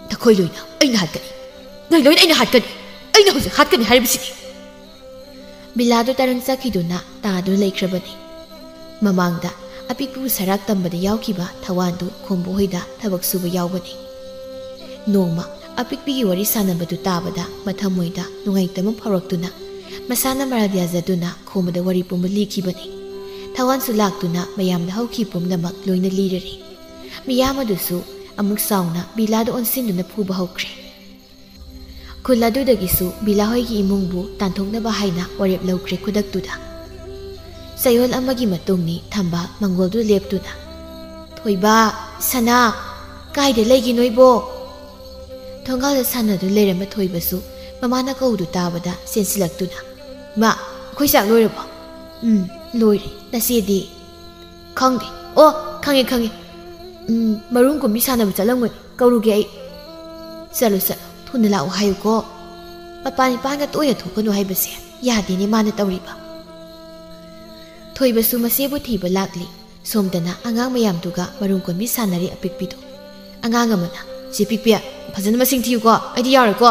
"ꯅꯈꯣꯏ ꯂꯣꯏꯅ ꯑꯩꯅ ꯍꯥꯠꯀꯅꯤ, ꯅꯣꯏ ꯂꯣꯏꯅ ꯑꯩꯅ ꯍꯥꯠꯀꯅꯤ, ꯑꯩꯅ ꯍꯧꯖꯤꯛ ꯍꯥꯠꯀꯅꯤ ꯍꯥꯏꯔꯤꯕꯁꯤꯅꯤ!" ꯕꯤꯂꯥꯗꯨ ꯇꯔꯪ ꯆꯠꯈꯤꯗꯨꯅ ꯇꯥꯗꯨꯅ ꯂꯩꯈ꯭ꯔꯕꯅꯤ꯫ ꯃꯃꯥꯡꯗ ꯑꯄꯤꯛꯄꯕꯨ ꯁꯔꯥꯛ ꯇꯝꯕꯗ ꯌꯥꯎꯈꯤꯕ ꯊꯋꯥꯟꯗꯨ ꯈꯣꯝꯕꯨ ꯍꯣꯏꯗ ꯊꯕꯛ ꯁꯨꯕ ꯌꯥꯎꯕꯅꯤ꯫ ꯅꯣꯡꯃ ꯑꯄꯤꯛꯄꯤꯒꯤ ꯋꯥꯔꯤ ꯁꯥꯟꯅꯕꯗꯨ ꯇꯥꯕꯗ ꯃꯊꯃꯣꯏꯗ ꯅꯨꯡꯉꯥꯏꯇꯕ ꯐꯥꯎꯔꯛꯇꯨꯅ ꯃꯁꯥꯅ ꯃꯔꯥꯜ ꯌꯥꯖꯗꯨꯅ ꯈꯣꯝꯕꯗ ꯋꯥꯔꯤ ꯄꯨꯝꯕ ꯂꯤꯈꯤꯕꯅꯤ꯫ ꯊꯋꯥꯟꯁꯨ ꯂꯥꯛꯇꯨꯅ ꯃꯌꯥꯝꯗ ꯍꯧꯈꯤ ꯄꯨꯝꯅꯃꯛ ꯂꯣꯏꯅ ꯂꯤꯔꯔꯦ꯫ ꯃꯤꯌꯥꯝ ꯑꯗꯨꯁꯨ ꯑꯃꯨꯛ ꯁꯥꯎꯅ ꯕꯤꯂꯥꯗ ꯑꯣꯟꯁꯤꯟꯗꯨꯅ ꯐꯨꯕ ꯍꯧꯈ꯭ꯔꯦ꯫ ꯈꯨꯜ ꯑꯗꯨꯗꯒꯤꯁꯨ ꯕꯤꯂꯥ ꯍꯣꯏꯒꯤ ꯏꯃꯨꯡꯕꯨ ꯇꯥꯟꯊꯣꯛꯅꯕ ꯍꯥꯏꯅ ꯋꯥꯔꯦꯞ ꯂꯧꯈ꯭ꯔꯦ ꯈꯨꯗꯛꯇꯨꯗ꯫ ꯆꯌꯣꯜ ꯑꯃꯒꯤ ꯃꯇꯨꯡꯅꯤ ꯊꯝꯕꯥꯜ ꯃꯪꯒꯣꯜꯗꯨ ꯂꯦꯞꯇꯨꯅ, "ꯊꯣꯏꯕ, ꯁꯅꯥ, ꯀꯥꯏꯗ ꯂꯩꯒꯦ ꯅꯣꯏꯕꯣ?" ꯊꯣꯡꯒꯥꯜꯗ ꯁꯥꯟꯅꯗꯨꯅ ꯂꯩꯔꯝꯕ ꯊꯣꯏꯕꯁꯨ ꯃꯃꯥꯅ ꯀꯧꯗꯨ ꯇꯥꯕꯗ ꯆꯦꯟꯁꯤꯜꯂꯛꯇꯨꯅ, "ꯏꯃꯥ, ꯑꯩꯈꯣꯏ ꯆꯥꯛ ꯂꯣꯏꯔꯕꯣ?" "ꯎꯝ, ꯂꯣꯏꯔꯦ꯫ ꯅꯆꯦꯗꯤ?" "ꯈꯪꯗꯦ꯫ ꯑꯣ, ꯈꯪꯉꯦ, ꯈꯪꯉꯦ꯫ ꯎꯝ, ꯃꯔꯨꯝ ꯀꯨꯝꯕꯤ ꯁꯥꯟꯅꯕ ꯆꯠꯂꯝꯒꯅꯤ꯫ ꯀꯧꯔꯨꯒꯦ ꯑꯩ꯫" "ꯆꯠꯂꯨ, ꯆꯠꯂꯨ꯫ ꯊꯨꯅ ꯂꯥꯛꯎ ꯍꯥꯏꯌꯨꯀꯣ꯫ ꯃꯄꯥꯟ ꯏꯄꯥꯟꯒ ꯇꯣꯏꯅ ꯊꯣꯛꯀꯅꯨ ꯍꯥꯏꯕꯁꯦ ꯌꯥꯗꯦꯅꯦ ꯃꯥꯅ ꯇꯧꯔꯤꯕ꯫" ꯊꯣꯏꯕꯁꯨ ꯃꯆꯦꯕꯨ ꯊꯤꯕ ꯂꯥꯛꯂꯤ꯫ ꯁꯣꯝꯗꯅ ꯑꯉꯥꯡ ꯃꯌꯥꯝꯗꯨꯒ ꯃꯔꯨꯝ ꯀꯣꯟꯕꯤ ꯁꯥꯟꯅꯔꯤ ꯑꯄꯤꯛꯄꯤꯗꯣ꯫ ꯑꯉꯥꯡ ꯑꯃꯅ, "ꯆꯦ ꯄꯤꯛꯄꯤ, ꯐꯖꯅ ꯃꯁꯤꯡ ꯊꯤꯌꯨꯀꯣ, ꯑꯩꯗꯤ ꯌꯥꯎꯔꯣꯏꯀꯣ꯫"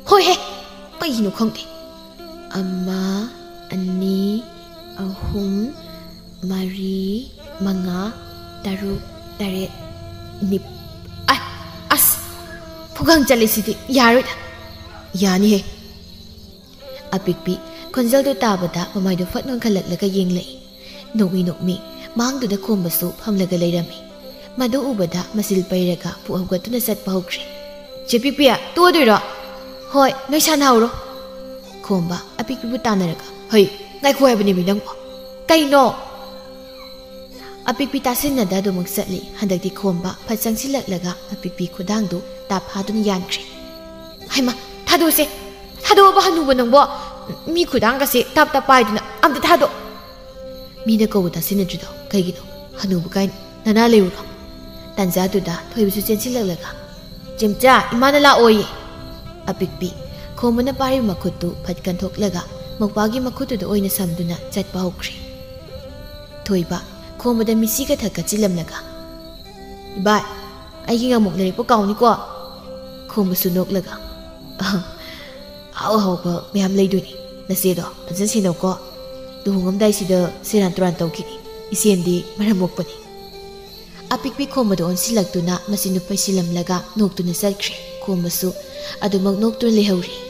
"ꯍꯣꯏꯍꯦ, ꯀꯩꯒꯤꯅꯣ ꯈꯪꯗꯦ꯫" "ꯑꯃ, ꯑꯅꯤ, ꯑꯍꯨꯝ, ꯃꯔꯤ, ꯃꯉꯥ, ꯇꯔꯨꯛ, ꯇꯔꯦꯠ, ꯅꯤꯞ-, ꯑ-, ꯑꯁ, ꯈꯨꯒꯪ ꯆꯠꯂꯤꯁꯤꯗꯤ ꯌꯥꯔꯣꯏꯗ꯫" "ꯌꯥꯅꯤꯍꯦ꯫" ꯑꯄꯤꯛꯄꯤ ꯈꯣꯟꯖꯦꯜꯗꯨ ꯇꯥꯕꯗ ꯃꯃꯥꯏꯗꯨ ꯐꯠ ꯅꯣꯟꯈꯠꯂꯛꯂꯒ ꯌꯦꯡꯂꯛꯏ꯫ ꯅꯣꯛꯃꯤ ꯅꯣꯛꯃꯤ ꯃꯥꯡꯗꯨꯗ ꯈꯣꯝꯕꯁꯨ ꯐꯝꯂꯒ ꯂꯩꯔꯝꯃꯤ꯫ ꯃꯗꯨ ꯎꯕꯗ ꯃꯆꯤꯜ ꯄꯩꯔꯒ ꯄꯨꯛ ꯍꯧꯒꯠꯇꯨꯅ ꯆꯠꯄ ꯍꯧꯈ꯭ꯔꯦ꯫ "ꯆꯦ ꯄꯤꯛꯄꯤ, ꯇꯣꯛꯑꯗꯣꯏꯔꯣ?" "ꯍꯣꯏ, ꯅꯣꯏ ꯁꯥꯟꯅꯍꯧꯔꯣ꯫" ꯈꯣꯝꯕ ꯑꯄꯤꯛꯄꯤꯕꯨ ꯇꯥꯟꯅꯔꯒ, "ꯍꯩ, ꯉꯥꯏꯈꯣ ꯍꯥꯏꯕꯅꯦꯃꯤ ꯅꯪꯕꯣ꯫" "ꯀꯩꯅꯣ?" ꯑꯄꯤꯛꯄꯤ ꯇꯥꯁꯤꯟꯅꯗ ꯑꯗꯨꯃꯛ ꯆꯠꯂꯤ꯫ ꯍꯟꯗꯛꯇꯤ ꯈꯣꯝꯕ ꯐꯠ ꯆꯪꯁꯤꯜꯂꯛꯂꯒ ꯑꯄꯤꯛꯄꯤ ꯈꯨꯗꯥꯡꯗꯨ ꯇꯥꯞ ꯐꯥꯗꯨꯅ ꯌꯥꯟꯈ꯭ꯔꯦ꯫ "ꯍꯩꯃꯥ, ꯊꯥꯗꯣꯛꯑꯁꯦ꯫ ꯊꯥꯗꯣꯛꯑꯕ ꯍꯅꯨꯕ ꯅꯪꯕꯣ꯫ ꯃꯤ ꯈꯨꯗꯥꯡꯒꯁꯦ ꯇꯥꯞ ꯇꯥꯞ ꯄꯥꯏꯗꯨꯅ ꯑꯝꯇ ꯊꯥꯗꯣꯛ꯫" "ꯃꯤꯅ ꯀꯧꯕ ꯇꯥꯁꯤꯟꯅꯗ꯭ꯔꯤꯗꯣ ꯀꯩꯒꯤꯅꯣ? ꯍꯅꯨꯕ ꯀꯥꯏꯅ ꯅꯅꯥ ꯂꯩꯔꯨꯔꯣ꯫" ꯇꯥꯟꯖꯥꯗꯨꯗ ꯊꯣꯏꯕꯁꯨ ꯆꯦꯟꯁꯤꯜꯂꯛꯂꯒ, "ꯆꯦꯝꯆꯥ, ꯏꯃꯥꯅ ꯂꯥꯛꯑꯣꯌꯦ!" ꯑꯄꯤꯛꯄꯤ ꯈꯣꯝꯕꯅ ꯄꯥꯏꯔꯤꯕ ꯃꯈꯨꯠꯇꯨ ꯐꯠ ꯀꯟꯊꯣꯛꯂꯒ ꯃꯧꯄꯥꯒꯤ ꯃꯈꯨꯠꯇꯨꯗ ꯑꯣꯏꯅ ꯁꯝꯗꯨꯅ ꯆꯠꯄ ꯍꯧꯈ꯭ꯔꯦ꯫ ꯊꯣꯏꯕ ꯈꯣꯝꯕꯗ ꯃꯤꯠꯁꯤꯒ ꯊꯛ ꯀꯠꯁꯤꯜꯂꯝꯂꯒ, "ꯏꯕꯥꯏ, ꯑꯩꯒꯤ ꯉꯥꯃꯣꯛ ꯂꯩꯔꯛꯄ ꯀꯥꯎꯅꯤꯀꯣ?" ꯈꯣꯝꯕꯁꯨ ꯅꯣꯛꯂꯒ, "ꯑꯍ, ꯑꯍꯥꯎ ꯑꯍꯥꯎꯕ ꯃꯌꯥꯝ ꯂꯩꯗꯣꯏꯅꯤ꯫ ꯅꯆꯦꯗꯣ ꯐꯖꯅ ꯁꯦꯟꯅꯧꯀꯣ꯫ ꯂꯨꯍꯣꯡꯉꯝꯗꯥꯏꯁꯤꯗ ꯁꯦꯔꯥꯟ ꯇꯨꯔꯥꯟ ꯇꯧꯈꯤꯅꯤ꯫ ꯏꯆꯦꯟꯗꯤ ꯃꯔꯝ ꯃꯣꯛꯄꯅꯤ꯫" ꯑꯄꯤꯛꯄꯤ ꯈꯣꯝꯕꯗ ꯑꯣꯟꯁꯤꯜꯂꯛꯇꯨꯅ ꯃꯆꯤꯟꯗꯨ ꯄꯩꯁꯤꯜꯂꯝꯂꯒ ꯅꯣꯛꯇꯨꯅ ꯆꯠꯈ꯭ꯔꯦ꯫ ꯈꯣꯝꯕꯁꯨ ꯑꯗꯨꯃꯛ ꯅꯣꯛꯇꯨꯅ ꯂꯩꯍꯧꯔꯤ꯫